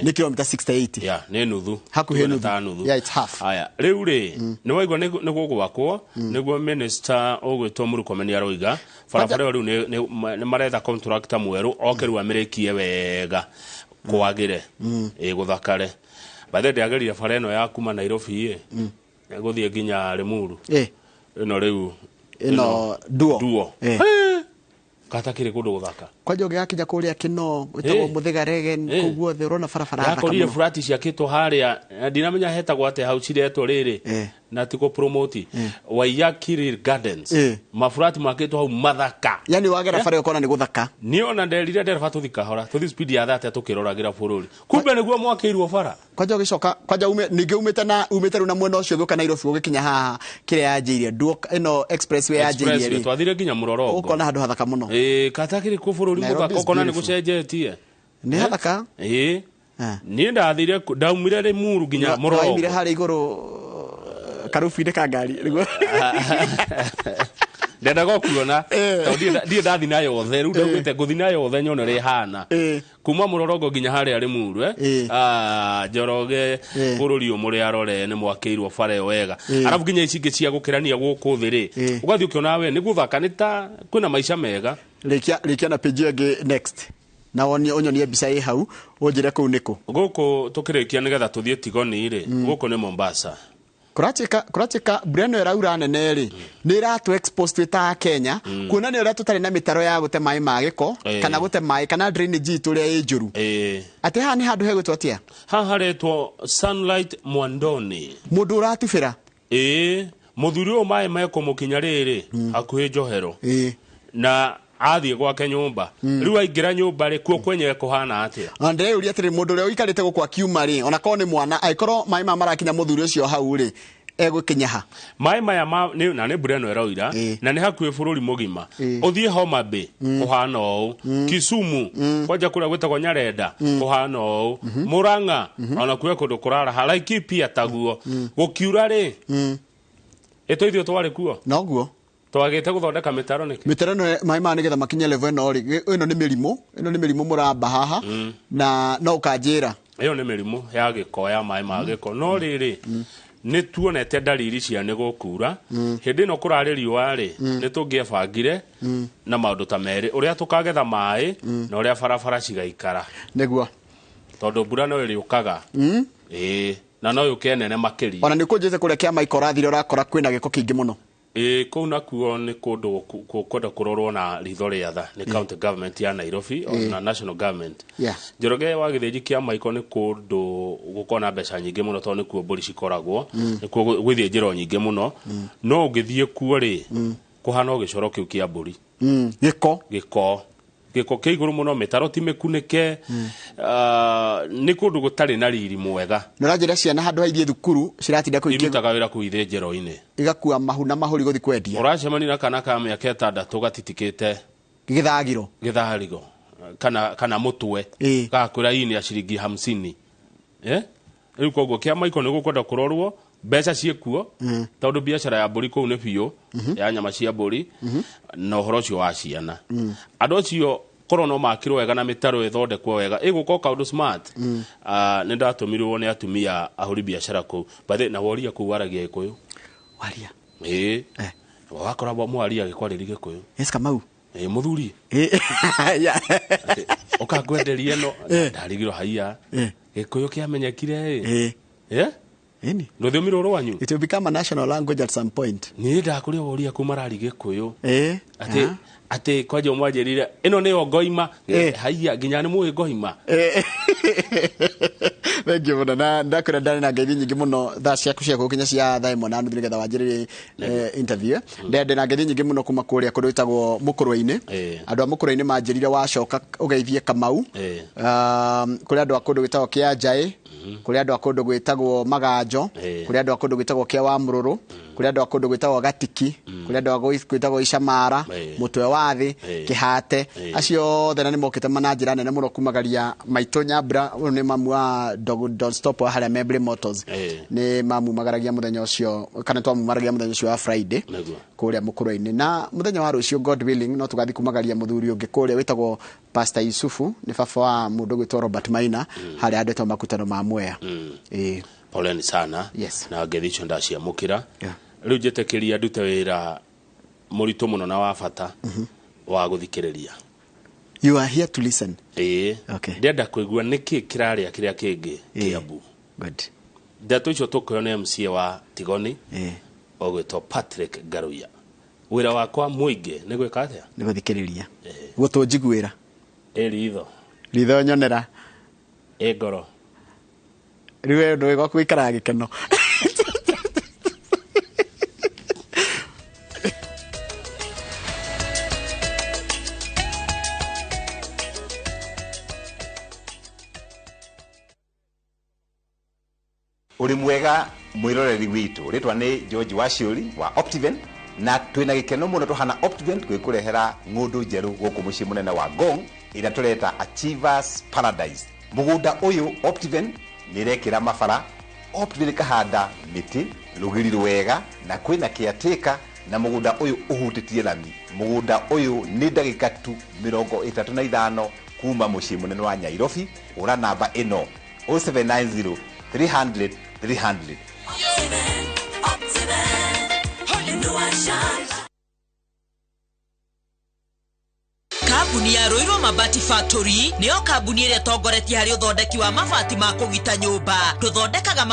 nĩ kilomita 68. Yeah, nĩ nuthu. Hakuhĩ Tuge nĩ nuthu. ta nuthu. Yeah, it's half. Aya, rĩu rĩ, nĩ waigua nĩ gũgwakwo, nĩguo minister ũgwĩtwo Murkomen aroiga, barabara ĩyo rĩu nĩ maretha contractor mwerũ oke rĩu amĩrĩkie wega kwagĩre, ĩ gũthakare. By the way, ndĩagerire bara ĩno ya kuma Nairobi ĩ, gũthiĩ nginya Limuru. Ĩno rĩu Ĩno Duo. Duo. Kata kĩrĩ kũndũ gũthaka. Kwanja ũngĩgakinya kũrĩa Kĩno, gwĩtagwo Mũthĩga Regen, kũu guothe ũrona barabara thaka Yakorire mũno. furati ciakĩtwo harĩa, ndinamenya hetagwo atĩa hau ciretwo rĩrĩ, na ti kũpromoti Waiyaki Gardens. Mafurati makĩtwo hau mathaka. Yani wagera bara ũkona nĩ gũthaka. Niĩ ona nderire ndereba tũthi kahora, tũthi speed ya 30 tũkĩroragĩra bũrũri. Kumbe nĩguo mwakĩirwo bara. Kwanja ũgĩcoka, kwanja ume, ningĩ umĩte na umĩte rĩu na mwena ũcio ũgĩũka Nairobi ũgĩkinya haha kĩrĩa yanjĩirie Duo ĩno expressway yanjĩirie Expressway rĩ. twathire nginya Mũrorongo. Ũkona handũ hathaka mũno. Kata kĩrĩ kũ bũrũri Nairobi mũthaka is ũkona nĩ beautiful. gũcenjetie. Nĩ hathaka. Niĩ ndathire ndaumire Limuru nginya Mũrorongo. Waimire harĩa igũrũ karubu-inĩ ka ngari nĩguo. Ndendaga kuona tondũ ndirĩ ndathi na yothe rĩu ndaugĩte ngũthi na yothe nyone ũrĩa ĩhana. Kuma Mũrorongo nginya harĩa Limuru Njoroge bũrũri ũyũ mũrĩ arore nĩ mwakĩirwo bara ĩyo wega. Arabu nginya ici ingĩ cia gũkĩrania gũkũ thĩ rĩ, ũgathiĩ ũkĩona we nĩ gũthaka, nĩ ta kwĩna maica mega. Rĩkia na page ĩyo ĩngĩ next. Na wonie ũnyonie mbica ĩ hau ũnjĩre kũu nĩkũ. Gũkũ tũkĩrĩkia nĩgetha tũthiĩ Tigoni rĩ, gũkũ nĩ Mombasa. Kũratuĩka mbura ĩno ĩraura nene rĩ, nĩ ĩratũ expose twĩ ta Kenya, kuona nĩ ũrĩa tũtarĩ na mĩtaro ya gũte maĩ ma gĩko, kana gũte maĩ, kana drainage itũ ũrĩa ĩ njũru. Atĩ haha nĩ handũ hegwĩtwo atĩa? Haha haretwo Sunlight Mwandoni. Mũndũ ũratubĩra. Mũthuri ũyũ maĩ mekũmũkinya rĩrĩ, hakuhĩ njohero. Na athiĩ gwake nyũmba. Rĩu aingĩra nyũmba rĩ, kuo kwenyewe kũhana atĩa? Na ndĩreyũria atĩrĩ, mũndũ ũrĩa ũikarĩte gũkũ akiuma rĩ, ona korwo nĩ mwana, angĩkorwo maĩ maya marakinya mũthuri ũcio hau rĩ, egũkinya ha? Maĩ maya na nĩ mbura ĩno ĩroira, na nĩ hakuhĩ bũrũri mũgima. Ũthiĩ Homa Bay, kũhana ũũ. Kisumu, kwanja kũrĩa gwĩtagwo Nyarenda, kũhana ũũ. Murang'a, ona kuo kũndũ kũraraha. Laikipia taguo. Gũkiura rĩ, ĩtũ ithuĩ twarĩ kuo? Noguo. Twagĩte gũthondeka mĩtaro nĩkĩ? Mĩtaro ĩno maĩ maya nĩgetha makinye level ĩno rĩ, ĩno nĩ mĩrimũ, ĩno nĩ mĩrimũ mũramba haha, na no ũkanjĩra. Ĩyo nĩ mĩrimũ ya gĩko, ya maĩ ma gĩko. No rĩrĩ, nĩ tuonete ndariri cia nĩ gũkura. Hĩndĩ ĩno kũrarĩ riũa rĩ, nĩ tũngĩebangire na maũndũ ta merĩ, ũrĩa tũkagetha maĩ na ũrĩa barabara cigaikara. Nĩguo. Tondũ mbura no ĩrĩũkaga. Na no yũke nene makĩria. Ona nĩ ũkũnjĩte kũrĩa kĩa Michael ũrathire ũrakora kwĩna gĩko kĩingĩ mũno. Kũu nakuo nĩ kũndũ kwenda kũrorwo na ritho rĩa tha nĩ county government ya Nairobi na national government. Njoroge wa gĩthĩnji kĩa Michael nĩ kũndũ gũkoragwo na mbeca nyingĩ mũno tondũ nĩkuo mbũri cikoragwo, nĩkuo gwĩthĩnjĩrwo nyingĩ mũno. No ũngĩthiĩ kuo rĩ, kũhana o gĩcoro kĩu kĩa mbũri. Gĩko. Gĩko. Gĩko kĩa igũrũ mũno, mĩtaro ti mĩkunĩke, nĩ kũndũ gũtarĩ na riri mwega. Nĩ ũranjĩra ciana handũ ha ithiĩ thukuru ciratinda kũu Irutaga wĩra kũu ithĩnjĩro-inĩ. Igakua mahu na mahũri gũthiĩ kwendia. Ũracemania na kana ka mĩaka 6 gatitikĩte gĩthagiro. Gĩthagiro kana mũtwe. Gakwĩra hii ni ya ciringi 50. Rĩu koguo kĩa Michael nĩ gũkwenda kũrorwo mbeca ciĩkuo, tondũ biacara ya mbũri kũu nĩ biũ, ya nyama cia mbũri, na ũhoro ũcio wa ciana. Andũ acio korwo no makirwo wega na mĩtaro ĩthondekwo wega, ĩgũka kaũndũ smart. Nĩ ndatũmirwo nĩ atumia ahũri biacara kũu. By the way, na woria kũu waragia Gĩkũyũ. Waria. Wakora mwaria agĩkwarĩria Gĩkũyũ. Yes, Kamau. Mũthuri. Ũkangwenderia ĩno, ndarigirwo haiya. Gĩkũyũ kĩamenyekire ĩ. Ĩni. Rũthiomi rũrũ wanyu. It will become a national language at some point. Niĩ ndakũria woria kuma rari Gĩkũyũ. Ĩĩ. Atĩ atĩ kwanja mwanjĩrire ĩno nĩyo ngoima. Haiya, nginya nĩ mũĩ ngoima. Thank you mũno, na ndakwĩra ndarĩ na ngeithi nyingĩ mũno thaa ciaku cia gũkinya cia 1:30 nĩgetha wanjĩrĩrie interview. Ndĩ na ngeithi nyingĩ mũno kuma kũrĩa kũndũ gwĩtagwo Mũkũrwe-inĩ. Andũ a Mũkũrwe-inĩ manjĩrire wacoka ũgeithie Kamau. Kũrĩ andũ a kũndũ gwĩtagwo Kĩanjaĩ, kũrĩ andũ a kũndũ gwĩtagwo Maganjo, kũrĩ andũ a kũndũ gwĩtagwo Kĩa wa Mũrũrũ, kũrĩ andũ a kũndũ gwĩtagwo Gatiki, kũrĩ andũ a gwĩtagwo Icamara, Mũtwe wa Thĩ, Kĩhate, acio othe na nĩ mokĩte na njĩra nene mũno kumagaria maitũ Nyambura. Ũyũ nĩ mamu wa Don't Stop wa harĩa Membley Motors. Nĩ mamumagaragia mũthenya ũcio, kana twamumagaragia mũthenya ũcio wa Friday kũrĩa Mũkũrwe-inĩ. Na mũthenya wa rũciũ, God willing, no tũgathiĩ kumagaria mũthuri ũngĩ kũrĩa wĩtagwo Pastor Yusufu, nĩ baba wa mũndũ gwĩtwo Robert Maina, harĩa handĩtwo makutano ma Mwea. Ĩĩ. Poleni sana. Yes. Na ngeithi icio ndaciamũkĩra. Rĩu njĩtĩkĩria ndute wĩra mũritũ mũno na wa bata wa gũthikĩrĩria. You are here to listen. Ĩĩ. Okay. Ndĩrenda kũigua nĩkĩ kĩrarĩa kĩrĩa kĩngĩ Kĩambu. Good. Ndeto icio tũkũheo nĩ MCA wa Tigoni ũgwĩtwo Patrick Ngaruiya. Wĩra wakwa mũingĩ nĩ gwĩka atĩa? Nĩ gũthikĩrĩria. Gũtũnjiguĩra. Ĩ ritho. Ritho nyonera. Ĩ ngoro. Rĩu we ndũĩ gwaku gũikaraga gĩkeno. Ũrĩ mwega mwĩroreri witũ, rĩtwa nĩ George Waciũri wa Optiven, na twĩna gĩkeno mũno tũhana Optiven gwĩkũrehera ng'ũndũ njerũ gũkũ mũciĩ mũnene wa Ngong ĩrĩa tũreta Achievers Paradise. Mũgũnda ũyũ Optiven nĩ ĩrekĩra mabara, Optiven ĩkahanda mĩtĩ rũgiri rwega, na kwĩna caretaker, na mũgũnda ũyũ ũhutĩtie rami. Mũgũnda ũyũ nĩ ndagĩka tu 35 kuma mũciĩ mũnene wa Nyairobi. Hũra namba ĩno 0790 300 300. Kambuni ya Ruiru Mabati Factory nĩyo kambuni ĩrĩa ĩtongoretie harĩ ũthondeki wa mabati ma kũgita nyũmba. Tũthondekaga